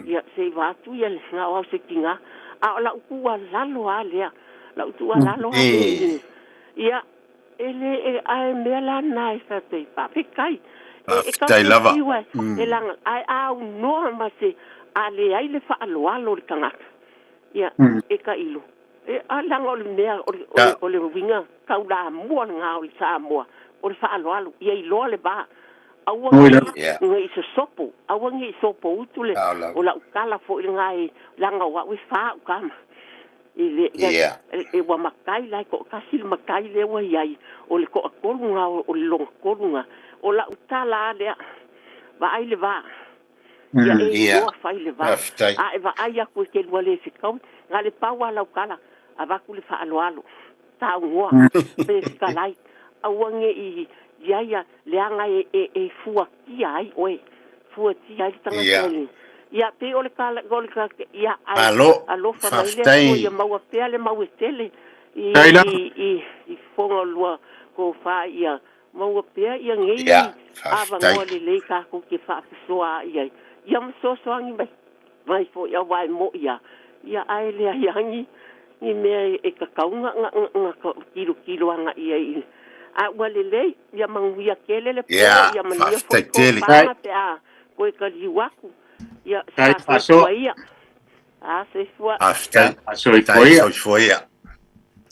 Ia, se i vaeatu ia le na o au se tina, a o lau tuualalo lava lea, lau tuualalo lava lea, ia, e le, e, ae mea la na e fai atu ai, faafetai. E, e Faafetai lava. fiu e, e laga, ae a aunoa ma se, a leai le faaaloalo o le tagata, ia, e tailo. E a laga o le mea o le o le uiga taulamua lena o le Samoa, o le faaaloalo, ia iloa le va. Aua ne i sosopo, aua ne i sopoutu le, o lau tala foi lena e, leaga o au e fa au tama. I le, e ua matai la e toatasi le matai lea ua i ai, o le toatolu lena o le lona tolu lena. O lau tala lava lea, vaai le va. Ia e iloa fai le va. A e vaai atu e te lua le fetaui, na le pau lava lau tala, avatu le faaaloalo, saunoa, pe fetalai, aua ne i i ai a leaga e fuatia ai oe, fuatia ai le tagata i le, ia pei o le tala, o le tala, ia ae alofa mai le Atua ia maua pea le mau e tele i i fofoga o lua tofa ia Maua pea ia nei avanoa lelei tatou te faafesoaai ai, ia ma fesoasoani mai mai foi aua e mo'i a ia ae leai a ni ni mea e tatau na na na tilotilo agai ai i a ua lelei ia manuia tele le po ia manuia foi tofaga pe a toe taliu atu ia sa soifua ia a soifua. Faafetai. Ia.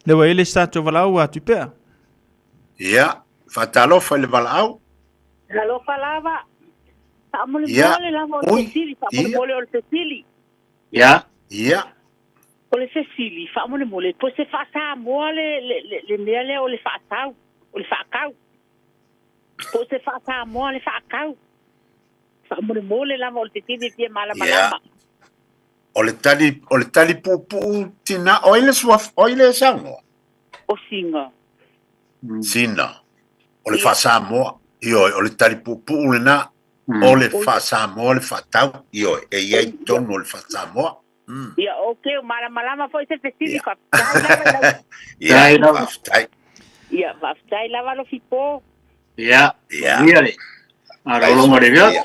Lea ua i ai le isi tatou valaau a Tupea. Ia, faatalofa i le valaau. Talofa lava. Faamolemole lava o le fesili, faamolemole o le fesili. Ia. Ia. O le fesili, faamolemole, po se faa-Samoa le, le, le, le mea lea o le faatau, o le faakau. Po se faa-Samoa le faakau. Faamolemole lava o le fesili e fia malamalama. Ia. O le tali, o le tali puupuu tina, o ai le suafa, o ai le saunoa? O Sina. Sina. O le faa-Samoa. Ioe, o le tali puupuu lena. O le faa-Samoa le faatau. Ioe, e i ai totonu o le faa-Samoa. Ia, okay, o malamalama foi se fesili, faafetai lava i lau. Ia, faafetai. Ia, faafetai lava Alofipo. Ia, ia le. Malologa le vea.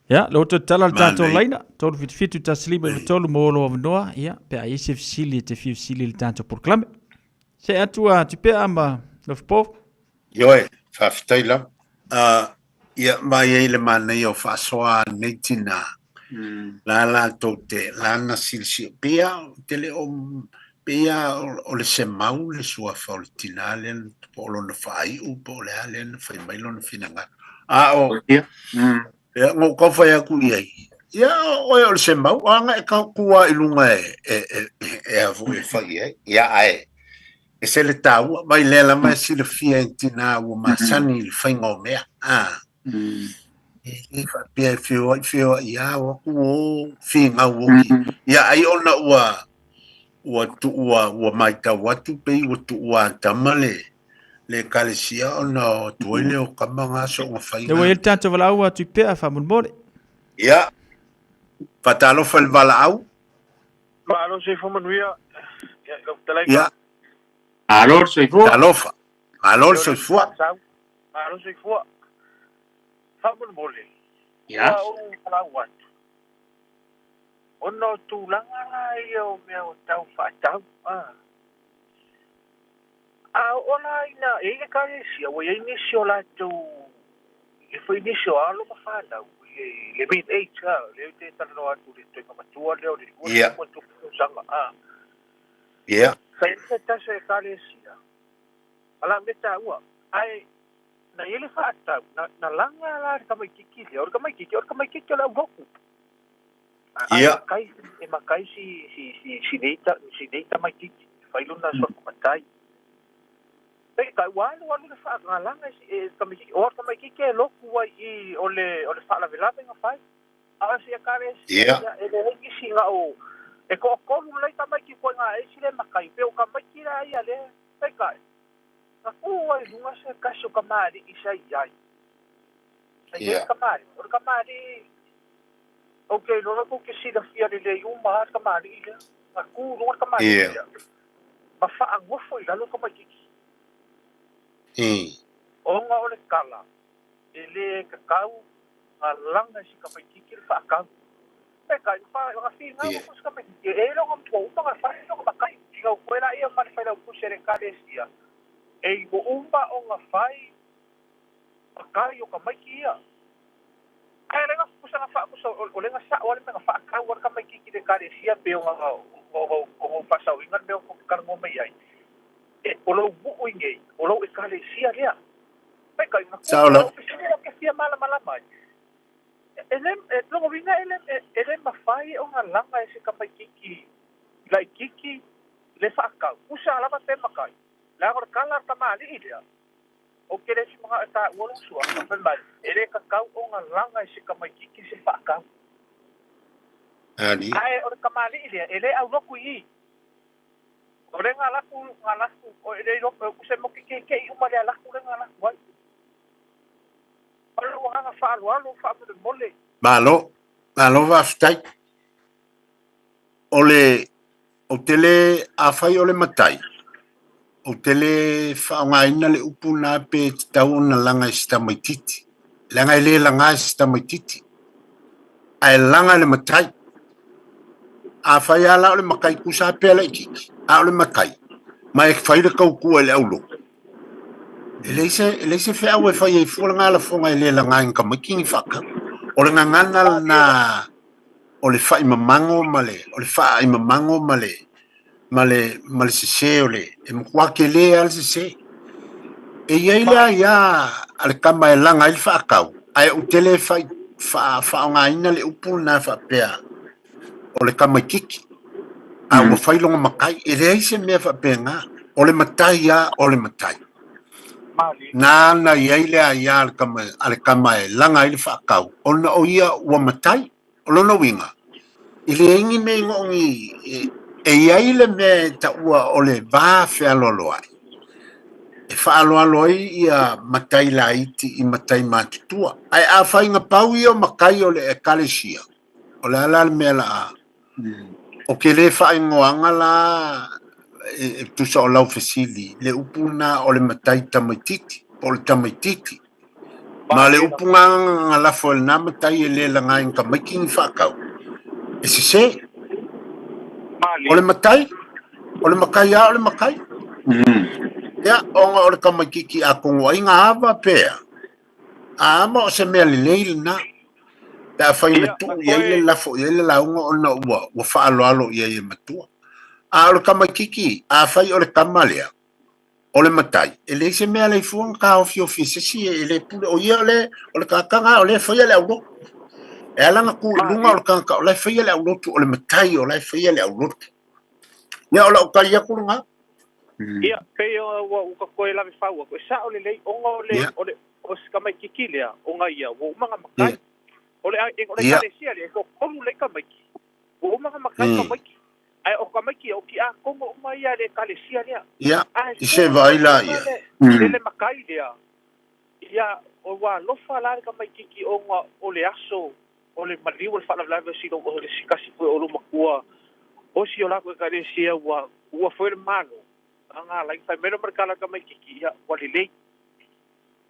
Ia, le oto tala le tatou laina, 377 15 93 mo lou avanoa, ia, pe a i ai se fesili e te fia fesili i le tatou polokalame. Se atu a Tupea ma Lofipo. Ioe, faafetai lava. Ia, ma i ai le manaia o faasoa a lenei tina, la latou te, la na silasila, pei a, te le o, pei a o le Semau le suafa o le tina lea, po o lona faaiu, po o le a lea na fai mai lona finagalo. A o, ia, na ou tau fai atu i ai, ia, oe o le Semau, a na e tau tu lava i luga e, e, e, e, a foi e fai i ai. Ia, ae, ese le taua, mai lea lava e silafia e tina ua masani i le faiga o mea. A, e le faapea e feoai feoai a o atu o finau oki. Ia ai ona ua ua tuua ua matau atu pei ua tuua tama le le ekalesia ona o atu ai lea o kama nga soonga fai Lea ua i ai le tatou valaau a Tupea faamolemole. Ia, faatalofa i le valaau. Malo soifua manuia. Ia, lau fetalaiga. Ia. Malo le soifua. Talofa. Malo le soifua. Malo soifua. Faamolemole. Ia. Ua ou valaau atu. Ona o tulaga la ia o mea o tau faatau. Ah. A oo la ina e i ai le Ekalesia, ua i ai nisi o latou, e i ai foi nisi o alo ma fanau i le mid age, a, lea ou te talanoa atu i le toega matua lea o le 23 tausaga, a. Sa i ai se tasi o Ekalesia, a la mea taua, ae na i ai le faatau, na laga la e le tamaitiiti lea, o le tamaitiiti, o le tamaitiiti o le aulotu. Ae makai, e makai si, si, si, si nei, si nei tamaitiiti, fai lona soatu matai. Peitai, ua alu alu le faagalaga e si, e tamaitiiti, o le tamaitiiti e lotu ai i, o le, o le faalavelave na fai. A o si ekalesia, ia, e leai nisi na o, e toatolu lelei tamaiti koe na eisi le makai, pei o tamaiti la ia lea. Peitai, na tu ai i luga se tasi o kamali'i sa i ai. Sa i ai le kamali'i, o le kamali'i, Ou te iloa tou te silafia lelei uma lava le kamali'i lea. Na tu i luga le kamali'i lea ma faanofo i lalo le tamaitiiti. Ona o le tala, e le tatau na laga e si tamaitiiti le faatau. Peitai, na finau atu si tamaitiiti, e i ai lona matua uma na fai lona matai. Finau koe laia ma le failautusi a le Ekalesia, e igo uma ona fai matai o tamaiti ia. Ae le na aso o le gasa'o a le mea na fa'atau a le tamaititi i le ekalesia pei ona ona ou fa'asa'oina le mea ou te talanoa mai ai e o lou nu'u iinei o lou ekalesia lea maita'i na Sao tupu lava. o fesili la ou te fia malamalama ai e le e lona uiga e le e le mafai ona laga e se tamaititi laitiiti le fa'atau usa lava pe matai leaga o le tala a le tamali'i lea Ou te le fia mana'o e tāua lou suafa, fai mai, e lē tatau ona laga e se tamaitiiti se faatau. Ali. Ae o le kamali'i lea, e lē aulotu i i. O le na alu atu, na alu atu, o e le iloa pe upu se moki keke'i uma le alu atu lea na alu atu ai. Ma lou agaga faaaloalo faamolemole. Malo, malo faafetai. O le, ou te le, afai o le matai, ou te le faaaogaina le upu lena pe tatau ona laga e se tamaitiiti, leaga e le laga e se tamaitiiti, ae laga e le matai. Afai lava la o le matai tusa lava pe laitiiti, a o le matai, ma e fai le tautua i le aulotu, e leai se, e leai se feau e fai ai fua lena lafoga e le laga e ni tamaiti ni faatau. O le gagana lena o le faimamago ma le, o le faaimamago ma le, ma le, ma le sesē o le, e matua telē lava le sesē. E i ai le aia a le tama e laga ai le faatau, ae ou te le fai, faa, faaaogaina le upu lena faapea o le tamaitiiti, a ua fai lona matai. E leai se mea faapena. O le matai lava o le matai. Na na i ai le aia a le tama, a le tama e laga ai le faatau, ona o ia ua matai. O lona uiga, e leai ni mea i go'o ni e i ai le mea e taua o le va fealoaloai, e faaaloalo ai ia matai laiti i matai matutua. Ae afai na pau ia o matai o le ekalesia, o le a la le mea o le a Ou te le faaigoaina la e tusa o lau fesili le upu lena o le matai tamaitiiti po o le tamaitiiti. Ma le upu lena na lafo e lena matai e le laga i ni tamaiti ni faatau, e sesē. O le matai, o le matai lava o le matai. Ia, ona o le tamaitiiti atonu ai na ava pe a, a ama o se mea lelei lena. Pe afai na tuu i ai le lafo i ai le lauga ona ua, ua faaaloalo i ai e matua. A o le tamaitiiti, afai o le tama lea, o le matai, e leai se mea leai fua na taofiofi e se isi e le pule, o ia o le, o le tagata lena o lea e faia le aulotu. E ala ona tu i luga o le tagata o la e faia le aulotu, o le matai o la e faia le aulotu. Ia, o lau tali atu lena. Ia, pei ua ua toe lave fau atu, e sa'o lelei ona o le, o le, o si tamaitiiti lea, ona ia, ua uma ona matai. O le, o le ekalesia lea, e toatolu lelei tamaiti, ua uma ona matai tamaiti. Ae o tamaiti ia, o tiakono uma ia a le ekalesia lea. Ia, Ae i se fua vaai mai la lava ia. le, le matai lea, ia, ua alofa la le tamaitiiti ona o le aso o le maliu o le faalavelave o si lou, o le si tasi foi o lou matua o si o latou ekalesia ua ua foi le Malo, a na ala ai fai mai loa ma le tala a le tamaitiiti, ia, ua lelei.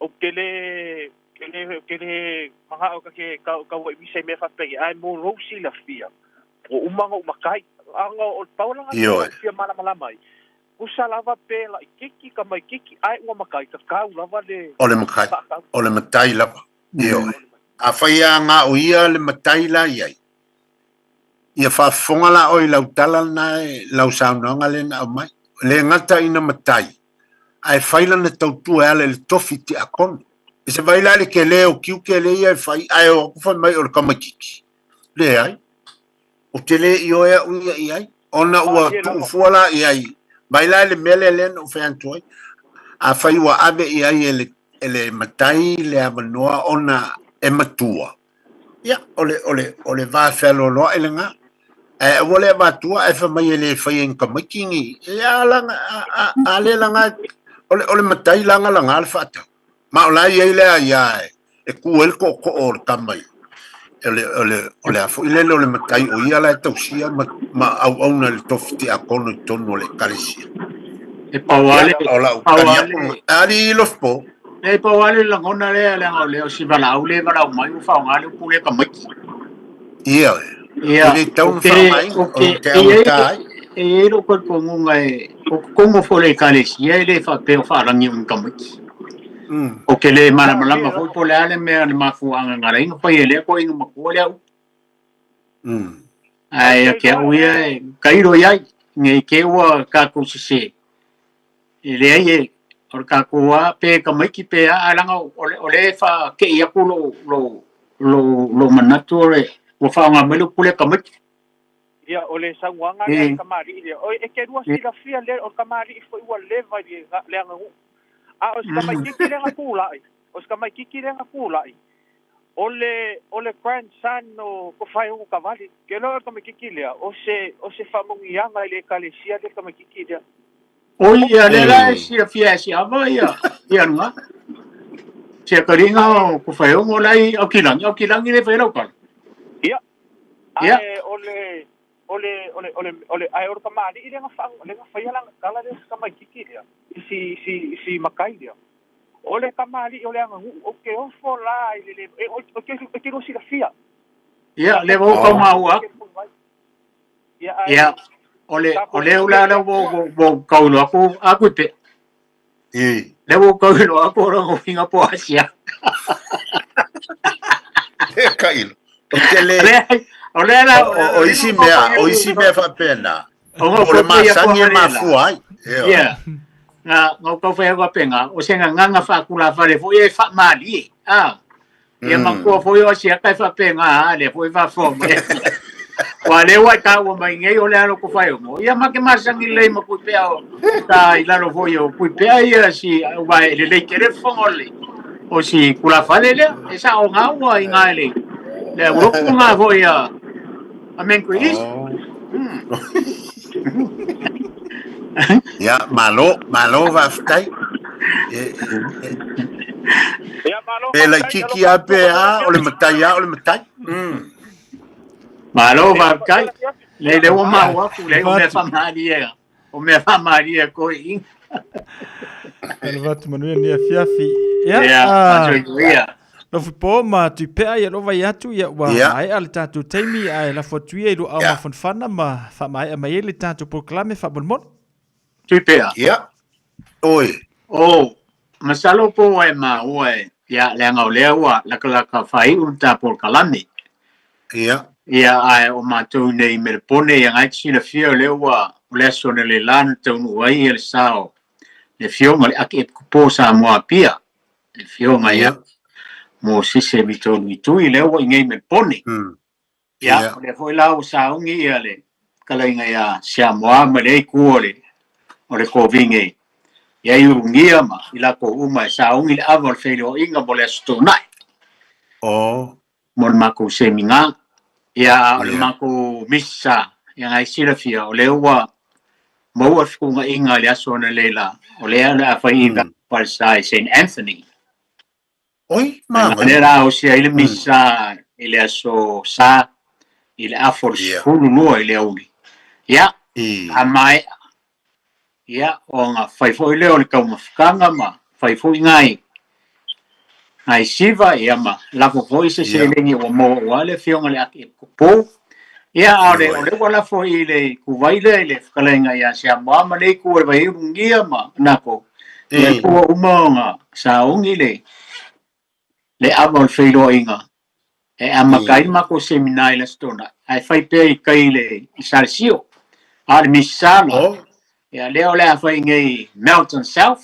Ou te le, te le, te le mana'o ta te tauaimisa i mea faapea, ae mo lou silafia, ua uma ona ou matai. Ana o le pau lena mea Ioe. ou fia malamalama ai, tusa lava pe laitiiti tamaitiiti ae ua matai, tatau lava le O le matai, faatau. o le matai lava. Ioe. Afai lava na o ia le matai la i ai, ia faafofoga la oe i lau tala lena e, lau saunoaga lea na aumai. E le gata ina matai, ae fai lana tautua e ala i le tofi tiakono. E se vaai la le tele o tiute lea ia e fai, ae o atu fai mai o le tamaitiiti. Leai, ou te le ioe au ia i ai, ona ua tuu fua la i ai, vaai la i le mea lea lea na ou fai atu ai. Afai ua ave i ai e le, e le matai le avanoa ona e matua, Ia, o le, o le, o le va fealoaloai lena. Ae aua le avatua ae fai mai e le faia e ni tamaiti ni, e a laga, a, a, a le laga, o le, o le matai lagalaga le faatau. Ma o la e i ai le aia e, e ku ai le tootoo o le tama i, o le, o le, o le a foi lele o le matai o ia la e tausia ma, ma auauna i le tofi tiakono i totonu o le ekalesia. E pau lava le, O lau pau tali lava atu le, lena. Alii Lofipo. E pau lava le lagona lea leaga o lea o si valaau lea e valaau mai ua faaaoga le upu lea tamaiti. Ia, Ia, e le tatau ou ona te, faaaogaina, ou o te, te e i ai, augata ai. e i ai lou talitonuga e, o totonu foi o le ekalesia e le faapea o faalagi o ni tamaiti. Ou te le malamalama foi po o le a le mea le mafuaaga na ala ai ona fai e lea toeaina matua lea upu. Ae ia te au ia e tailo i ai, nei te ua tatou sesē, e leai e, o le tatou a, pe tamaiti pe a, ae leaga o lea e faatei atu lou, lou, lou, lou manatu o le, ua faaaoga mai le upu lea tamaiti. Ia, o le saunoaga lea a le kamali'i lea, oi, e te lua silafia lea, o le kamali'i foi ua leva i le aganuu. A o si tamaitiiti lea na tulai, o si tamaitiiti lea na tulai, o le, o le grandson o Tofaeono Tavali. Ke iloa o le tamaitiiti lea, o se, o se faamanuiaga i le Ekalesia lea tamaitiiti lea. Oi, ia lea la e silafia e Siava ia, ia lena. Si akaliga o Tofaeono la i Aukilagi, Aukilagi le fai lau tala. Ia. Ae o le, o le, o le, o le, o le, ae o le kamali'i lea na fa, lea na faia lana tala lea si tamaitiiti lea, i si, si, si matai lea. O le kamali'i o le aganuu, ou te ofo la i le le, e, ou te, ou te lua silafia. Ia, le ua ou maua atu. Ia, ae, Ia, o le, o le ula lea ua, ua, ua ou tau atu, atu i pe. Le ua ou tau atu o lona uiga po o Asia. E kailo. O te le... O lea la... O isi mea, o isi mea faapena. O le masani e mafua ai. Ia. Na, na ou fai atu faapena, o se gagana faakulafale foi e faamalie. Ah. Ia matua foi o Asia kai faapena, a lea foi faafoa mai. Ua lea ua e taua mai nei o le alo ko whai o. Ia ma ke masangi lei ma kui pea o ta i lalo foi o kui pea ia si ua e le lei tele fongo le o si kulafale lea e sa o ngā ua i ngā le le uroku ngā foi a a men kui is. Ia, malo, malo faafetai. E laitiiti lava pe a, o le matai lava o le matai. Malo faafetai. Lei le ua maua atu, lei o mea faamalie, o mea faamalie ko i. Alo vatu manuia ni afiafi. Ia, ia, Lofi po ma tuipea ia lova i atu ia ua yeah. maea le tatou taimi ae lafo atu ia i lua yeah. mafanafana ma faamaea mai ai le tatou polokalame faamolemole. Tuipea. Ia. Oi. Oh, masalo po ua e maua e, ia, leaga o lea ua lakalaka faaiu le ta polokalame. Ia. Ia, ae o matou nei i Melepone, ia ngai te silafia o lea ua, o le aso analeila na taunuu ai ia le sa o le Afioga i le Akiepikopo o Samoa Apia, le Afioga ia Mosese Vitoluitui, lea ua i nei i Melepone. Ia, o lea foi la ua sauni ia le fetalaiga ia Siamoa ma lea itu o le o le Kovine ia i Ulugia ma i latou uma e sauni le ava o le feiloaiga mo le Aso Toonai. Oh. Mo le matou seminar. Ia, a o le matou misa, ia ngai silafia, o lea ua maua le fetuunaiga i le aso analeila, o lea o le a fai i falesa i Saint Anthony. Oi, manaia. Lea la osi ai le misa i le aso Sa i le afa o le 12 i le aoauli. Ia, a maea, ia, ona fai foi lea o le taumafataga ma fai foi nai nai siva, ia ma lafo foi se seleni ua maua aua le Afioga i le Akiepikopo. Ia, a o le, o lea ua lafo i le ituvai lea i le fetalaiga ia Siamoa ma le itu o le Vaiulugia ma Nako, ia ua uma ona sauni le le ava o le feiloaiga e amata ai le matou seminar i le Aso Toonai, ae fai pea i tai i le i Salesio. A o le misa la, ia lea o le a fai nei Melton South,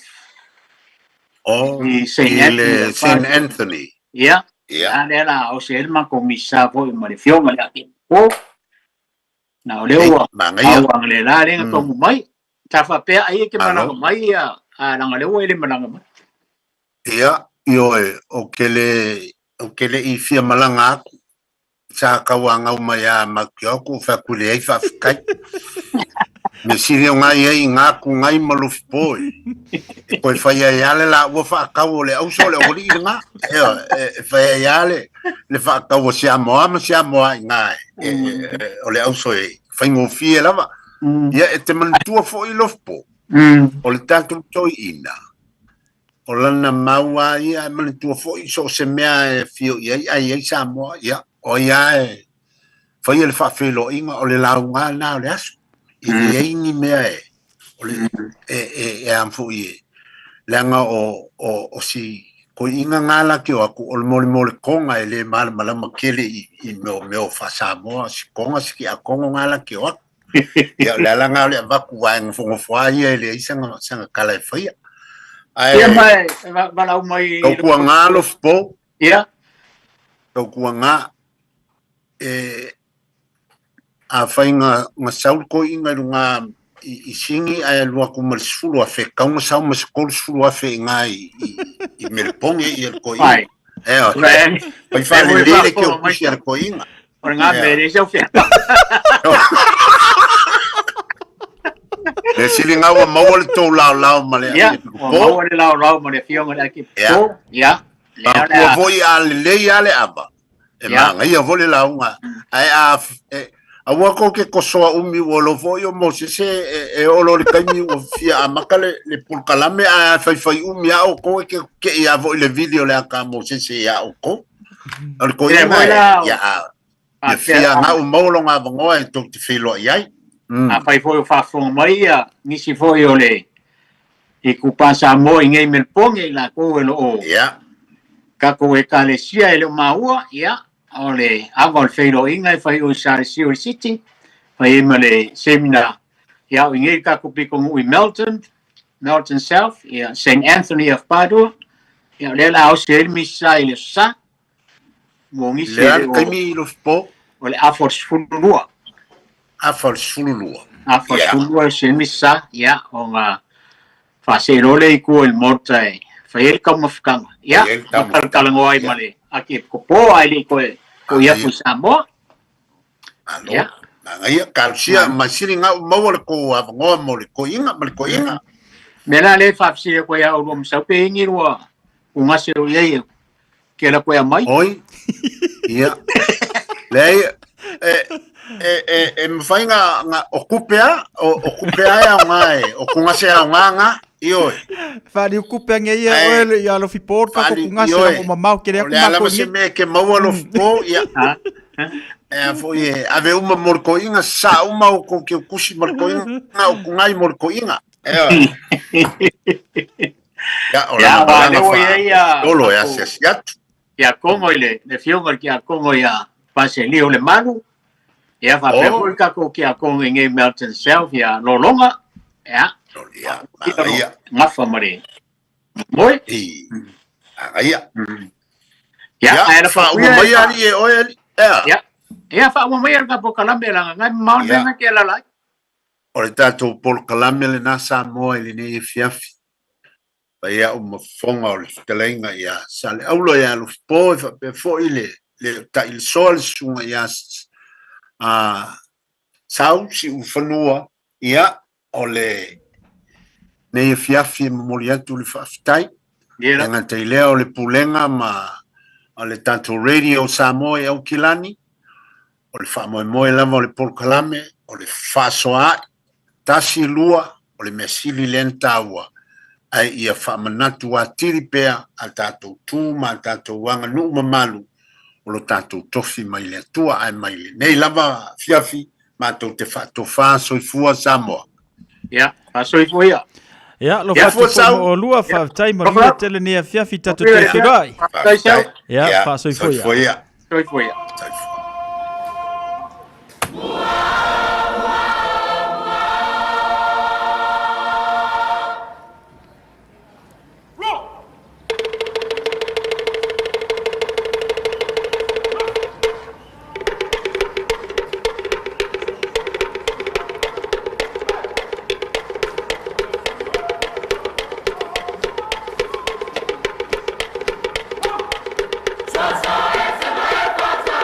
i Saint Anthony. Saint Anthony. Ia, a lea la a ose ai le matou misa foi ma le Afioga i le Akiepikopo. Na o lea ua au analeila lea na tonu mai. Sa faapea ai e te malaga mai ia, a leaga o lea ua e le malaga mai. Ia, ioe, ou te le, ou te le i fia malaga atu. Sa tauanau mai lava matou te o atu, ou fai atu, leai faafetai. Mea sili o nai ai i ngā kungai ma Lofipo e. E toe fai ai lava le laua faatau o le auso o le aualii lena. Ioe, e fai ai lava le, le faatau a Siamoa ma Siamoa i ina e, e, o le auso e faigofie lava. Ia, e te manatua foi Lofipo, o le tatou toeaina, o lana mau lava ia, e manatua foi so o se mea e afio i ai, ae i ai Samoa, ia, o ai lava e faia le faafeiloaiga, o le lauga lava lena o le aso. E leai ni mea e, o le, e, e, e a foi e, leaga o, o, o si Koiʻiga ngā la ke o aku o le molemole konga e le malamalama kele i i mea o mea o faa-Samoa si konga si ke akongo ngā la ke o aku. Ia o le ala ngā o le avaku vae ngofongofo a ia e leai sanga sanga kala e faia. Ae Ia ma e valaau mai i Tau kua ngā lofi po. Ia. Tau kua ngā e a whai nga, nga sau ko inga i runga i, i singi ai alu aku ma le 10,000, kau nga sau ma se 30,000 i ngā i, i, i Meleponge i el ko inga. E o, pai whale lele ke o kusi al ko inga. O ngā mere sau whia. Le sili ngā ua maua le tō lao lao ma le Ia, ua maua le lao lao ma le fionga le aki po. Ia. Lea le a. Foi a le lei a le ava. E manaia foi le lauga. Ae a, e, aua ko ke kosoa umi ua lo foi o Mosese e, e olo le taimi ua fia amata le, le polokalame ae a faifai umi a outou e ke ke ia foi le vili o le aka a Mosese ia outou. O le Ia koiga foi e, la, ia a, ia faapea fia gau maua longa avanoa e tou te feiloai ai. Afai foi o faafofoga mai ia nisi foi o le itupa Samoa i nei Melepoge i latou e lo o tatou Ekalesia e le o maua, ia, o le ava o le feiloaiga e fai o i Salesio i le City, fai ai ma le seminar, ia, o i nei le tatou pitonuu i Melton, Melton South, ia, Saint Anthony of Padua, ia, o lea o le a osi ai le misa i le Aso Sa, mo nisi Le a le taimi i Lofipo? O le afa o le 12. Afa o le 12. Afa o le 12 se misa, ia, ona faasee loa lea i tua i le maota e fai ai le taumafataga. Ia, ma talatalanoa ai ma le Archiepiscopo ae le i toe foi atu i Samoa. Malo. Ia. Manaia, talosia, mai sili gau maua le kou avanoa mo le toeaina ma le toeaina. Mea la lea e faafesili atu ai ia oulua ma Sau pe i ai ni lua ugase o i ai ke ala koe mai. Oi. Ia. Leai, e, e, e, e mawhai ngā, ngā, o kupe a, o, o kupe a e au ngā e, o kungase au ngā ngā, i oi. Whaali o kupe ange ia oe le ia lofi pōr ka ko kungase Ioe. na mo mamao kere O aku le ala mako ma se ni. mea ke maua lofi pō, ia. E a foi e, ave uma mo le koiga, sa uma o ko ke kusi mo le koiga, o kungai mo le koiga. E oi. Ia, o Ia, lana wa malaga lea ua i ai ia faatolo e tatou asiasi atu. Kia Kongo i le le afioga i le Kia Kongo ia Paselio le Malu. Ia faapea Oh. foi le tatou Kia Kongo i nei Melton South ia Lologa. Ia. Ia, manaia. Gafa ma le moe. I. Manaia. Ia, Ia, ae la faauma faapea mai e fa- alii e oe alii. Ea. Ia. Ia faauma mai le tatou kalame laga ngai mamao le Ia. mea ke alala ai. O le tatou polokalame lenā Samoa i lenei afiafi. Pai au ma fofoga o le fetalaiga ia Saleaula ia Alofipo e faapea foi le le Ta'ilesoa le susuga ia a Sau Si'ufanua ia o le nei afiafi e momoli atu le faafetai. E gata i lea o le pulega ma o le tatou Radio Samoa i Aukilani, o le faamoemoe lava o le polokalame, o le fefaasoaai, tasi lua, o le mea sili lea na taua, ae ia faamanatu atili pea a tatou tu ma a tatou aganuu mamalu o lo tatou tofi mai le Atua, ae mai lenei lava afiafi matou te faatofā. Soifua Samoa. Ia, faasoifua ia. Ia, lo Ia, fatu Sau. mo lua whaatai ma lua tele ni afiafi tatou te whirai. Faafetai, Sau. Ia, faasoifua ia. Soifua ia. Soifua ia. Sa sa e se mai fa sa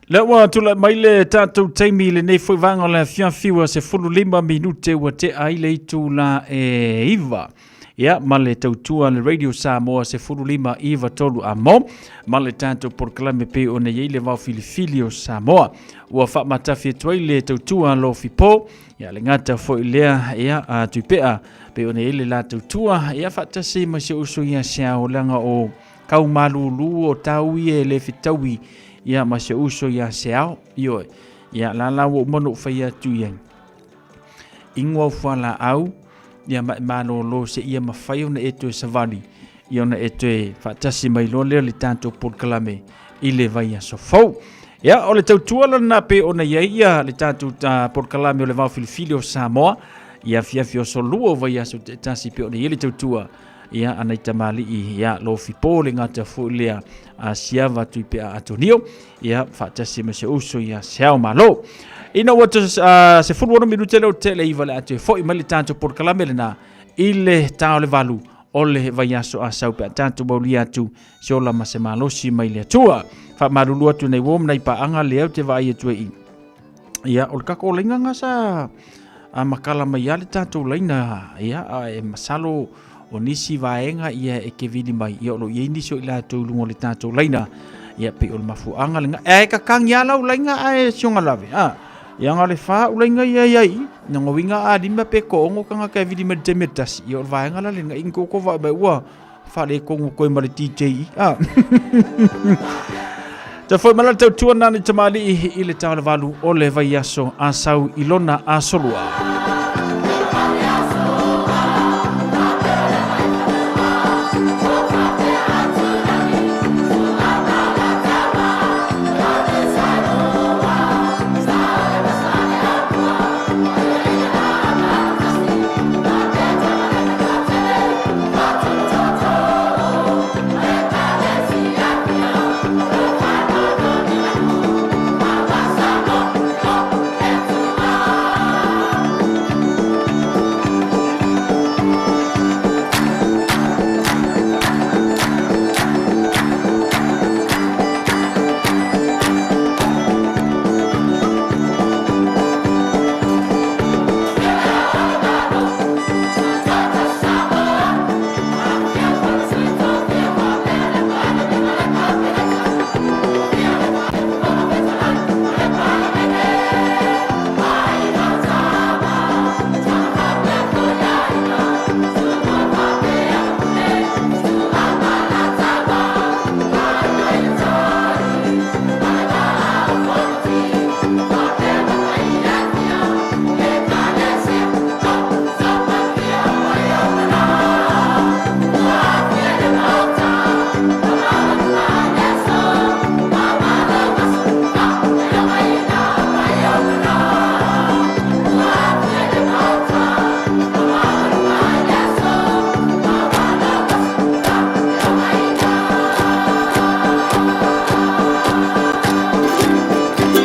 Lea ua tulai mai le tatou taimi i lenei foi vaega o le afiafi ua 15 minute ua tea ai le itula e 9. Ia, ma le tautua le Radio Samoa 15 9 3 a mo, ma le tatou polokalame pei ona i ai le vaofilifili o Samoa. Ua faamatafi atu ai le tautua Lofi Po, ia le gata foi lea, ia, a Tuipea, pei ona i ai le la tautua, ia faatasi ma si ou uso ia Seao, leaga o kau malūlū o tau ia e le fetaui ia ma si uso ia Seao. Ioe, ia la la ua uma ona ou fai atu i ai. Inu au fualaau, ia ma e malōlō seia mafai ona e toe savali, ia ona e toe faatasi mai loa lea o le tatou polokalame i le vaiaso fou. Ia, o le tautua lena pei ona i ai ia le tatou polokalame o le Vaofilifili o Samoa, ia afiafi o aso lua o vaiaso taitasi pei ona i ai le tautua ia a nai tamalii ia Lofi Po le gata foi lea a Siava Tuipea Atonio ia faatasi ma se uso ia Seao Malo. Ina ua 16 minute leo tele iwa le atu e foi mai le tatou polokalame lena i le ta o le valu o le vaiaso a sau pe a tatou maulia atu se ola ma se malosi mai le Atua. Faamalulu atu nei uo ma nai paaga lea ou te vaai atu ai i. Ia, o le tatou laina lena sa a makala mai lava le tatou laina, ia, a e masalo o nisi vaega ia e kevili mai, ia o lo o i ai nisi o i latou i luga o le tatou laina, ia pei o le mafuaaga lena. Ae kakagi lava lau laina ae sioga lave, a. Ia na o le fa au laina ia i ai i, lona uiga a lima pe toaono tagata e vili mai i le taimi e tasi, ia o le vaega la lena, i ni koko vaai mai ua faaletonu koe ma le DJ, a. Ta foi mai la le tautua nani tamalii i le ta o le valu o le vaiaso a sau i lona asolua.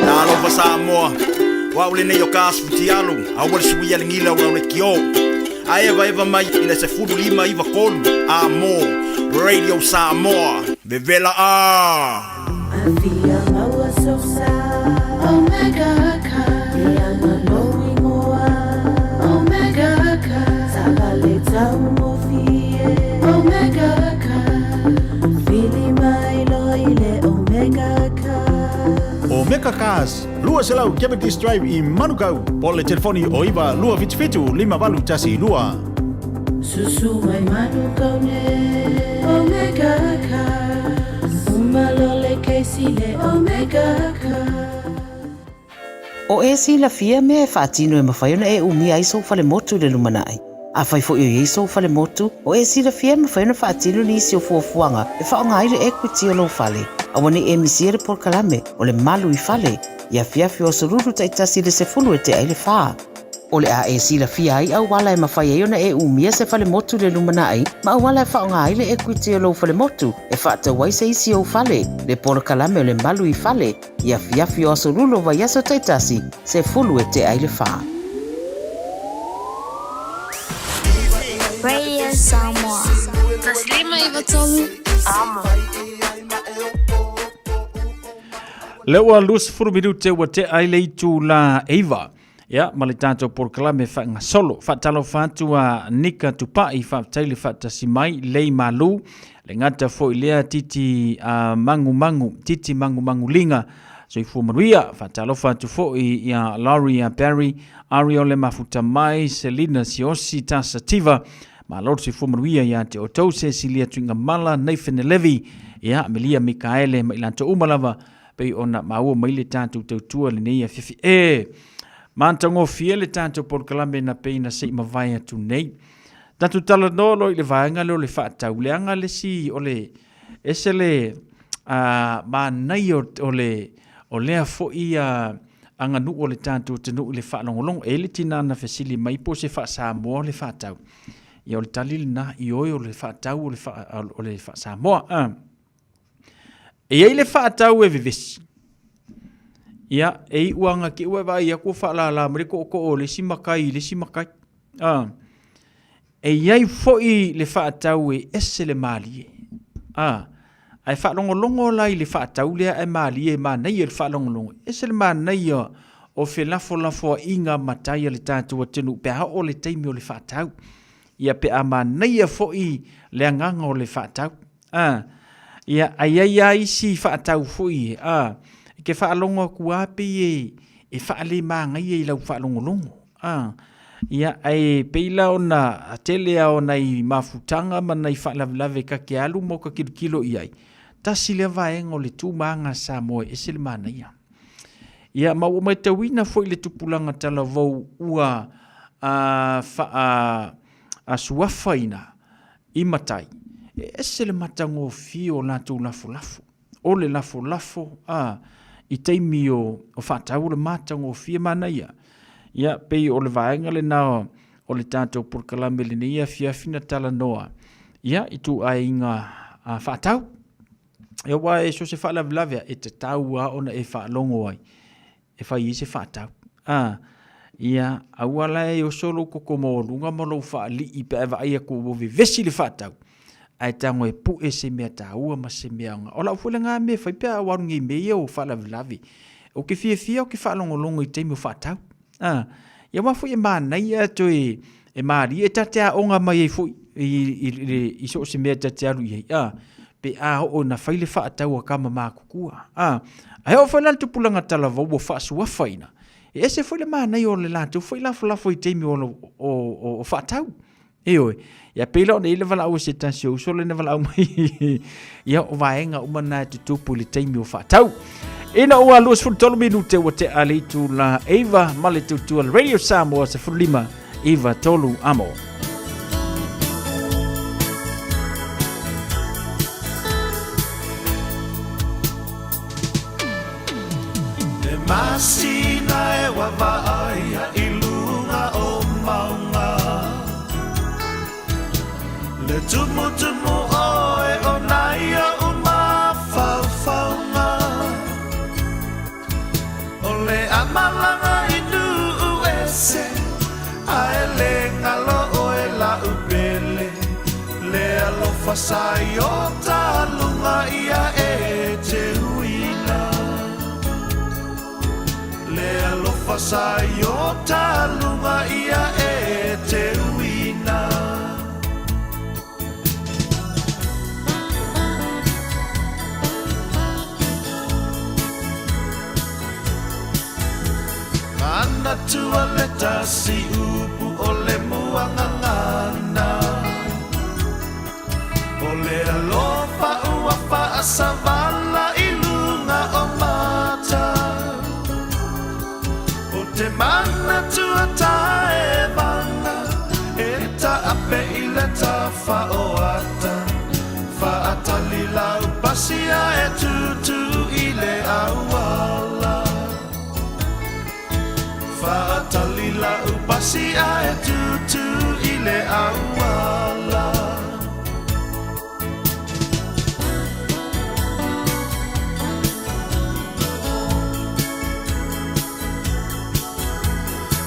Talofa Samoa, o au lenei o ka asu futialu, aua le suia le gila o lau lekiō. A evaeva mai i le 15 93 a mo Radio Samoa, vevela a! Afia maua sosa Omega ka Ianga lou ingoa Omega ka Taavale taugofie Omega ka Vili mai loa i le Omega ka Omega Cars, 200 Cavendish Drive i Manukau, po o le telefoni o 9 277 5812. Susu mai Manukau nei Omega Cars Uma loa le kesi le Omega Cars. O e silafia mea e faatino e mafai ona e umia ai sou falemotu i le lumanai. Afai foi o i ai sou falemotu, o e silafia e mafai ona faatino nisi o fuafuaga e faaaoga ai le equity o lou fale. Aua ne i e misia le polokalame o le Malu i Fale i afiafi o aso Lulu taitasi i le 10 e tea ai le fa. O le a e silafia ai auala e mafai ai ona e umia se falemotu i le lumanai ma auala e faaaoga ai le equity o lou falemotu e faatau ai se isi ou fale, le polokalame o le Malu i Fale i afiafi o aso Lulu o vaiaso taitasi, 10 e tea ai le fa. Radio Samoa. 593 Amo. Lea ua 20 minute ua tea ai le itula 9. Ia, ma le tatou polokalame faagasolo. Faatalofa atu a Nika Tupai, faafetai le faatasi mai, lei malu, le gata foi lea titi a mangumangu, titi mangumangu liga, soifua manuia. Faatalofa atu foi ia Laurie Barry, Ariole Mafuta mai, Selina Siosi Tasativa, malo le soifua manuia ia te outou, Cecilia Tuigamala, Nathan Levi, ia, Melia Mikaele ma i latou uma lava, pei ona maua mai le tatou tautua lenei afiafi. E matagofie le tatou polokalame na pei na se i mavae atu nei. Tatou talanoa loa i le vaega lea o le faatau, leaga le isi o le ese le manaia o le o lea foi aganuu o le tatou atunuu i le faalogologo. E i ai le tina na fesili mai po o se faa-Samoa le faatau. Ia o le tali lena, ioe o le faatau o le faa-Samoa. E i ai le faatau e vevesi. Ia, e iu lava ina te i ua e vaai atu ua faalala mai le tootoo o le isi matai i le isi matai. A. E i ai foi le faatau e ese le malie. A. Ae faalogologo la i le faatau lea ae malie, e manaia le faalogologo. E ese le manaia o felafolafoaiga matai a le tatou atunuu pe a oo le taimi o le faatau. Ia pe a manaia foi le agaga o le faatau. A, ia, a i ai lava isi faatau foi, a, e te faalogo atu lava pei e, e faalemagaia i lau faalogologo. A, ia, ae pei la ona tele lava o nai mafutaga ma nai faalavelave ta te alu ma ota tilotilo i ai, tasi lea vaega o le tu ma aga a Samoa e ese le manaia. Ia, ma ua matauina foi le tupulaga talavou ua faa suafaina i matai, e ese le matagofie o latou lafolafo. O le lafolafo a i taimi o faatau o le matagofie manaia. Ia, pei o le vaega lena o le tatou polokalame i lenei afiafi na talanoa, ia, i ituaiga faatau. Aua e so o se faalavelave lava, e tatau lava ona e faalogo ai e fai ai se faatau. A, ia, aua la e oso lou toto maualuga ma lou faalii pe a e vaai atu ua vevesi le faatau, ae tago e pue se mea taua ma se mea aoga. O lau foi lena mea e fai pe a ou alu nei i mea ia o faalavelave, ou te fiafia ou te faalogologo i taimi o faatau. A, ia aua foi e manaia toe e malie, e ta te aoga mai ai foi i so o se mea ta te alu i ai, a, pe a oo ina fai le faatau a tama matutua. A, ae oo foi la le tupulaga talavou ua faasuafaina, e ese foi le manaia o le latou foi lafolafo i taimi o faatau. Ioe. Ia pei la ona i ai le valaau a se tasi o uso lea na valaau mai. Ia o vaega uma na e tutupu i le taimi o faatau. Ina ua 23 minute ua tea le itula 9 ma le tautua Radio Samoa 15 9 3 amo. Le masina e waavaai i luga o maunga Le tumutumu oe o nai oʻu mafaufauga O le amalaga i nuu ese Ae le galo oe la'u pele Le alofa sa i o taluga ia e te uina Le alofa sa i o taluga ia e te uina. Manatua le tasi upu o le muagagana O le alofa ua faasavala i luga o mata O te manatua taevaga E taape i le tafa o ata Faatali lau pasia e tutu i le auala Faatali lau pasia e tutu i le auala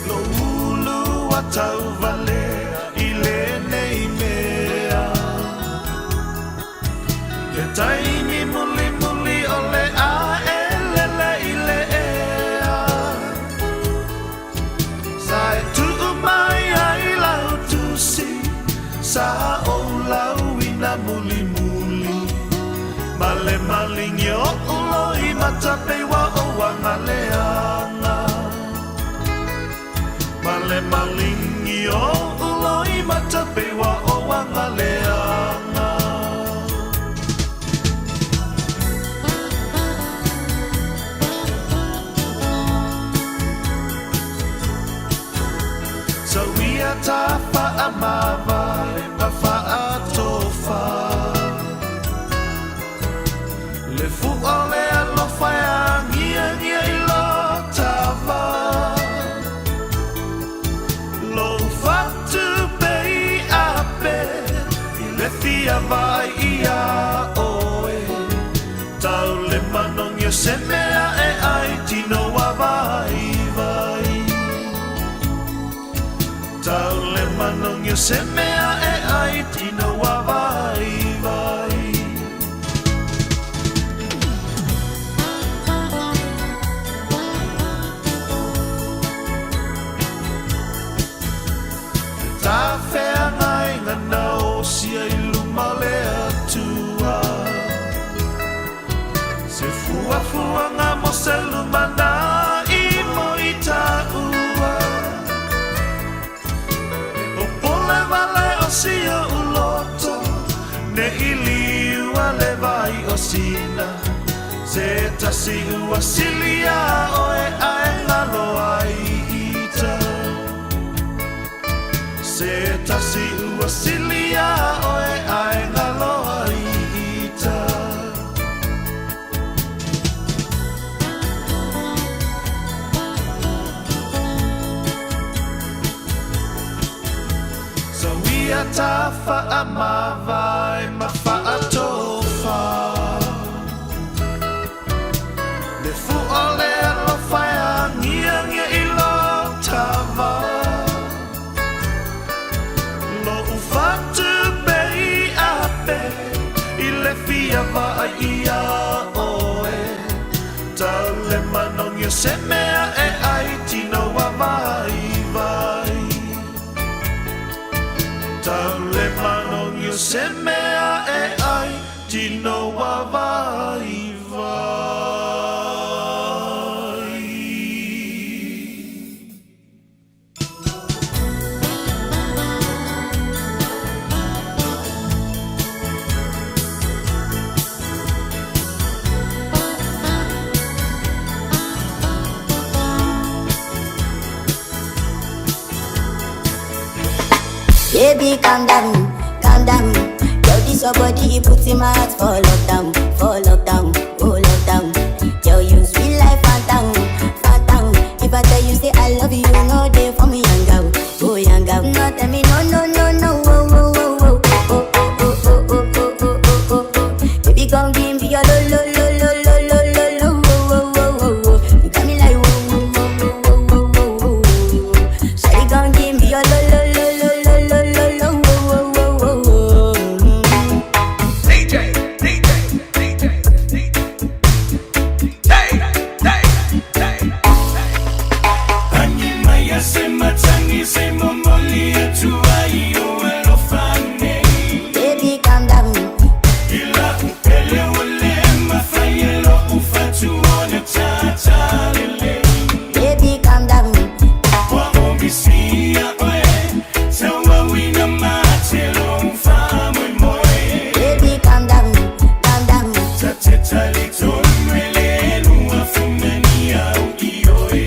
Lou ulu a tauvalea i lenei mea Le taimi mulimuli o le a e lele. Ma le malingi o uloi matapei wa o wangaleanga. Ma le malingi o uloi matapei wa o wangaleanga. Sauia ta whaamava e ma whaatofa. Le fua le alofa e angia ngia i lo tava. Lo whatu pe i ape i le fia vai ia oe. Tau le manongi o se mea e ai tino wa vai vai. Tau le manongi o se mea e ai tino wa vai vai. Ta whea ngai ngana o sia i luma le atua. Se fua fua ngā mo se luma nā i mo i ta ua. O pole vale o sia uloto, ne i liua le vai o sina. Se tasi ua silia oe ae ngalo ai ita. Se tasi ua silia oe ae ngalo ai ita. Sauia ta whaamava e ma whaatofa. Le fua le alofa e angia ngia i lo tava. Lo ufatu pe i ape i le fia vai ia oe. Tau le manongi o se mea e ai tino wa vai vai. Tau le manongi o se mea e ai tino wa vai vai. Baby, calm down, calm down. Yo, this your body, it puts in my heart for lockdown, for lockdown, oh lockdown. Yo, you sweet life, phantom, phantom. If I tell you say I love you, no day for me, young girl, oh young girl. No, tell me no, no, no, no, oh, oh, oh, oh, oh, oh, oh, oh, oh, oh, oh, oh, oh. Baby, come give me your lo, lo, lo, lo, lo, lo, lo, lo, oh, oh, oh, oh, oh. You got me like oh, oh, oh, oh, oh, oh, oh, oh. Shawty, come give me your lo, lo, lo, lo, lo, lo, lo, lo, oh, oh, oh, oh, oh. DJ, DJ, DJ, DJ, hey, hey, hey. Anyi maya se matangi se momoli atu ai o elofane. Baby, calm down. Ila upele ule mafayelo ufatu one tata lele. Baby, calm down. Wa omisia oe, tawa wina matelo mfamwe moe. Baby, calm down, calm down. Tateta litonwele nuafunani au ioe.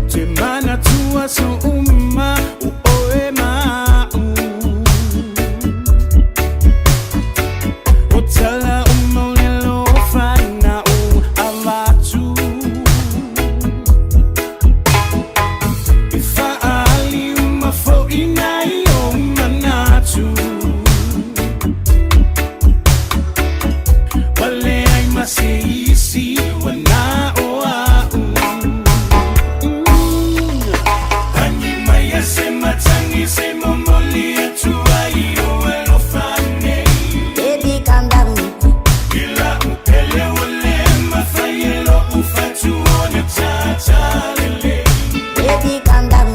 Temana tua so umma uoe ma'u. Otala umaulelo fana u avatu. Ifa ali umafo inai o manatu. Wale ai maseisi wana o au. Anyi maya se matangi se momoli atu ai o elofane. Baby, calm down. Ila upele ule mafayelo ufatu one tata lele. Baby, calm down.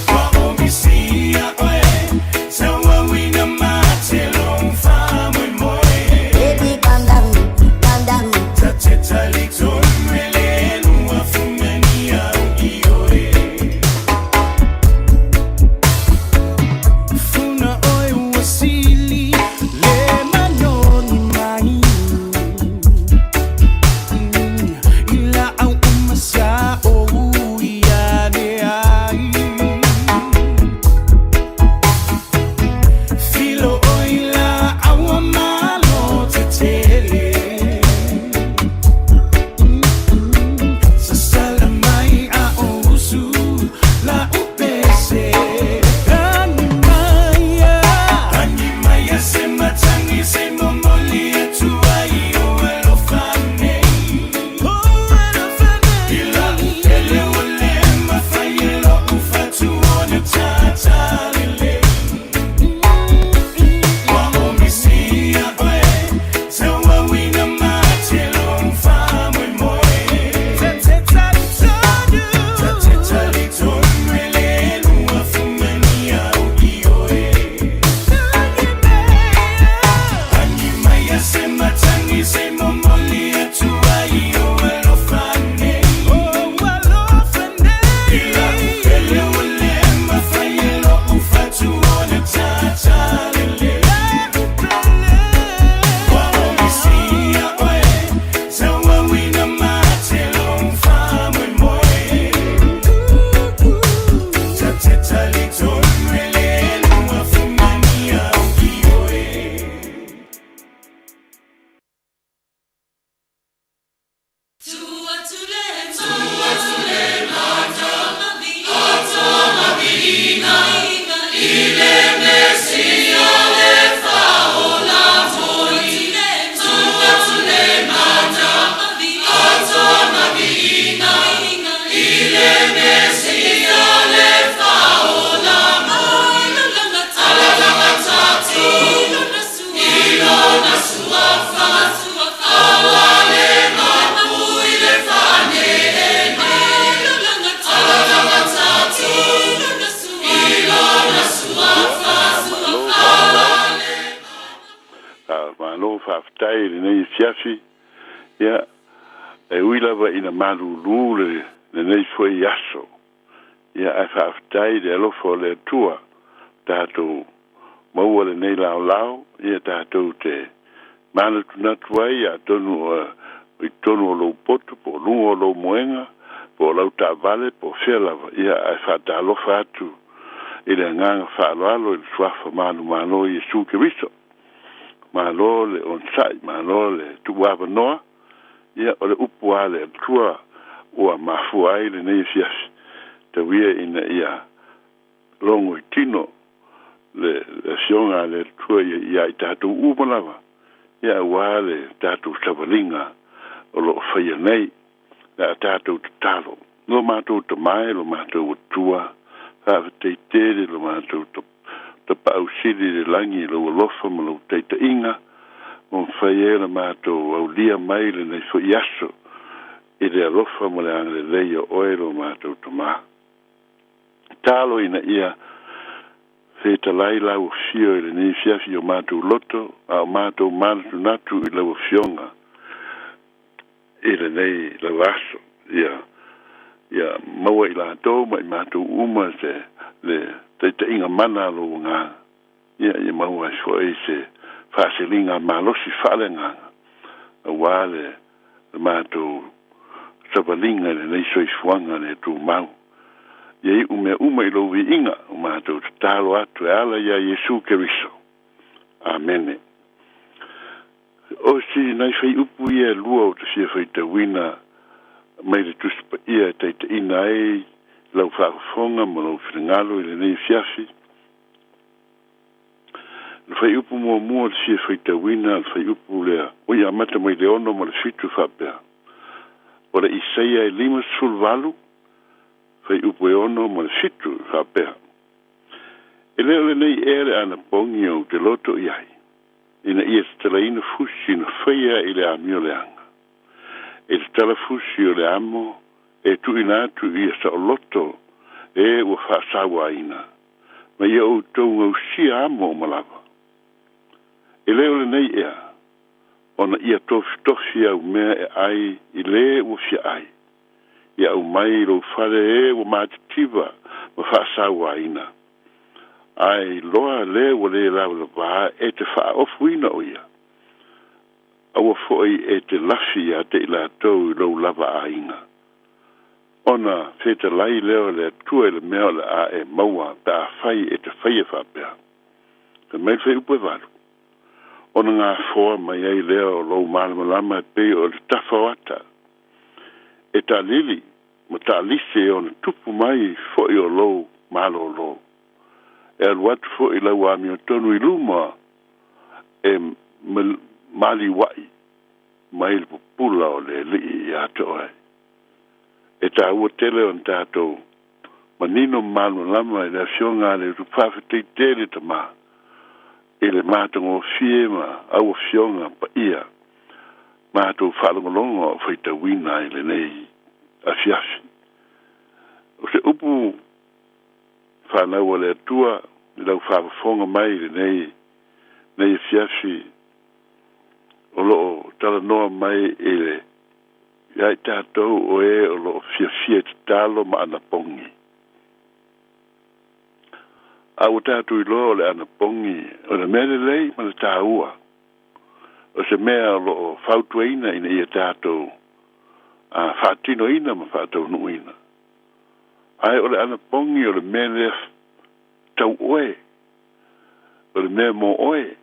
Wa omisia oe, tawa wina ma Malo faafetai i lenei afiafi, ia, e ui lava ina malūlū le lenei foi aso, ia, ae faafetai i le alofa o le Atua, tatou maua lenei laolao, ia, tatou te manatunatu ai, atonu i totonu o lou poto, po o luga o lou moega, po o lau taavale, po o fea lava, ia, ae faatalofa atu i le agaga faaaloalo i le Suafa manumalo o Iesu Keriso. Malo le onosai, malo le tuuavanoa, ia, o le upu a le Atua ua mafua ai lenei afiafi, tau ia ina ia logo i tino le Afioga a le Atua ia i tatou uma lava, ia, auā le tatou savaliga o lo o faia nei. Le a tatou tatalo. Lo matou Tama e, lo matou Atua, faafetai tele lo matou Tapaau Sili i le lagi i lou alofa ma lou taitaiga, ua mafai ai ona matou aulia mai lenei foi aso i le alofa ma le agalelei o oe lo matou Tama. Talo ina ia fetalai lau afio i lenei afiafi i o matou loto, a o matou manatunatu i lau Afioga i lenei lava aso. Ia ia maua i latou ma i matou uma se le taitaiga mana a lou Agaga. Ia ia maua ai foi se faasiliga malosi faaleagaga, auā le matou savaliga i lenei soifuaga le tumau. Ia iu mea uma i lou viiga, o matou tatalo atu e ala iā Iesu Keriso. Amene. O si nai fuaiupu ia e lua ou te fia faitauina mai le Tusi Paia e taitaiina ai lau faafofoga ma lou finagalo i lenei afiafi. Le fuaiupu muamua ou te fia faitauina, le fuaiupu lea ua i amata mai le 6 ma le 7 faapea. O le Isaia e 58, fuaiupu e 6 ma le 7 faapea. E le o lenei ea le anapogi ou te loto i ai, ina ia tatalaina fusi na faia i le amioleaga. E tatala fusi o le amo e tuuina atu ia saoloto e ua faasauaina, ma ia outou gausia amo uma lava. E le o lenei ea, ona ia tofitofi au mea e ai i le ua fia ai, ia aumai i lou fale e ua matitiva ma faasauaina, ae iloa le ua lē lavalavā e te faaofuina o ia. Aua foi e te lafi iā te i latou i lou lava aiga. Ona fetalai lea o le Atua i le mea o le a e maua pe afai e te faia faapea. Fai mai le fuaiupu e 8, Ona gafoa mai ai lea o lou malamalama e pei o le tafa o ata, e taalili ma taalise e ona tupu mai foi o lou malōlō. E alu atu foi lau amiotonu i luma e maliuaʻi mai le pupula o le Alii iā te oe. E tāua tele ona tatou manino ma malamalama i le Afioga a le Faafetai tele Tama i le matagofie ma au Afioga paia matou faalogologo o faitauina i lenei afiafi. O se upu fanau a le Atua i lau faafofoga mai i lenei nei afiafi o lo o talanoa mai i le ia i tatou o e o lo o fiafia i tatalo ma anapogi. A ua tatou iloa o le anapogi o le mea lelei ma le tāua, o se mea o lo o fautuaina ina ia tatou faatinoina ma faataunuuina. Ae o le anapogi o le mea lea tau oe, o le mea mo oe,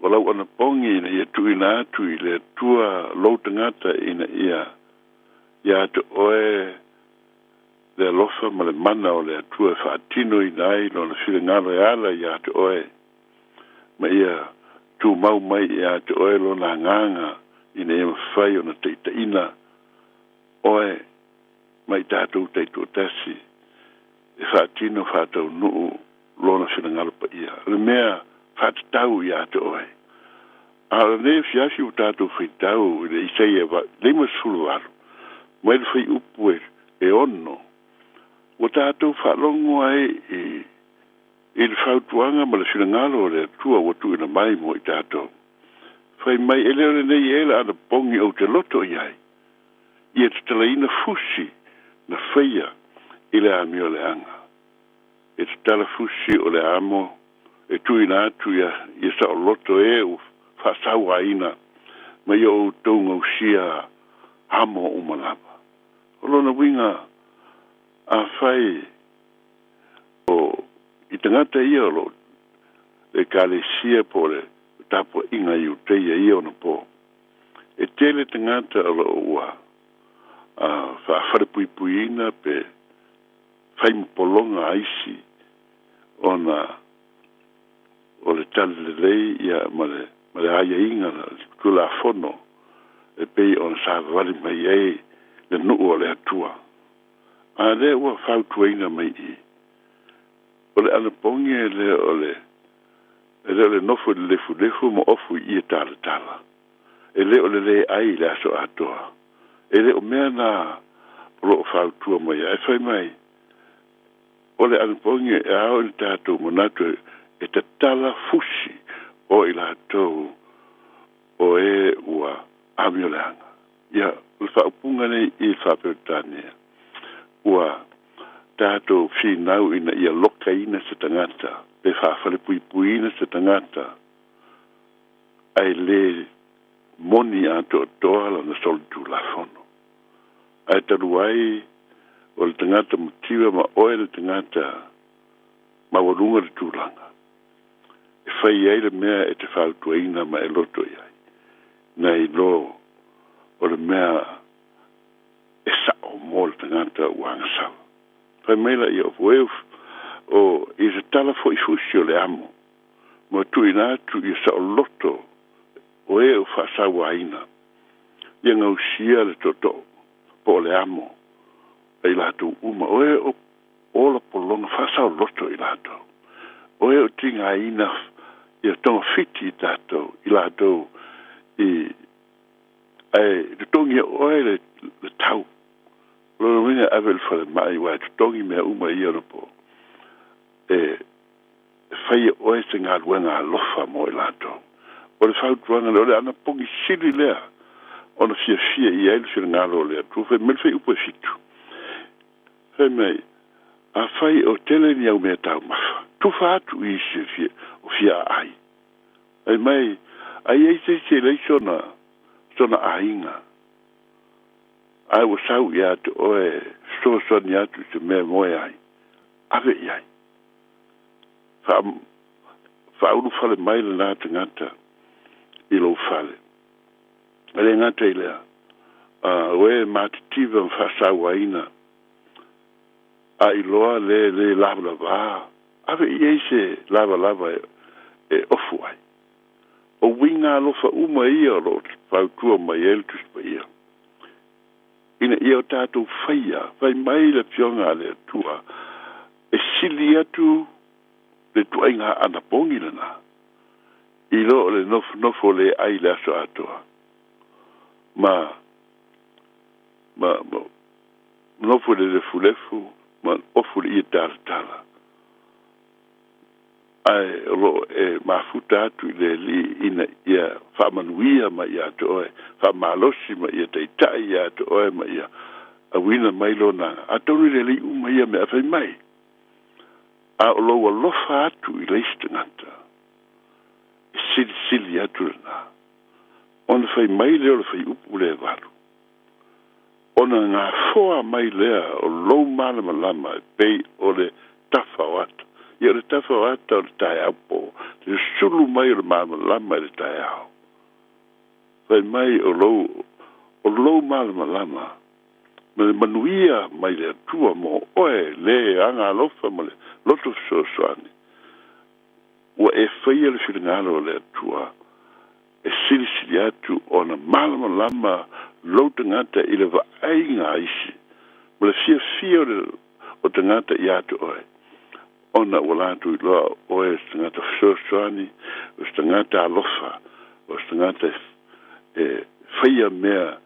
o lau anapogi ina ia tuuina atu i le Atua lou tagata ina ia iā te oe le alofa ma le mana o le Atua e faatinoina ai lona finagalo e ala iā te oe, ma ia tumau mai iā te oe lona agaga ina ia mafai ona taitaiina oe ma i tatou taitoatasi e faatino faataunuu lona finagalo paia. O le mea faatatau iā te oe. A o lenei afiafi ua tatou faitau i le Isaia 58 mai le fuaiupu e 6, ua tatou faalogo ai i le fautuaga ma le finagalo o le Atua ua tuuina mai mo i tatou. Fai mai e le o lenei ea le anapogi ou te loto i ai, ia tatalaina fusi na faia i le amioleaga. E tatala fusi o le amo e tuuina atu ia ia saoloto e ua faasauaina mai o outou gausia amo uma lava. O lona uiga, afai o i tagata ia o lo o Ekalesia po o le tapuaiga Iuteia ia ona po, e tele tagata o lo o ua faafalepuipuiina pe fai ma pologa a isi ona o le tali lelei ia ma le ma le aiaiga Tulafono e pei ona savavali mai ai le nuu o le Atua. A lea ua fautuaina mai i o le anapogi e le o le e le o le nofo i le lefulefu ma ofu i ie talatala, e le o le lē ai i le aso atoa, e le o mea na o lo o fautua mai ai. Fai mai o le anapogi e ao i le tatou manatu e tatala fusi o i latou o e ua amioleaga. Ia, o le faaupuga nei i le Faa-Peretania, ua tatou finau ina ia lokaina se tagata pe faafalepuipuiina se tagata ae lē moni atoatoa lana solitulafono. Ae talu ai o le tagata mativa ma oe le tagata maualuga le tulaga e fai ai le mea e te fautuaina ma e loto i ai, nai lo o le mea e sa'o mo le tagata ua agasala. Fai mai laia o e o i se tala fo'i fusi o le amo ma tuuina atu ia saoloto o e o faasauaina ia gausia le tootoo po o le amo a i latou uma o e o ola pologa faasaoloto i latou o e o tigaina ia togafiti i tatou i latou i ae totogi e oe le le tau. O lona uiga ave i le falemai aua e totogi mea uma i ia ona po e fai e oe se galuega alofa mo i latou. O le fautuaga lea, o le anapogi sili lea ona fiafia i ai le finagalo o le Atua. Fai mai le fuaiupu e fitu, fai mai, Afai o tele ni au meataumafa, tufa atu i isi e fia, o fia aai. Fai mai, a i ai se isi e leai sona, sona aiga, ae ua sau ia te oe e fesoasoani atu i se mea e moe ai, ave i ai. Faa, faaulufale mai lena tagata i lou fale. E le gata i lea, a o e matitiva ma faasauaina, a iloa le lē lavalava, ave i ai se lavalava e, e ofu ai. O uiga alofa uma ia o lo o fautua mai ai le Tusi Paia, ina ia o tatou faia, fai mai le Afioga a le Atua, e sili atu le ituaiga anapogi lena, i lo o le nofonofo lē ai i le aso atoa, ma, ma, ma nofo i le lefulefu ma ofu i le ie talatala, ae o lo o e mafuta atu i le Alii ina ia faamanuia mai ia te oe, faamalosi ma ia taitai ia te oe ma ia auina mai Lona Atonu i le Alii uma ia mea fai mai, a o lou alofa atu i le isi tagata, e silisili atu lena, ona fai mai lea o le fuaiupu lea e valu. Ona gafoa mai lea o lou malamalama e pei o le tafa o ata. Ia, o le tafa o ata o le taeao po, le sulu mai o le malamalama i le taeao. Fai mai o lou, o lou malamalama ma le manuia mai le Atua mo oe le aga alofa ma le loto fesoasoani, ua e faia le finagalo o le Atua e silisili atu ona malamalama lou tagata i le vaaiga a isi ma le fiafia o le o tagata ia te oe, ona ua latou iloa o oe o se tagata fesoasoani, o se tagata alofa, o se tagata e faia mea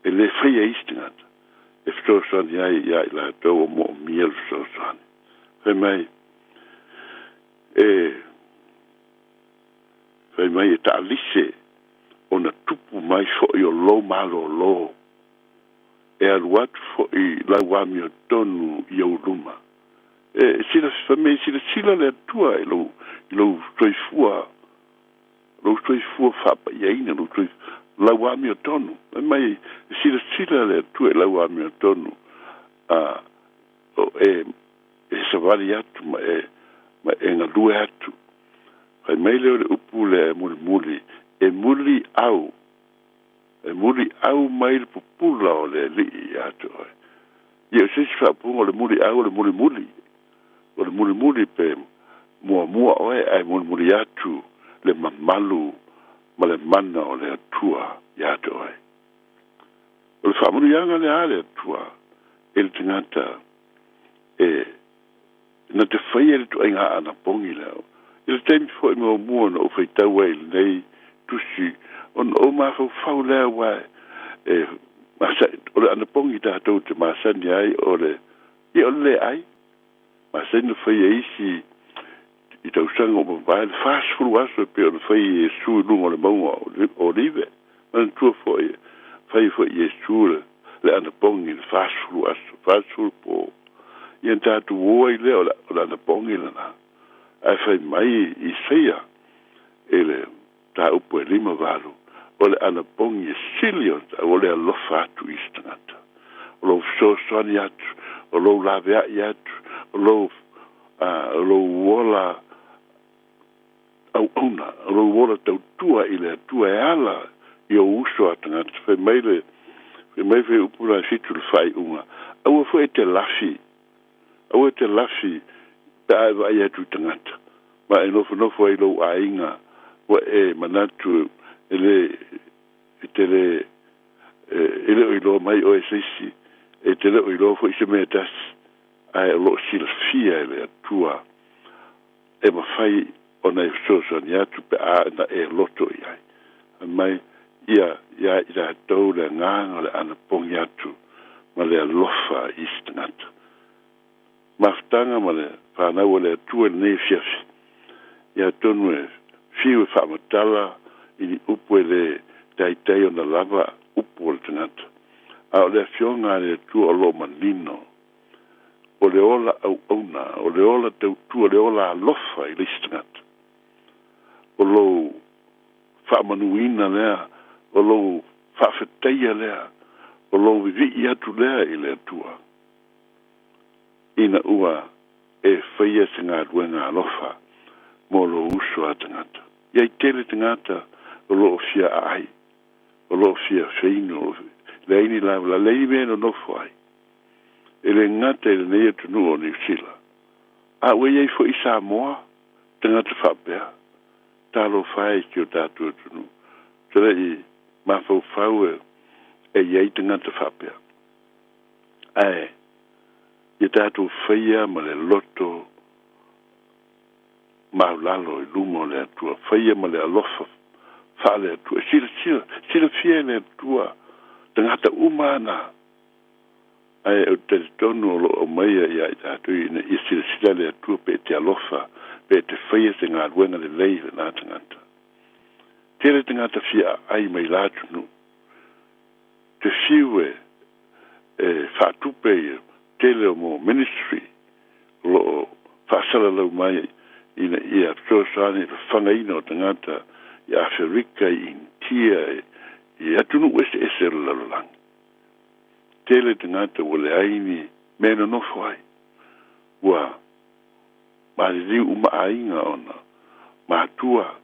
e lē faia e isi tagata, e fesoasoani ai iā i latou o moomia le fesoasoani. Fai mai e fai mai e taalise ona tupu mai fo'i o lou malōlō e alu atu fo'i lau amiotonu i ou luma. E sila fai mai silasila le Atua i lou i lou soifua lou soifua faapa'iaina lou lau amiotonu. Fai mai e silasila le Atua i lau amiotonu a o e e savali atu ma e ma e galue atu. Fai mai lea o le upu lea e mulimuli e muli au e muli au mai le pupula o le ali'i iā te oe. Ia o se isi faapuga o le muli au o le mulimuli o le mulimuli pe muamua oe ae mulimuli atu le mamalu ma le mana o le Atua iā te oe. O le faamanuiaga lea a le Atua e le tagata e na te faia le tuaiga anapogi lea. I le taimi fo'i muamua na ou faitau ai i lenei tusi ona ou mafaufau lea uae e o le anapogi tatou te masani ai o le ia o le lē ai masani na faia isi i tausaga o mavae le 40 aso e pei ona fai e Iesu i luga o le mauga o Olive. Manatua fo'i fai fo'i Iesu le anapogi le 40 aso 40 po. Ia na tatou o ai lea o le anapogi lena. Ae fai mai Isaia i le mataupu e 58 o le anapogi e sili ona ta'u o le alofa atu i isi tagata. O lou fesoasoani atu, o lou lavea'i atu, o lou o lou ola auauna, o lou ola tautua i le Atua e ala i ou uso a tagata. Fai mai le fai mai foi upu la 7 le faaiuga. Aua foi e te lafi, aua e te lafi pe a e vaai atu i tagata. Ma e nofonofo ai lou aiga ua e manatu e le e te le e le o iloa mai oe se isi e te le o iloa fo'i se mea tasi ae o lo'o silafia e le Atua e mafai ona e fesoasoani atu pe a na e loto i ai. Fai mai ia iā i latou le agaga o le anapogi atu ma le alofa i isi tagata. Mafutaga ma le fanau a le Atua i lenei afiafi. Ia atonu e fiu e faamatala i ni upu e lē taitai ona lava upu o le tagata. A o le afioga a le Atua o lo'o manino o le ola auauna, o le ola tautua, le ola alofa i le isi tagata. O lou faamanuina lea, o lou faafetaia lea, o lou vivi'i atu lea i le Atua. Ina ua e faia se galuega alofa mo lou uso a tagata. Ia i tele tagata o lo'o fia aai, o lo'o fia feinu, leai ni lavalava, leai ni mea e nonofo ai. E le gata i lenei atunuu o Niu Sila, a ua i ai fo'i i Samoa tagata faapea. Talofa e i si o tatou atunuu, te le'i mafaufau e i ai tagata faapea. Ae ia tatou faia ma le loto maulalo i luma o le Atua, faia ma le alofa faale-Atua. E silasila, silafia e le Atua tagata uma ana. Ae ou te talitonu o lo'o aumaia iā i tatou ina ia silasila le Atua pe e te alofa, pe e te faia se galuega lelei i lenā tagata. Tele tagata fia aai mai la atunuu. Te fiu e e faatupe ia tele o mo ministry o lo'o faasalalau mai ina ia fesoasoani i le fafagaina o tagata i Aferika, i Initia, i atunuu eseese o le lalolagi. Tele tagata ua leai ni mea e nonofo ai. Ua maliliu uma aiga ona matua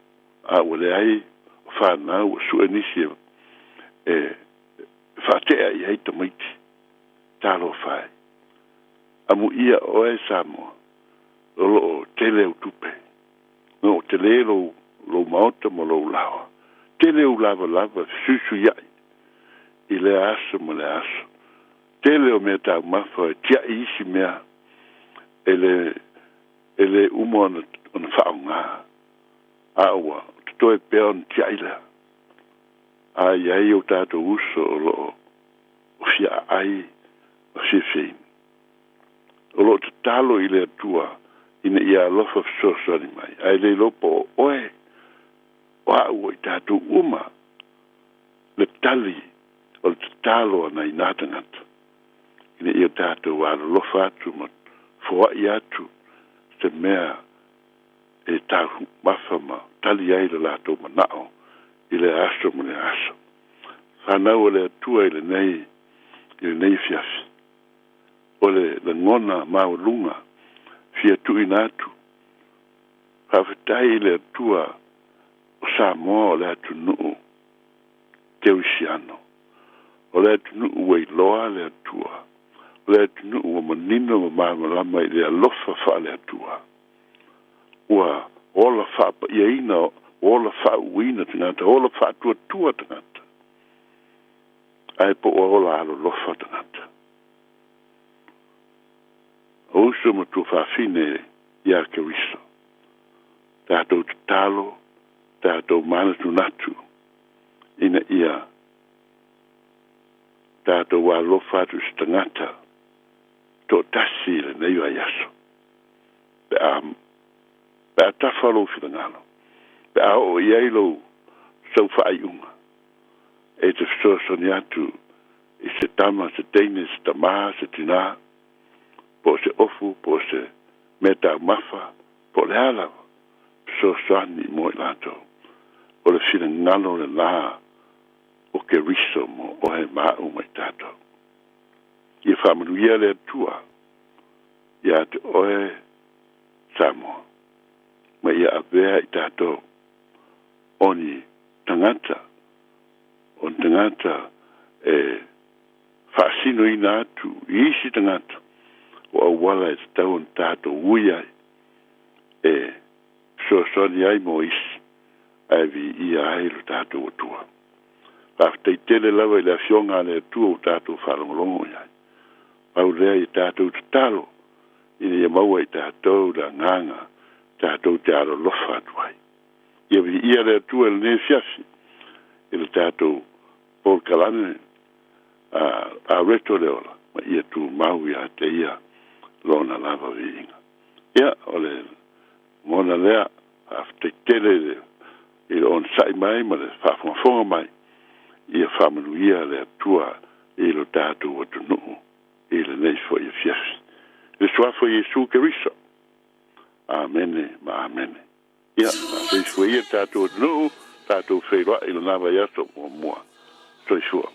a ua leai o fanau ua su'e nisi e faate'a i ai tamaiti. Talofa e. Amuia oe Samoa o lo'o tele au tupe. O telē lou lou maota ma lou laoa. Tele ou lavalava e fesuisuia'i i lea aso ma lea aso. Tele o mea taumafa e tia'i isi mea e le e lē uma ona ona faaogā. A ua totoe pea ona tia'i lea. A i ai o tatou uso o lo'o o fia aai ma fiafia O lo'o tatalo i le Atua ina ia alofa fesoasoani mai, ae le iloa po o oe, o a'u o i tatou uma. tali o le tatalo a nai na tagata ina ia tatou alolofa atu ma foa'i atu se mea e taumafa ma tali ai lo latou mana'o i lea aso ma lea aso. Fanau a le Atua i lenei i lenei afiafi, o le lagona maualuga fia tuuina atu, faafetai i le Atua o Samoa o le atunuu kerisiano, o le atunuu ua iloa le Atua, o le atunuu ua manino ma malamalama i le alofa faale-Atua. Ua ola faapa'iaina, ola faauuina tagata, ola faatuatua tagata, ae po ua ola alolofa tagata. O uso ma tuafafine iā Keriso, tatou tatalo, tatou manatunatu ina ia tatou alolofa atu i se tagata to'atasi i lenei vaiaso. Pe a pe a tafa lou finagalo, pe a oo i ai lou sau faaiuga, e te fesoasoani atu i se tama, se teine, se tamā, se tinā, po o se ofu, po o se mea taumafa, po o le a lava, fesoasoani mo i latou. O le finagalo lenā o Keriso mo oe ma a'u ma i tatou. Ia faamanuia le Atua iā te oe Samoa, ma ia avea i tatou o ni tagata, o ni tagata e faasinoina atu i isi tagata o auala e tatau ona tatou ui ai e fesoasoani ai mo isi ae viia ai lo tatou Atua. Faafetai tele lava i le Afioga a le Atua ua tatou faalogologo i ai. Pau lea ia tatou tatalo ina ia maua i tatou le agaga tatou te alolofa atu ai. Ia viia le Atua i lenei afiafi i le tatou polokalame a Areto le Ola ma ia tumau ia te ia lona lava viiga. Ia, o le lagona lea, faafetai tele i le i le onosai mai ma le faafogafoga mai, ia faamanuia le Atua i lo tatou atunuu i lenei foi afiafi. I le Suafa o Iesu Keriso. Amene ma amene. Ia, faasoifua ia le tatou atunuu, tatou feiloai i lena vaiaso muamua. Soifua.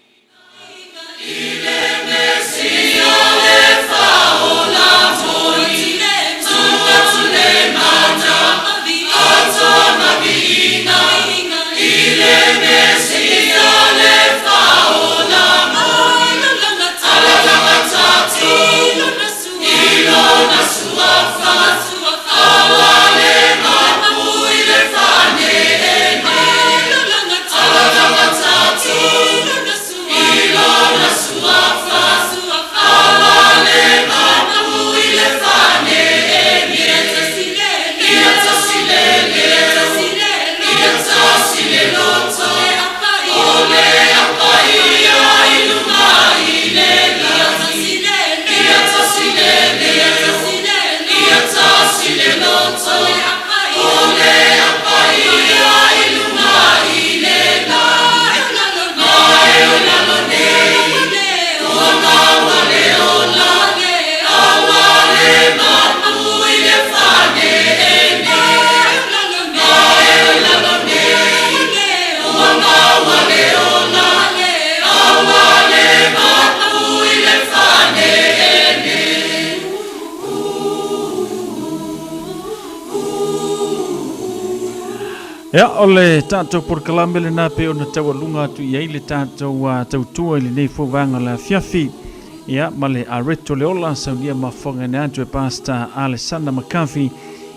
Ia, o le tatou polokalame lenā pei ona taualuga atu i ai le tatou tautua i lenei foi vaega o le afiafi. Ia, ma le Areto le Ola, saunia mafuaaga atu e Pastor Alesana McCarthy,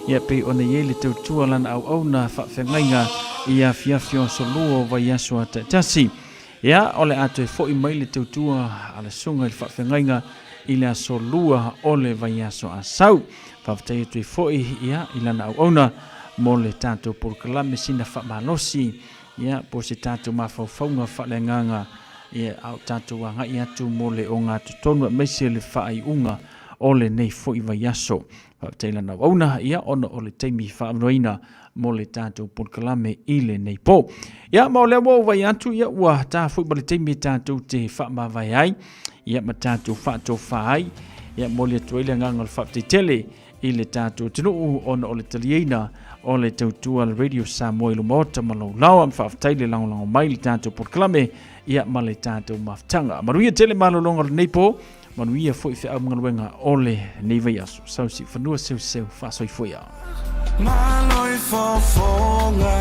ia pei ona i ai le tautua lana auauna faafeagaiga i afiafi o aso lua o vaiaso a taitasi. Ia, o le a toe foi mai le tautua a le susuga i le faafeagaiga i le aso lua o le vaiaso a sau. Faafetai atu ai foi ia i lana auauna mo le tatou polokalame sina faamalosi ia po o se tatou mafaufauga faaleagaga ia a o tatou agai atu mo le ogatotonu aemaise le faaiuga o lenei foi vaiaso. Faafetai i lana auauna ia ona o le taimi faaavanoaina mo le tatou polokalame i lenei po. Ia, ma o lea ua ou vaai atu, ia, ua ta foi ma le taimi e tatou te faamavae ai, ia, ma tatou faatofa ai, ia, momoli atu ai le agaga o le faafetai tele i le tatou atunuu ona o le taliaina o le tautua a le Radio Samoa i luma ota ma laulaoa. Faafetai le lagolago mai i le tatou polokalame, ia, ma le tatou mafutaga. Manuia tele malologa o lenei po, manuia foi feau ma galuega o lenei vaiaso. Sau siufanua seuseu faasoifua ia. Malo i fofoga.